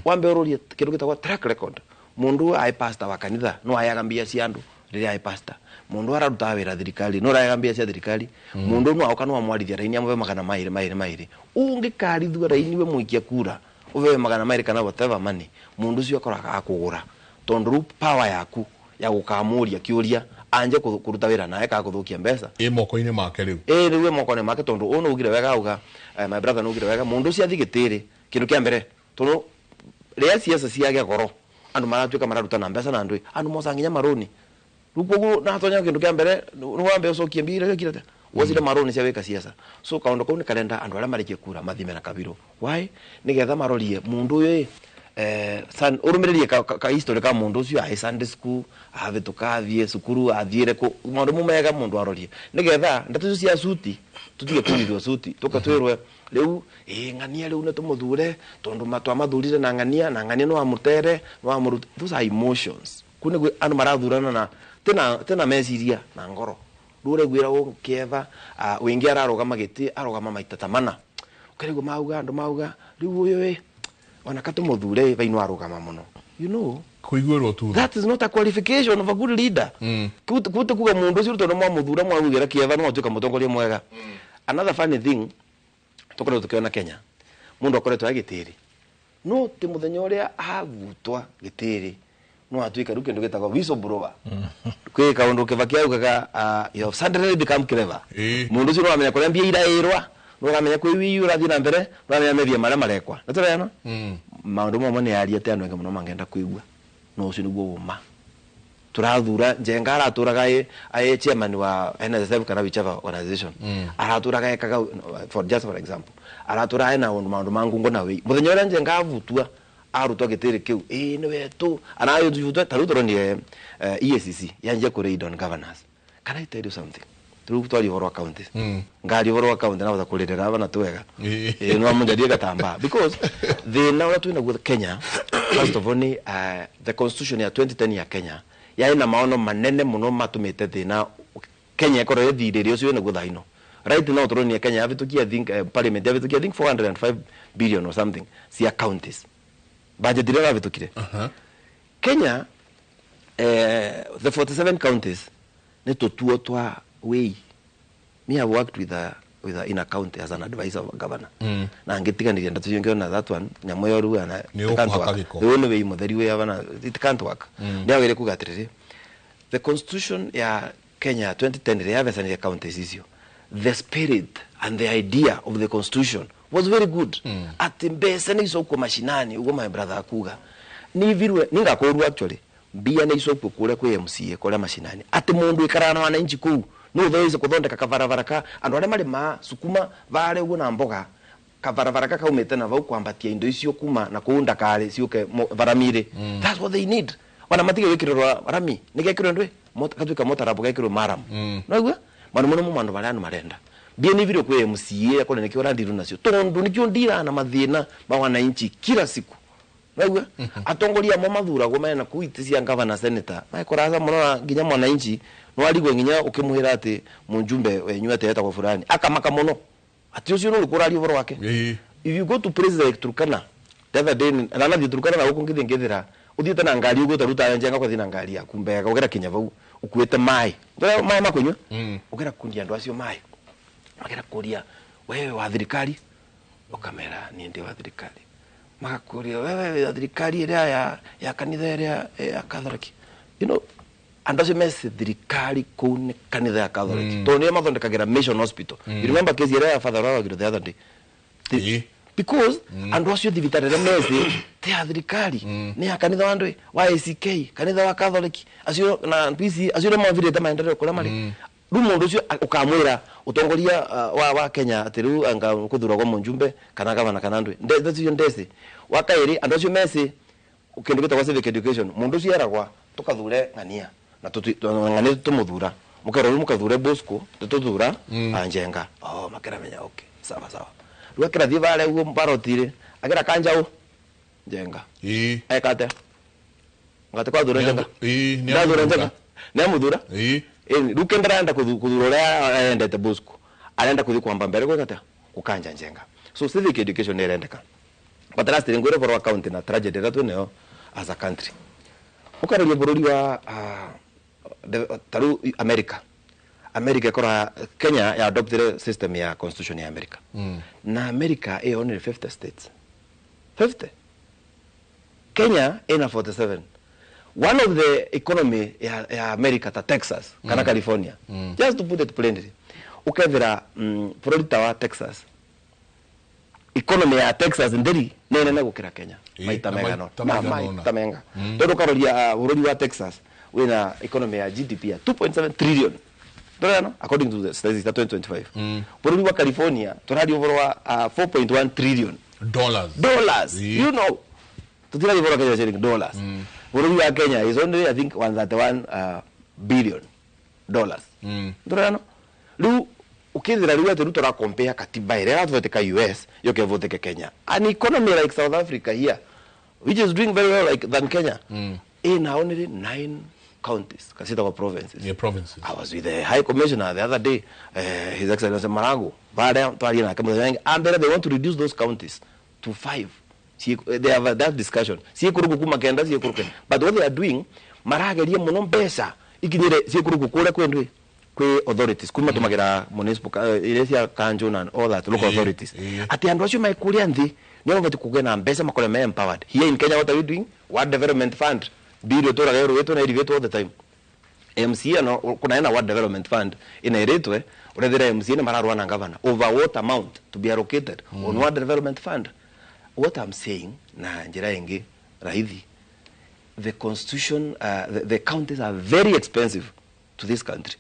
wambe ũrũrie kĩndũ gĩtagwo track record. Mũndũ aĩ pastor wa kanitha no ayaga mbia cia andũ rĩrĩa aĩ pastor, mũndũ ararutaga wĩra thirikari no arayaga mbia cia thirikari, mũndũ no aoka no amwarithia raini amũhe 200 200 200, ũngĩkarithua raini we mũikia kura. Uvewe 200 kana whatever money mundu ucio akoraga akugura tondu riu power yaku ya gukamuria kiuria anje kuruta wira nawe ka kuthukia mbeca i moko-ini make riu riu i moko-ini make tondu uu nugire wega auga my brother nugire wega mundu ucio athi gitiri kindu kia mbere tondu ria ciaca ciage goro andu maratuika mararuta na mbeca na andu andu moca nginya maruni riu koguo natonya kindu kia mbere ni wambe ucokie mbira wikire wocire maruni cia wika ciaca so kaundu kau ni karenda andu aria marikie kura mathime na kabiru why nigetha marorie mundu uyu urumirĩrie ka history ka mundu ucio ahe Sunday school ahĩtũka athiĩ cukuru athiĩre kũ maũndũ mo mega mundu arorie nigetha ndeto icio cia suti tutige kũrithwo suti tũka twĩrwe rĩu ng'ania rĩu nĩ tũmũthure tondũ twamathurire na ng'ania no amũtere no amũrute. Those are emotions kũ nĩguo andũ marathurana na tena meciria na ngoro rĩu ũraiguĩra ũ kĩeva wĩngĩ ararũgama gĩtĩ arũgama maita ta mana ũkarigwo mauga andũ mauga rĩu ũyũ ona katumuthure vaino arugama muno, you know, kuiguirwo tu. That is not a qualification of a good leader. Kute kuga mundu ucio tondu mwamuthura mwaugire kieva no atuika mutongoria mwega. Another funny thing tukoretwo tukiona Kenya mundu akoretwo agitiri no ti muthenya uria agutwa gitiri no atuika riu kindu gitagwo whistleblower. Kwi kaundu Kibaki augaga you have suddenly become clever. Mundu ucio no amenya kuria mbia irairwa no ramenya kwi wiyu urathi na mbere no ramenya methia maria marekwa na turena maundu mamwe ni ariete andu aingi muno mangenda kuigua no ucio niguo uma turathura Njenga araturaga ai chairman wa NSSF kana whichever organization araturaga ekaga for just for example araturaga na maundu mangungo na wi muthenya uria Njenga avutua arutwa gitiri kiu ni wetu anayo taru turonire EACC yanjia ku raid on governors. Can I tell you something? Turu twari horo wa county ngari horo wa county na kuririra bana twega no amunjarie gatamba because thina uria twina guo Kenya first of all ni the constitution ya 2010 ya Kenya yai na maono manene muno matumite thina Kenya ikorwo ithirire ucio naguo thaino right now turonia Kenya yavitukia think parliament yavitukia think 405 billion or something cia counties budget iria yavitukire. Kenya the 47 counties ni tutuo twa way. Me have worked with a in a county as an advisor of a governor. Na ngitiganiria ndatu ngiona that one nyamu yo ruga na it can't work. The only way mutheri we avana it can't work. Ndiagire kuga atiriri the constitution ya Kenya 2010 yavesanire counties icio. The spirit and the idea of the constitution was very good. Ati mbeca ni icokwo mashinani ugo my brother akuga ni virwe ningakorwo actually mbia ni icokwo kuria kwi MCA kuria mashinani ati mundu ikaraga na wananchi kuu no those kuthondeka kabarabara ka andu aria marima sukuma vare uguo na mboga kabarabara ka kaumite na vau kwambatia indo icio kuma na kuu ndakari ciuke varamire. That's what they need. Wana matige gwikirwa rami ni gekirwo ndwe katuika motarabu gekirwo maram no igua manu muno mu mandu baria andu marenda mbia ni viro kwi MCA kone nikio randiru nacio tondu nikio ndira na mathina ma wananchi kila siku. Naigua atongoria mo mathuragwo mena kuu iti cia governor senator maikoraca muno nginya mwananchi no arigwe nginya ukimuhira ati munjumbe wenyu ati etagwo fulani akamaka muno ati ucio no ukuraria uhoro wake. If you go to places like Turkana the other day na nathi Turkana na guku ngithi ngithira uthiite na ngari uguo taruta Njenga kwathi na ngari yaku mbega ugera kinya vau ukuite mai mai makunywa ugera kundia andu acio mai magera kuria wewe wa thirikari ukamera ni ndi wa thirikari magakuria wewe wa thirikari iria ya kanitha iria ya Catholic, you know, andu acio meci thirikari kuu ni kanitha ya Catholic tondu nio mathondekagira mission hospital. You remember case iria ya Father Rawagiro the other day? Because andu acio thibitari iria meci ti ya thirikari ni ya kanitha wa andu wa ACK kanitha wa Catholic acio na PC acio nĩ mavirĩte maendeleo kuria mari. Riu mundu ucio ukamwira utongoria wa Kenya ati riu anga kuthuragwo munjumbe kana gavana kana ndwe ndecio ndeci wa kairi andu acio meci kindu gitagwo civic education mundu ucio eragwa tukathure ng'ania na ng'ania tumuthura mukera riu mukathure Bosco tututhura Njenga makiramenya okay sawa sawa riu akirathie vare uguo barotire akira kanjau Njenga ekate ngate kwathura Njenga ndathura Njenga ni amuthura riu kenda arenda kuthura uria endete Bosco arenda kuthi kwamba mbere gwikate gukanja Njenga. So civic education ni irendeka but last ngwire boro wa county na tragedy ira twinayo as a country ukareria bururi wa taru America ikora Kenya ya adopted system ya constitution ya America. Na America ĩ only 50 states. 50. Kenya ina 47. One of the economy ya America ta Texas kana California. Just to put it plainly, ukethira bũrũri ta wa Texas, economy ya Texas ndiri nĩ nene gũkĩra Kenya maita megana na maita menga. Tondu karoria bũrũri wa Texas wina economy ya GDP ya 2.7 trillion. Ndorano according to the statistics ya 2025. Bũrũri wa California tũraria ũhoro wa 4.1 trillion dollars. Dollars. You know, tutiraria ũhoro wa Kenya shilling dollars. Bũrũri wa Kenya is only I think 131 billion dollars. Ndorano riu ukithira riu ati ruto compare katiba ĩrĩa ĩrathondeka US yoke ĩvoteke Kenya. An economy like South Africa here, which is doing very well like than Kenya, ina only 9 counties, kasita provinces. Yeah, provinces. I was with the High Commissioner the other day, His Excellency Marago. And they want to reduce those counties to 5. They have that discussion. But what they are doing, marageria muno mbeca ikinyire ciikurugu kuria kwendwe kwi authorities kuma tumagira municipal iria cia kanjo and all that local authorities ati andu acio maikuria nthi ni mabati kugĩa na mbeca makore me empowered. Here in Kenya, what are we doing? World Development Fund bill turaga rwitwo na irivitwo all the time. MCA no kuna ena World Development Fund inairitwe urethira MCA ni mararwa na governor over what amount to be allocated on World Development Fund. What I'm saying na njira ingi raithi, the constitution, the counties are very expensive to this country.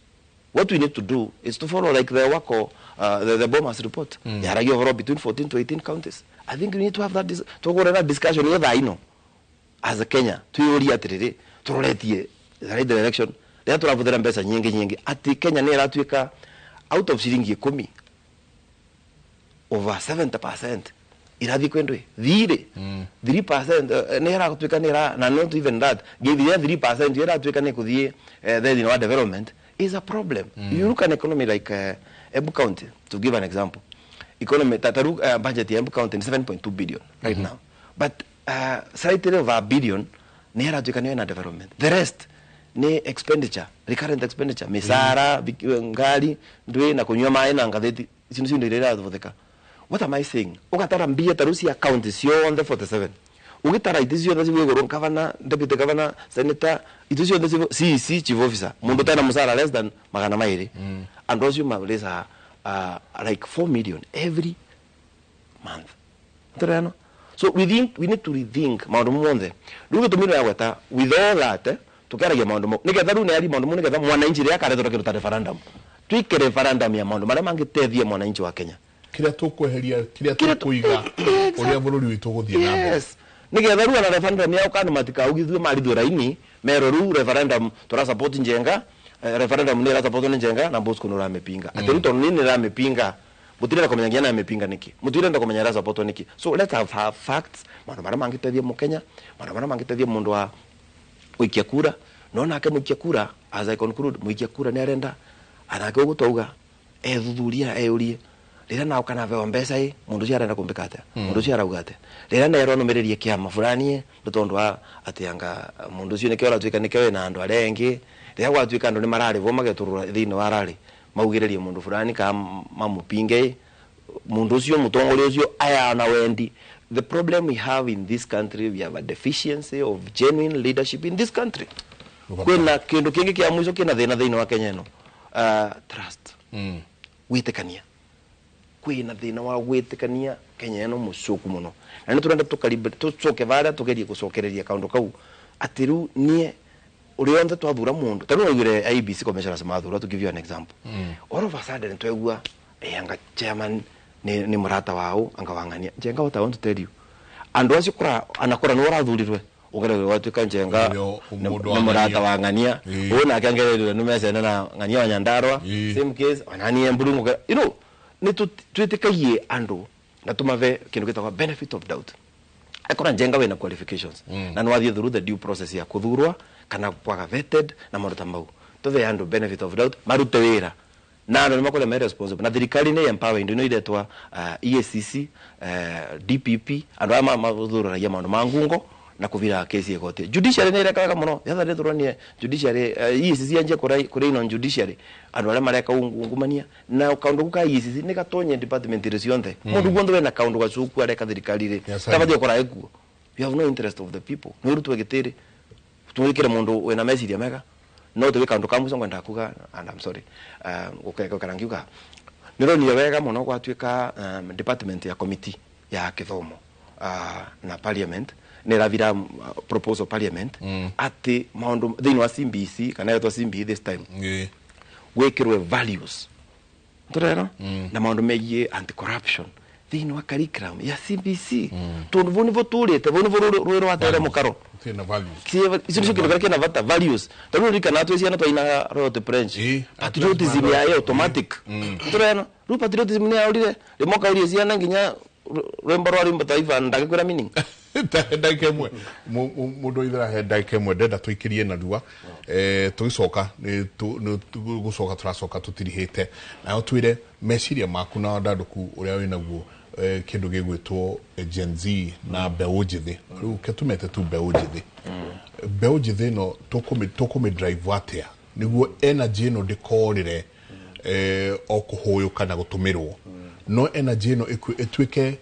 What we need to do is to follow like the Wako, the Bomas report. Yaragia overall between 14 to 18 counties. I think we need to have that that discussion here. I know as a Kenya tuyuria atiriri turoretie the right direction. Rĩrĩa tũrabũthĩra mbeca nyingĩ nyingĩ ati Kenya nĩ ĩratuĩka out of ciringi 10 over 70% irathi kwendwe thirĩ 3% nĩ ĩratuĩka nĩ ĩra na not even that githia 3% ĩratuĩka nĩ kũthiĩ thĩinĩ wa development is a problem. You look at an economy like Embu County, to give an example. Economy tataru budget ya Embu County ni 7.2 billion right now, but slightly over a billion nĩ ĩratuĩka nĩ na development. The rest ni expenditure, recurrent expenditure, misara, ngari, ndwe na kunywa maĩ na ngathĩti icio nĩcio indo iria irathondeka. What am I saying? Ugatara mbia taru cia county ciothe 47. Ugitara iti ciothe cigũrwo governor, deputy governor, senator, iti ciothe CEC, chief officer, mundu tena musara less than 200. And those you mareza like 4 million every month. Ntorano. So we think we need to rethink maundu monthe. Riu gĩtũmi ya gweta with all that tukaragia maundu mo nigetha riu nĩ maundu mo nigetha mwananchi rĩa akarethwo kĩndũ ta referendum. Twike referendum ya maundu marĩa mangĩteithia mwananchi wa Kenya. Kĩrĩa tũkweheria, kĩrĩa tũkũiga, ũrĩa bũrũri witũ ũgũthiĩ na mbere. Yes. Nigetha riu ona referendum ya ũkanu matikaugithue marithwe raini mero riu referendum tura support Njenga, referendum nĩ ĩra support nĩ Njenga na Bosco nĩ ũramĩpinga. Atĩ riu tondũ niĩ nĩ ndĩramĩpinga, mũtirenda kũmenya nginya namĩpinga nĩkĩ, mũtirenda kũmenya ĩra support nĩkĩ. So let's have facts, maũndũ marĩa mangĩteithia mũkenya, maũndũ marĩa mangĩteithia mũndũ wa gũikia kura. No nake mũikia kura, as I conclude, mũikia kura nĩ arenda anake ũguo twauga ethuthuria eyũrie rĩrĩa nao kana veo mbeca ĩ mũndũ ũcio arenda kũmbĩka atĩa, mũndũ ũcio arauga atĩa, rĩrĩa nerwo nũmĩrĩrie kĩama fulani nĩ tondũ wa atĩ anga mũndũ ũcio nĩkĩo aratuĩka nĩkĩo wĩna andũ arĩa angĩ, rĩrĩa gwatuĩka andũ nĩ mararĩbwo magetũrũra thĩinĩ wa rarĩ maugĩrĩrie mũndũ fulani kana mamũpinge mũndũ ũcio mũtongoria ũcio aya na wendi. The problem we have in this country, we have a deficiency of genuine leadership in this country. Kwĩna kĩndũ kĩngĩ kĩa mũico kĩna thĩna thĩinĩ wa Kenya ĩno, trust. Gwĩtĩkania. Kwĩna thĩna wa gwĩtĩkania Kenya ĩno mũcoku mũno. Na nĩ tũrenda tũcoke varĩa tũgerie gũcokereria kaũndũ kau atĩ rĩu niĩ ũrĩa wothe twathura mũndũ ta rĩu waugire IEBC commissioners mathura, to give you an example. All of a sudden twegua anga chairman ni murata wao anga wang'ania Njenga. What I want to tell you, andu acio kura anakora ni urathurirwe ugererwe gwatuika Njenga ni murata wa ng'ania uyu nake angererirwe ni mecene na ng'ania wa Nyandarua, same case onanie Mburungu. You know, ni twitikagie andu na tumave kindu gitagwa benefit of doubt. Akora Njenga wina qualifications na ni wathie through the due process ya kuthurwa kana kwaga vetted na maundu ta mau, tuthe andu benefit of doubt marute wira na andu nimakorwo me responsible na thirikari ni empower indo iretwa EACC, DPP, andu aya mathuranagia maundu ma ngungo Na kuvira kesi igoti. Judiciary nä ireka wega muno. Yatha rä tåronie judiciary, EACC yanjie kå ino judiciary andå arä a mareka ungumania na kaundu ku ka EACC nä gatonye department ä ciothe. Mundu guothe wena kaundu gacuku areka thirikari rä tabatie gukora ekuo. You have no interest of the people. Nä urutwe gä tä twikire mundu wina meciria mega no tuwe kaundu ka muco ngwenda kuga, and I'm sorry, gukera ngiuga nironire wega muno gwatuika department ya committee ya kithomo na parliament niravira proposal parliament ati maundu thiini wa CBC kana yetwa CBE this time gwikirwe values turera na maundu megie anti corruption thiini wa curriculum ya CBC tondu vu nivo turite vu nivo rwiro watere mukaro Kina values. Icio nicio kindu kiria kina vata, values. Tondu ririkana twi ciana twainaga Royalty French. Patriotism ya automatic. Turena riu patriotism ni yaurire rimwe kaurie ciana nginya rwimbo rwa rwimbo taifa ndagikwira meaning. Ndagika ĩmwe mũndũ ithera he ndagika ĩmwe ndenda tũikĩrie narua, tũgĩcoka gũcoka tũracoka tũtirihĩte nayo twĩre meciria maku na wandandũku ũrĩa wĩnaguo kĩndũ gĩgwĩtwo Gen Z na mbeũ njĩthĩ. Rĩu ketumete tu mbeũ njĩthĩ, mbeũ njĩthĩ ĩno tũkũmĩ drive atĩa nĩguo energy ĩno ndĩkorĩre o kũhũyũka na gũtũmĩrwo, no energy ĩno ĩtuĩke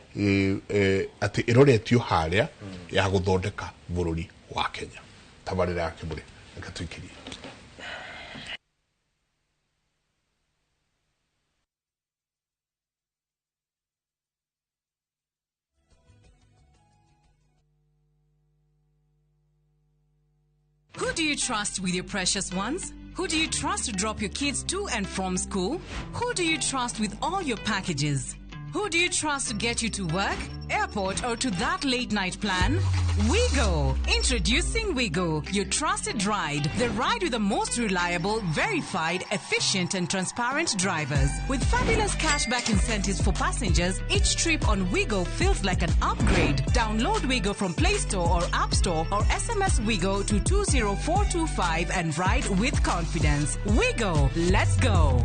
atĩ ĩroretio harĩa ya gũthondeka bũrũri wa Kenya. Tabarĩra ya Kĩmũrĩ reke tũikĩrie. Who do you trust with your precious ones? Who do you trust to drop your kids to and from school? Who do you trust with all your packages? Who do you trust to get you to work, airport, or to that late night plan? WeGo! Introducing WeGo, your trusted ride. The ride with the most reliable, verified, efficient, and transparent drivers. With fabulous cashback incentives for passengers, each trip on WeGo feels like an upgrade. Download WeGo from Play Store or App Store or SMS WeGo to 20425 and ride with confidence. WeGo! Let's go!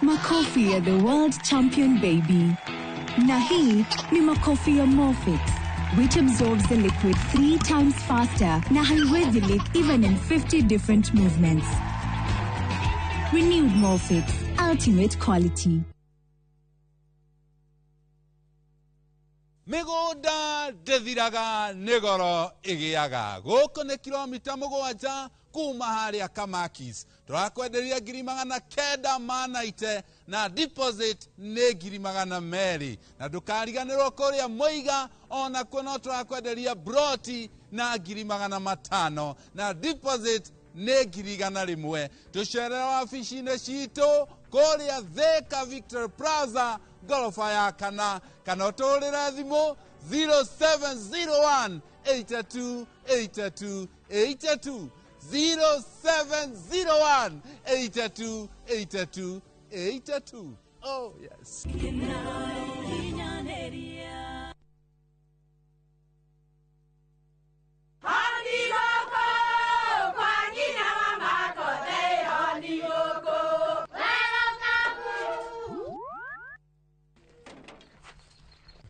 Makofi ya the world champion baby. Na hii ni makofi ya Morfix, which absorbs the liquid 3 times faster na haiwezi leak even in 50 different movements. Renewed Morfix, ultimate quality. Mĩgũnda ndĩthiraga nĩ goro ĩgĩaga. Gũkũ nĩ kilomita 7 kuma harĩa Kamakis. Tũrakwenderia 990 na deposit nĩ 200,000. Na ndũkariganĩrwo kũrĩa Mũiga onakuo no tũrakwenderia broti na 500,000 na deposit nĩ 100,000. Tũcerere wabici-inĩ citũ kũrĩa Thika Victory Plaza gorofa ya kana kana ũtũrĩre thimũ 0701 82 82 82 0701 82 82 82. Oh yes.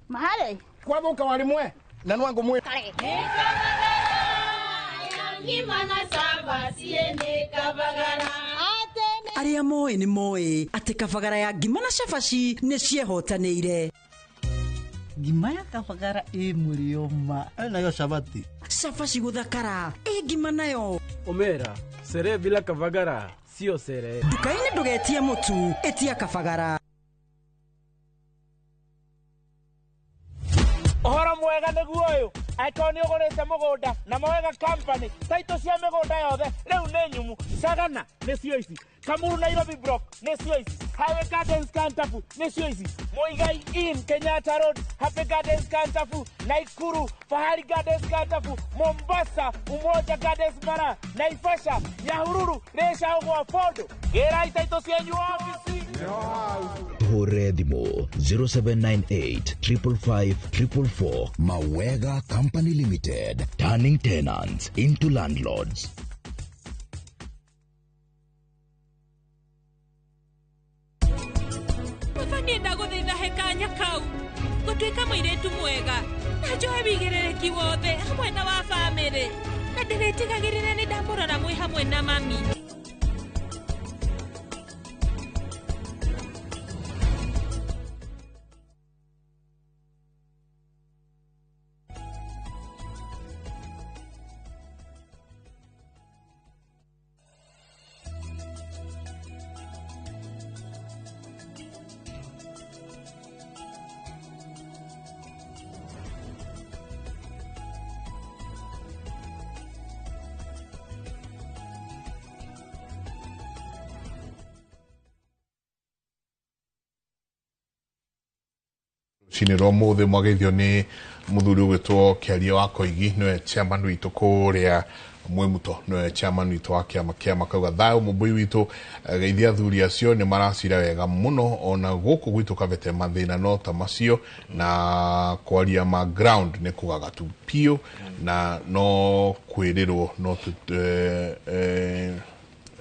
Mahale. Kwathuka wari mwe na nwangu mwe. Aria moĩ nĩ moĩ atĩ kabagara ya ngima na cabaci nĩ ciehotanĩire. Ngima ya kabagara ĩ mũrĩo ma. Nayo cabati. Cabaci gũthakara ĩ ngima nayo. Omera, sere bila kabagara sio sere. Nduka-inĩ ndũgetie mũtu, ĩtia kabagara. Ũhoro mwega nĩguo ũyũ, angĩkorwo nĩ ũgũrĩte mũgũnda na Mawega Company, taitũ cia mĩgũnda yothe rĩu nĩ nyumu. Sagana nĩcio ici, Kamuru Nairobi Block nĩcio ici, Highway Gardens Kantafu nĩcio ici, Muigai Inn Kenyatta Road, Happy Gardens Kantafu, Naikuru Fahari Gardens Kantafu, Mombasa Umoja Gardens Mara, Naivasha Nyahururu Rĩcagwo Fondo. Gĩrai taitũ cianyu obici. Hũre thimũ 0798 555 444. Mawega Company Limited, turning tenants into landlords. Mũhe wĩigĩrĩrĩki wothe hamwe na wa bamĩrĩ. Na ndĩrĩtigagĩrĩra nĩ ndamũrora mwĩ hamwe na mami. Rũcinĩ rwa ũmũthĩ mwageithio nĩ mũthuri ũgwĩtwo Kĩaria wa Koigi, nĩwe chairman witũ kũrĩa Mwĩmuto, nĩwe chairman witũ wa kĩama kĩa makauga thayũ mũmbũi witũ. Geithia athuri acio nĩ maracira wega mũno, ona gũkũ gwitũ Kabete mathĩna no ta macio, na kwaria ma ground nĩ kũgagatu piũ, na no kwĩrĩrwo no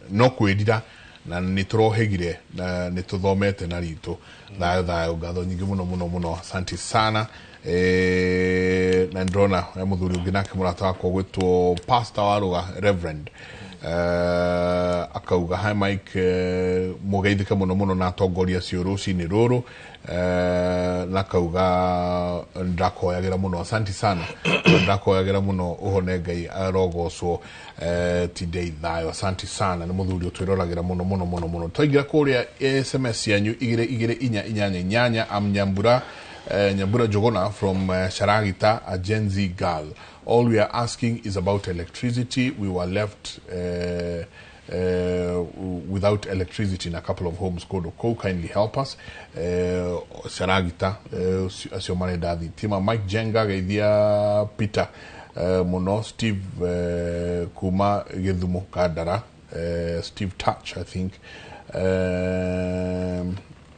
no kwĩrira na nĩ tũrohĩgire na nĩ tũthomete na ritũ. Thayũ thayũ, ngatho nyingĩ mũno mũno mũno, asante sana. Na ndĩrona mũthuri ũngĩ nake mũrata wakwa ũgwĩtwo Pastor Waruga Reverend, akauga hi Mike, mũgeithĩke mũno mũno na atongoria acio rũcinĩ rũrũ, na akauga ndakoyagĩra mũno, asante sana, ndakoyagĩra mũno, ũhone Ngai arogocwo, tindei thayũ, asante sana. Nĩ mũthuri ũtwĩroragĩra mũno mũno mũno mũno. Twaingĩra kũrĩa SMS cianyu 2 2 4 8 8. Am Nyambura, Nyambura Jogona from Sharagita, a Gen Z girl. All we are asking is about electricity. We were left without electricity in a couple of homes. Kodoko, kindly help us. Sharagita, acio marenda thitima. Mike Jenga, geithia Peter muno. Steve kuma Githumo Kandara, Steve Touch, I think.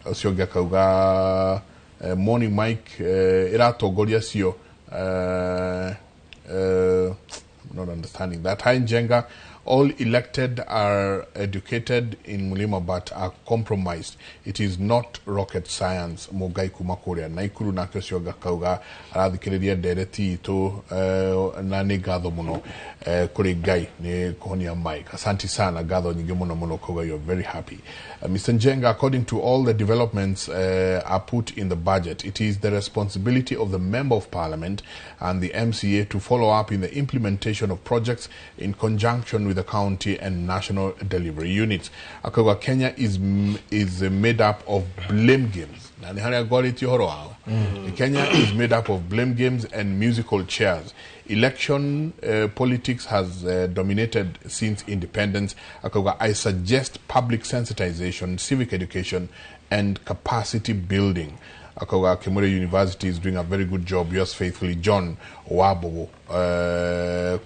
Ũcio ũngĩ akauga morning Mike, ĩratongoria cio, not understanding that. Hi Njenga, all elected are educated in Mulima but are compromised. It is not rocket science. Mugai kuma kũrĩa Naikuru. Nake ũcio ũngĩ akauga arathikĩrĩria ndereti itũ, na nĩ ngatho mũno kũrĩ Ngai nĩ kũhonia Mike. Asante sana, ngatho nyingĩ mũno mũno, kauga you're very happy. Mr. Njenga, according to all the developments are put in the budget, it is the responsibility of the Member of Parliament and the MCA to follow up in the implementation of projects in conjunction with the county and national delivery units. Akauga Kenya is made up of blame games. Na nĩ harĩa ngwarĩtie ũhoro wao. Kenya is made up of blame games and musical chairs. Election politics has dominated since independence. Akauga, I suggest public sensitization, civic education, and capacity building. Akauga Kimuri University is doing a very good job. Yours faithfully, John Wabogo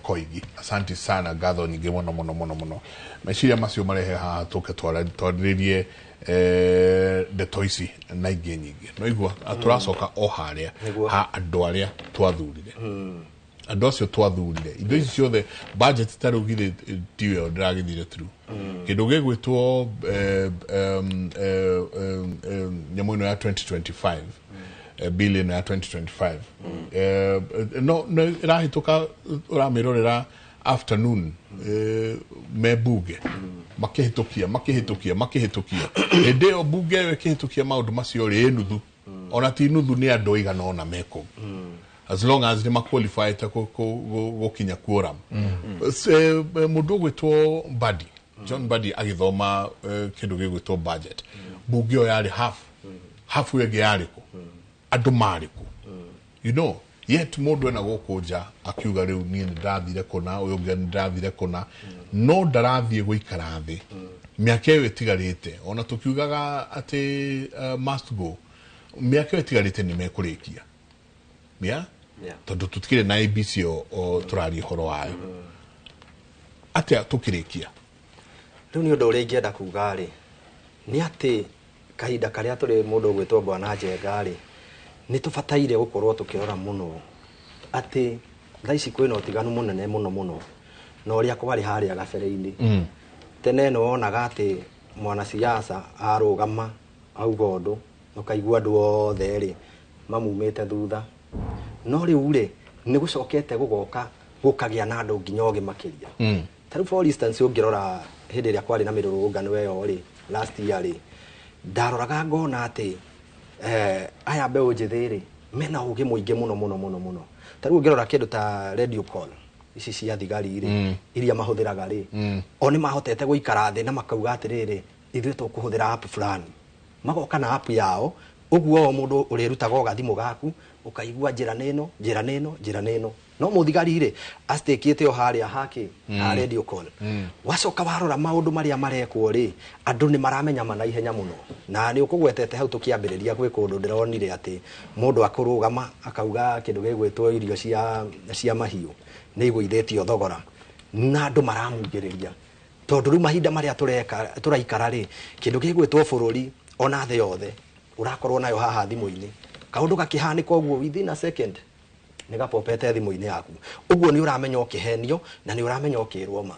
Koigi. Asante sana, ngatho nyingĩ mũno mũno mũno mũno. Meciria macio marehe haha tũke twarĩrĩrie ndeto ici na ingĩ nyingĩ. No igua tũracoka o harĩa ha andũ arĩa twathurire. Andũ acio twathurire indo ici ciothe, budget ta rĩu githĩ tiwe ndĩragĩthire through kĩndũ gĩgwĩtwo nyamũ ĩno ya 2025, bill ĩno ya 2025, no no ĩrahĩtũka, ũramĩrorera afternoon, me bunge makĩhĩtũkia makĩhĩtũkia makĩhĩtũkia. Hĩndĩ ĩyo bunge ĩyo ĩkĩhĩtũkia maũndũ macio rĩ, nuthu ona ti nuthu nĩ andũ aigana ũna mekũu, as long as nĩ maqualifyĩte gũkinya quorum. Mũndũ ũgwĩtwo Mbadi, John Mbadi, agĩthoma kĩndũ gĩgwĩtwo budget, bunge ĩyo yarĩ half half, ĩyo ĩngĩ yarĩ kũ? Andũ marĩ kũ? You know, yet mũndũ ena gũkũ nja akiuga rĩu niĩ nĩ ndathire kũna, ũyũ ũngĩ nĩ ndathire kũna, no ndarathiĩ gũikara thĩ mĩaka ĩyo ĩtigarĩte. Ona tũkiugaga atĩ must go, mĩaka ĩyo ĩtigarĩte nĩ mekũrĩkia, yeah? Tondũ tũtikĩrĩ na ABC o tũraria ũhoro wayo atĩa tũkĩrĩkia. Rĩu nĩ ũndũ ũrĩa ingĩenda kuga rĩ, nĩ atĩ kahinda karĩa tũrĩ, mũndũ ũgwĩtwo Bwana Njenga rĩ, nĩ tũbataire gũkorwo tũkĩrora mũno atĩ thaa ici kwĩna ũtiganu mũnene mũno mũno na ũrĩa kwarĩ harĩa gabere-inĩ. Tene nĩ wonaga atĩ mwanasiasa arũgama auga ũndũ, ũkaigua andũ othe rĩ mamumĩte thutha. No rĩu rĩ, Nĩ gũcokete gũgoka gũkagĩa na andũ nginya ogĩ makĩria. Ta rĩu for instance, ũngĩrora hĩndĩ ĩrĩa kwarĩ na mĩrũrũngano ĩyo rĩ, last year rĩ, ndaroraga ngona atĩ aya mbeũ njĩthĩ rĩ, mena ũgĩ mũingĩ mũno mũno mũno mũno. Ta rĩu ũngĩrora kĩndũ ta radio call ici cia thigari rĩ, iria mahũthĩraga rĩ, o nĩ mahotete gũikara thĩ na makauga atĩrĩrĩ, ithuĩ tũkũhũthĩra app fulani, magoka na app yao. Ũguo o mũndũ ũrĩrutaga o gathimũ gaku, ũkaigua njĩra nĩ ĩno, njĩra nĩ ĩno, njĩra nĩ ĩno. No mũthigari rĩ, acitĩkĩte o harĩa hake ha radio call. Wacoka warora maũndũ marĩa marekwo rĩ, andũ nĩ maramenya ma naihenya mũno. Na nĩ ũkũgwetete hau tũkĩambĩrĩria, gwĩ kũndũ ndĩronire atĩ mũndũ akũrũgama akauga kĩndũ gĩgwĩtwo irio cia mahiũ nĩ igũithĩtio thogora, na andũ maramugĩrĩria, tondũ rĩu mahinda marĩa tũreka tũraikara rĩ, kĩndũ gĩgwĩtwo bũrũri ona thĩ yothe ũrakorwo nayo haha thimũ-inĩ. Kaũndũ gakĩhanĩka ũguo, within a second nĩ gapopete thimũ-inĩ yaku. Ũguo nĩ ũramenya ũkĩhenio na nĩ ũramenya ũkĩrwo ma.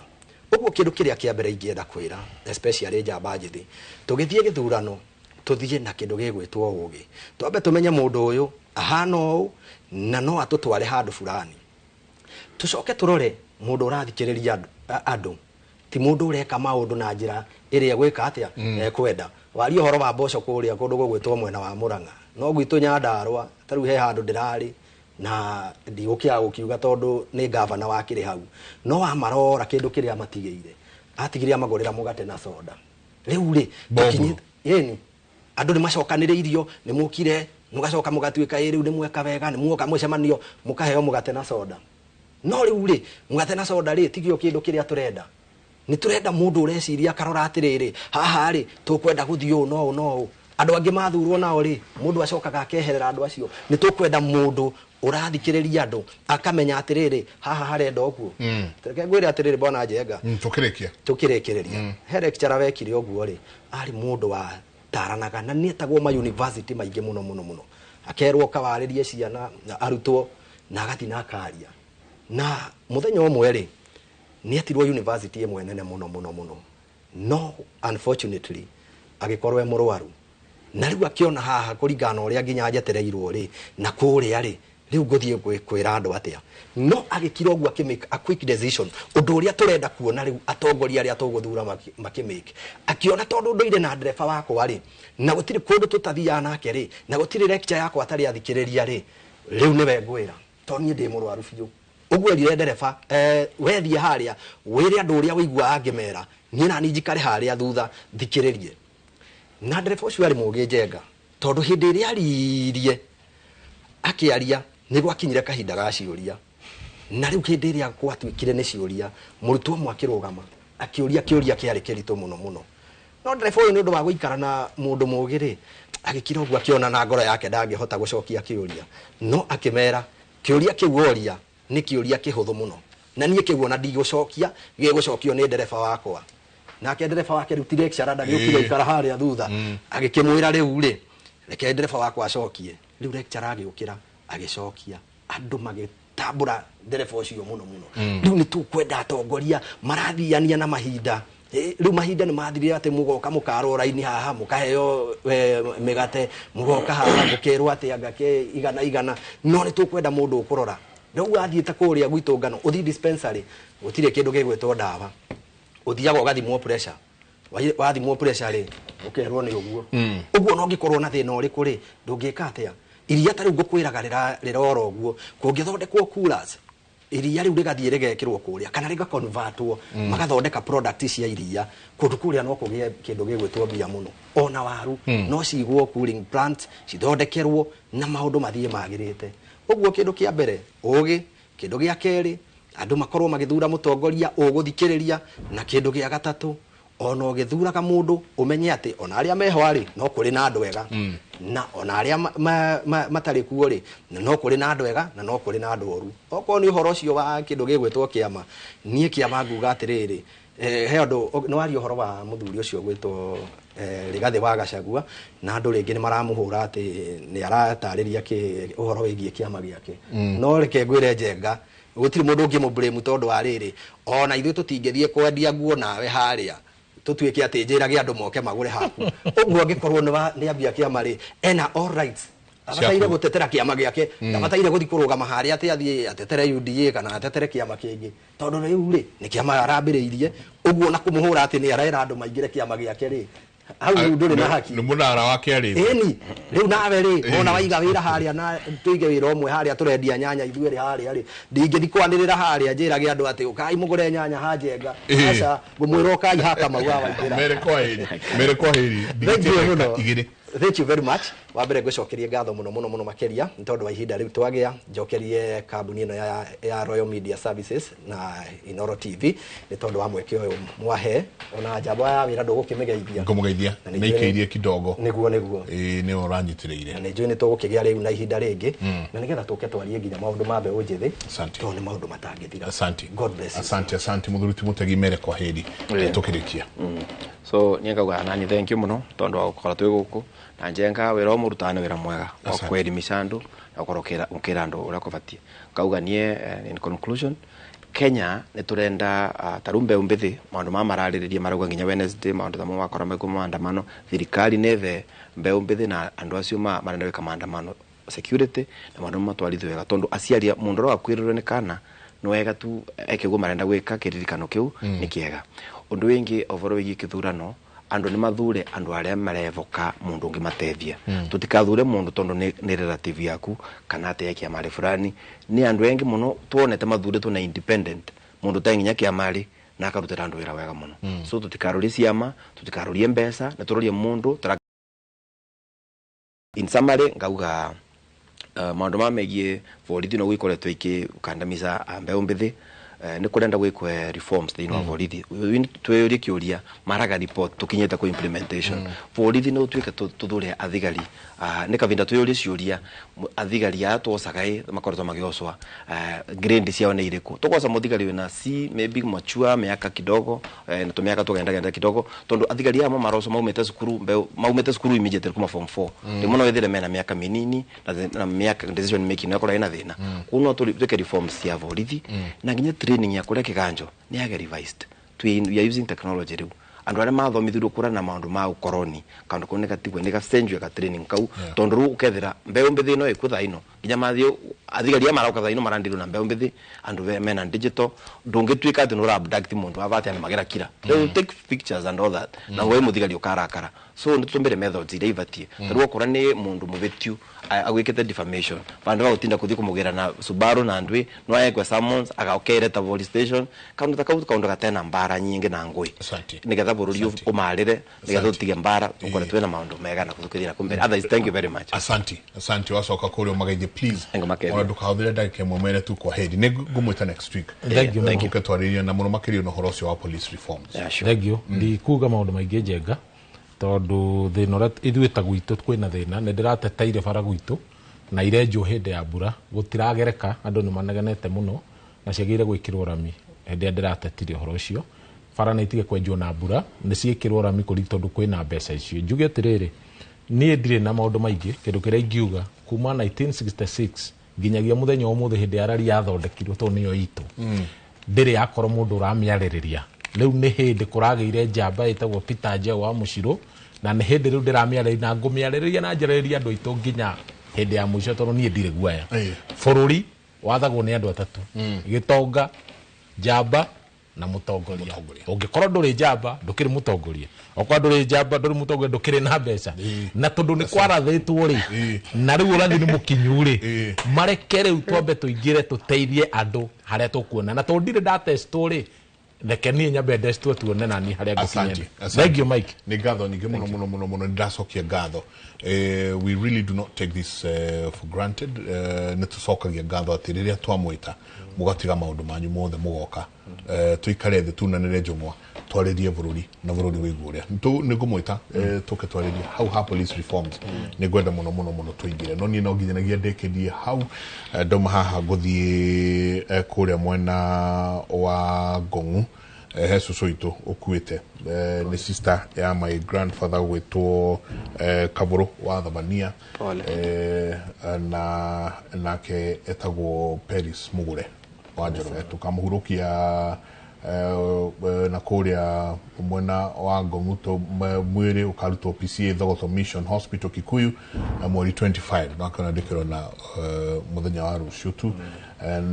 Ũguo kĩndũ kĩrĩa kĩa mbere ingĩenda kwĩra, especially njamba njĩthĩ, tũgĩthiĩ gĩthurano tũthiĩ na kĩndũ gĩgwĩtwo ũgĩ. Twambe tũmenye mũndũ ũyũ ahana ũũ na no atũtware handũ fulani. Tũcoke tũrore mũndũ ũrathikĩrĩria andũ, ti mũndũ ũreka maũndũ na njĩra ĩrĩa gwĩka atĩa ekwenda. Waria ũhoro wa mboco kũrĩa kũndũ gũgwĩtwo mwena wa Mũrang'a, no gwitũ Nyandarũa ta rĩu he handũ ndĩrarĩ na ndigũkĩaga gũkiuga tondũ nĩ gavana wakĩrĩ hau, no wamarora kĩndũ kĩrĩa matigĩire, atigire amagũrĩra mũgate na soda. Rĩu rĩ, ĩni andũ nĩ macokanĩrĩirio, nĩ mũkire mũgacoka mũgatuĩka ĩ rĩu nĩ mweka wega, nĩ muoka mũcemanio mũkaheo mũgate na soda. No rĩu rĩ, mũgate na soda rĩ, tigio kĩndũ kĩrĩa tũrenda. Nĩ tũrenda mũndũ ũreciria akarora atĩrĩrĩ, haha rĩ tũkwenda gũthiĩ ũũ no ũũ no ũũ. Andũ angĩ mathurwo nao rĩ, mũndũ acokaga akeherera andũ acio. Nĩ tũkwenda mũndũ ũrathikĩrĩria andũ akamenya atĩrĩrĩ, haha harenda ũguo. Reke ngwĩre atĩrĩrĩ, bwana Njenga, Tũkĩrĩkia. Tũkĩrĩkĩrĩria, he lecturer wekire ũguo rĩ, arĩ mũndũ wa taranaga na nĩ etagwo ma university maingĩ mũno mũno mũno, akerwo kawarĩrie ciana na arutwo, na agathiĩ na akaria. Na mũthenya ũmwe rĩ, nĩ etirwo university ĩmwe nene mũno mũno mũno, no unfortunately agĩkorwo e mũrwaru. Na rĩu akĩona haha kũringana na ũrĩa nginya njetereirwo rĩ, na kũrĩa rĩ, rĩu ngũthiĩ kwĩra andũ atĩa? No agĩkira ũguo, akĩmake a quick decision, ũndũ ũrĩa tũrenda kuona rĩu atongoria arĩa tũgũthura makĩmake. Akĩona tondũ ndũire na ndereba wakwa rĩ, na gũtirĩ kũndũ tũtathiaga nake rĩ, na gũtirĩ lecture yakwa atarĩ athikĩrĩria rĩ, rĩu nĩwe ngwĩra, tondũ niĩ ndĩ mũrwaru biũ. Ũguo erire ndereba, wethiĩ harĩa wĩre andũ ũrĩa ũiguaga ngĩmera, niĩ nani njikare harĩa thutha thikĩrĩrie. Na ndereba ũcio arĩ mũgĩ, Njenga, tondũ hĩndĩ ĩrĩa aririe akĩaria, nĩ gwakinyire kahinda ga ciũria. Na rĩu hĩndĩ ĩrĩa gwatuĩkire nĩ ciũria, mũrutwo ũmwe akĩrũgama akĩũria kĩũria kĩarĩ kĩritũ mũno mũno. No ndereba ũyũ, nĩ ũndũ wa gũikara na mũndũ mũgĩ rĩ, agĩkira ũguo, akĩona na ngoro yake ndangĩhota gũcokia kĩũria, no akĩmera kĩũria kĩu oria nĩ kĩũria kĩhũthũ mũno, na niĩ kĩu ona ndigũcokia, gĩgũcokio nĩ ndereba wakwa. Nake ndereba wake rĩu ti lecturer, ndagĩũkire ikara harĩa thutha, agĩkĩmwĩra rĩu rĩ, reke ndereba wakwa acokie. Rĩu lecturer agĩũkĩra agĩcokia, andũ magĩtambũra ndereba ũcio mũno mũno. Rĩu nĩ tũkwenda atongoria marathiania na mahinda. Rĩu mahinda nĩ mathirire atĩ mũgoka mũkarwo raini haha mũkaheo mĩgate, mũgoka haha mũkerwo atĩ anga ke igana igana. No nĩ tũkwenda mũndũ ũkũrora. Rĩu wathiĩte kũrĩa gwitũ ngano, ũthiĩ dispensary, gũtirĩ kĩndũ gĩgwĩtwo ndawa. Ũthiaga ũgathimwo pressure. Wathimwo pressure rĩ, ũkerwo nĩ ũguo. Ũguo no ũngĩkorwo na thĩna ũrĩkũ rĩ, ndũngĩka atĩa? Iria ta rĩu ngũkwĩraga rĩrora ũguo, kũngĩthondekwo coolers, iria rĩu rĩgathiĩ rĩgekĩrwo kũrĩa kana rĩgaconvertwo, magathondeka product cia iria kũndũ kũrĩa, no kũgĩe kĩndũ gĩgwĩtwo mbia mũno. Ona waru no cigwo cooling plant, cithondekerwo na maũndũ mathiĩ magĩrĩte. Ũguo kĩndũ kĩa mbere ũgĩ, kĩndũ gĩa kerĩ andũ makorwo magĩthura mũtongoria ũgũthikĩrĩria, na kĩndũ gĩa gatatũ, ona ũgĩthuraga mũndũ ũmenye atĩ ona arĩa meho rĩ, no kũrĩ na andũ ega, na ona arĩa matarĩ kuo rĩ, no kũrĩ na andũ ega na no kũrĩ na andũ oru. Okorwo nĩ ũhoro ũcio wa kĩndũ gĩgwĩtwo kĩama, niĩ kĩama nguga atĩrĩrĩ, he ũndũ nĩ waria ũhoro wa mũthuri ũcio gwĩtwo Rigathĩ wa Gachagua, na andũ rĩngĩ nĩ maramũhũra atĩ nĩ aratarĩria ũhoro wĩgiĩ kĩama gĩake. No reke ngwĩre, Njenga, gũtirĩ mũndũ ũngĩmũ-blame, tondũ wa rĩrĩ, ona ithuĩ tũtingĩthiĩ kwendia nguo nawe harĩa tũtuĩke atĩ njĩrage andũ moke magũre haku. Ũguo angĩkorwo nĩ ambia kĩama rĩ, ena all rights. Abataire gutetera kiama giake, abataire guthi kurugama haria ati athie atetere UDA kana atetere kiama kingi, tondu riu ri ni kiama arambiriirie uguo na kumuhura ati ni arera andu maingire kiama giake ri hau riu nduri na haki ni munara wake ari eni riu nawe ri ona waiga wira haria na tuige wira umwe haria turendia nyanya ithuĩ ri haria ri ndingithi kwanirira haria njirage andu ati ukai mugure nyanya hajenga aca ngumwira ukai haka mau wa waithira mere kwa heri mere kwa heri igire. Thank you very much. Wa mbere ngwicokerie ngatho muno muno muno makeria ni tondu wa ihinda riu twagia njokerie kambuni ino ya Royal Media Services na Inoro TV ni tondu wa mweke uyu mwahe ona njamba ya wira ndugukimigeithia ngumugeithia na ikeirie kidogo niguo niguo ni uranyitiriire na njui ni tugukigia riu na ihinda ringi na nigetha tuke twarie nginya maundu ma mbeu njithi tondu ni maundu matangithira. Asante. God bless you. Asante asante muthuri ti Mutegi mere kwa heri tukirikia. So niengauga nani thank you muno tondu wa gukorwo twi guku na njenga wira o murutano wira mwega wa kwelimisha andu na gukorwo ukira andu uria kubatie. Ngauga nie in conclusion Kenya ni turenda taru mbeu mbithi maundu ma maraririria marauga nginya Wednesday maundu tamo makora meko maandamano thirikari nethe mbeu mbithi na andu acio marenda gwika maandamano security na maundu matwarithio wega tondu aciari mundu uria wakuirirwe ni kana ni wega tu ekiguo marenda gwika kiririkano kiu ni kiega. Undu wingi ovoro wigi kithurano andu ni mathure andu aria marevoka mundu ungi matethia. Tutikathure mundu tondu ni relative yaku kana ate ya mari fulani ni andu engi muno tuonete mathuritwo na independent mundu ta nginya kiamari na akarutira andu wira wega muno. So tutikarorie ciama tutikarorie mbeca na turorie mundu. In summary ngauga maundu ma megie borithi no gwikoretwo ikikandamiza mbeu mbithi ni kurenda gwikwe reforms thiini wa borithi twiyurie kiuria maraga report tukinyite ku implementation borithi no tuike tuthure athigari ni kavinda twiyurie ciuria athigari aya twocaga makoretwo magiocwa grade ciao ni iriku tugoca muthigari wina C maybe mature miaka kidogo na tumiaka tugendagenda kidogo tondu athigari aya maroco maumite cukuru maumite cukuru immediately kuma form 4 ni muno wethire mena miaka minini na miaka decision making yakora ina thina kuno tuike reforms cia borithi na nginya training ya kuria kiganjo ni yage revised. We are using technology riu andu aria mathomithirio kura na maundu ma ukoroni kaundu kau nikatigwe nikacenjio ka training kau tondu riu ukethira mbeu mbithi ino ikuo thaa ino nginya mathio athigari marauka thaa ino marandirwo na mbeu mbithi andu mena digital ndungituika ati nura abduct mundu avate ana magira kira they will take pictures and all that na we muthigari ukarakara. So nitutumbire methods iria ibatie riu okora ni mundu mubitiu agwikite defamation vandu va gutinda kuthi kumugira na Subaru na ndwi no aekwe summons agaokere ta police station kaundu ta kau kaundu gatena mbara nyingi na ngui nigetha bururi umarire nigetha utige mbara ukore twina maundu mega na kuthukithira kumbere. Otherwise thank you very much. Asante asante wacoka kuria magaithie please ona ndukahuthire ndagika ĩmwe mere tu kwa heri ni ngumwita next week. Thank you. Thank you twaririe na muno makiria na uhoro ucio wa police reforms. Thank you. Ndikuga maundu maingi njenga tondu thina uria ithuĩ ta gwitũ kwĩna thĩna nĩ ndĩrateteire bara gwitũ na irenjwo hĩndĩ ya mbura gũtiragereka andũ nĩ manegenete mũno na ciagĩrĩire gwĩkĩrwo rami hĩndĩ ĩrĩa ndĩratetire ũhoro ũcio bara nĩ itige kwenjwo na mbura nĩ ciĩkĩrwo rami kũri tondũ kwĩna mbeca icio. Njuge atĩrĩrĩ niĩ ndirĩ na maũndũ maingĩ kĩndũ kĩrĩa ingiuga kuma 1966 nginyagia mũthenya ũmũthĩ hĩndĩ ya rari yathondekirwo tondũ nĩyo itũ ndĩrĩ yakorwo mũndũ ũramĩarĩrĩria. Riu nĩ hĩndĩ kũragĩire njamba ĩtagwo Peter Njau wa Mũcirũ na nĩ hĩndĩ rĩu ndĩramĩarĩrĩria na ngũmĩarĩrĩria na njarĩrĩria andũ aitũ nginya hĩndĩ ya mũico tondũ niĩ ndirĩ guoya. Bũrũri wathagwo nĩ andũ atatũ, gĩtonga, njamba na mũtongoria. Ũngĩkorwo ndũrĩ njamba ndũkĩrĩ mũtongoria, okorwo ndũrĩ njamba ndũrĩ mũtongoria ndũkĩrĩ na mbeca na tondũ nĩ kwarathĩtwo rĩ na rĩu ũrathi nĩ mũkinyu rĩ mareke rĩu twambe tũingĩre tũteithie andũ harĩa tũkuona na tondũ ndirĩ ndatestwo rĩ reke niĩ nyambe ndestwo tuone nani harĩa ngũkinyĩra. Thank you Mike. Nĩ ngatho nyingĩ mũno mũno mũno mũno nĩndacokia ngatho. We really do not take this for granted. Nĩ tũcokagia ngatho atĩ rĩrĩa twamwĩta mũgatiga maũndũ manyu mothe mũgoka tuikare thĩ tunanĩre njũng'wa twarĩrie bũrũri na bũrũri wĩiguo ũrĩa nĩ ngũmwĩta tũke twarĩrie hau ha police reforms nĩ ngwenda mũno mũno mũno tũingĩre no niĩ no nginyanagia ndĩkĩrie hau ndauma haha ngũthiĩ kũrĩa mwena wa Ngong'u he cũcũ witũ ũkuĩte nĩ sister ya my grandfather gwĩtwo Kabũrũ wa Thabania na nake etagwo Peris Mugure wa Njoroge tũkamũhurũkia Na kũrĩa mwena wa Ngong'uto mwĩrĩ ũkarutwo PCA Thogoto Mission Hospital Kikuyu mweri 25 nakona ndĩkĩrona mũthenya wa rũciũ tu.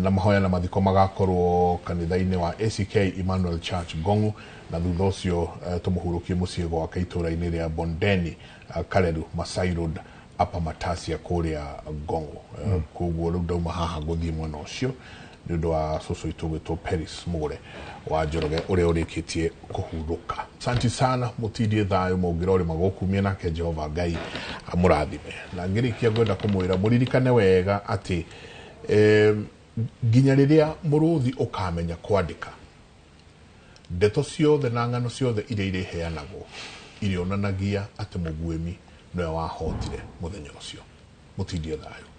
Na mahoya na mathiko magakorwo kanitha-inĩ wa ACK Emmanuel Church Ngong'u, na thutha ũcio tũmũhurũkie mũciĩ gwake itũra-inĩ rĩa Bondeni, Kareru, Masai Road, Upper Matasia kũrĩa Ngong'u. Koguo rĩu ndauma haha ngũthiĩ mwena ũcio nĩ ũndũ wa cũcũ witũ gwĩtwo Peris Mũgũre wa Njoroge ũrĩa ũrĩkĩtie kũhurũka. Santi sana, mũtindie thayũ mũngĩrorĩ magũkumia nake Jehova Ngai amũrathime. Na ngĩrĩkia ngwenda kũmwĩra mũririkane wega atĩ nginya rĩrĩa mũrũthi ũkamenya kwandĩka ndeto ciothe na ng'ano ciothe iria irĩheanagwo irĩonanagia atĩ mũguĩmi nĩwe wahotire mũthenya ũcio. Mũtindie thayũ.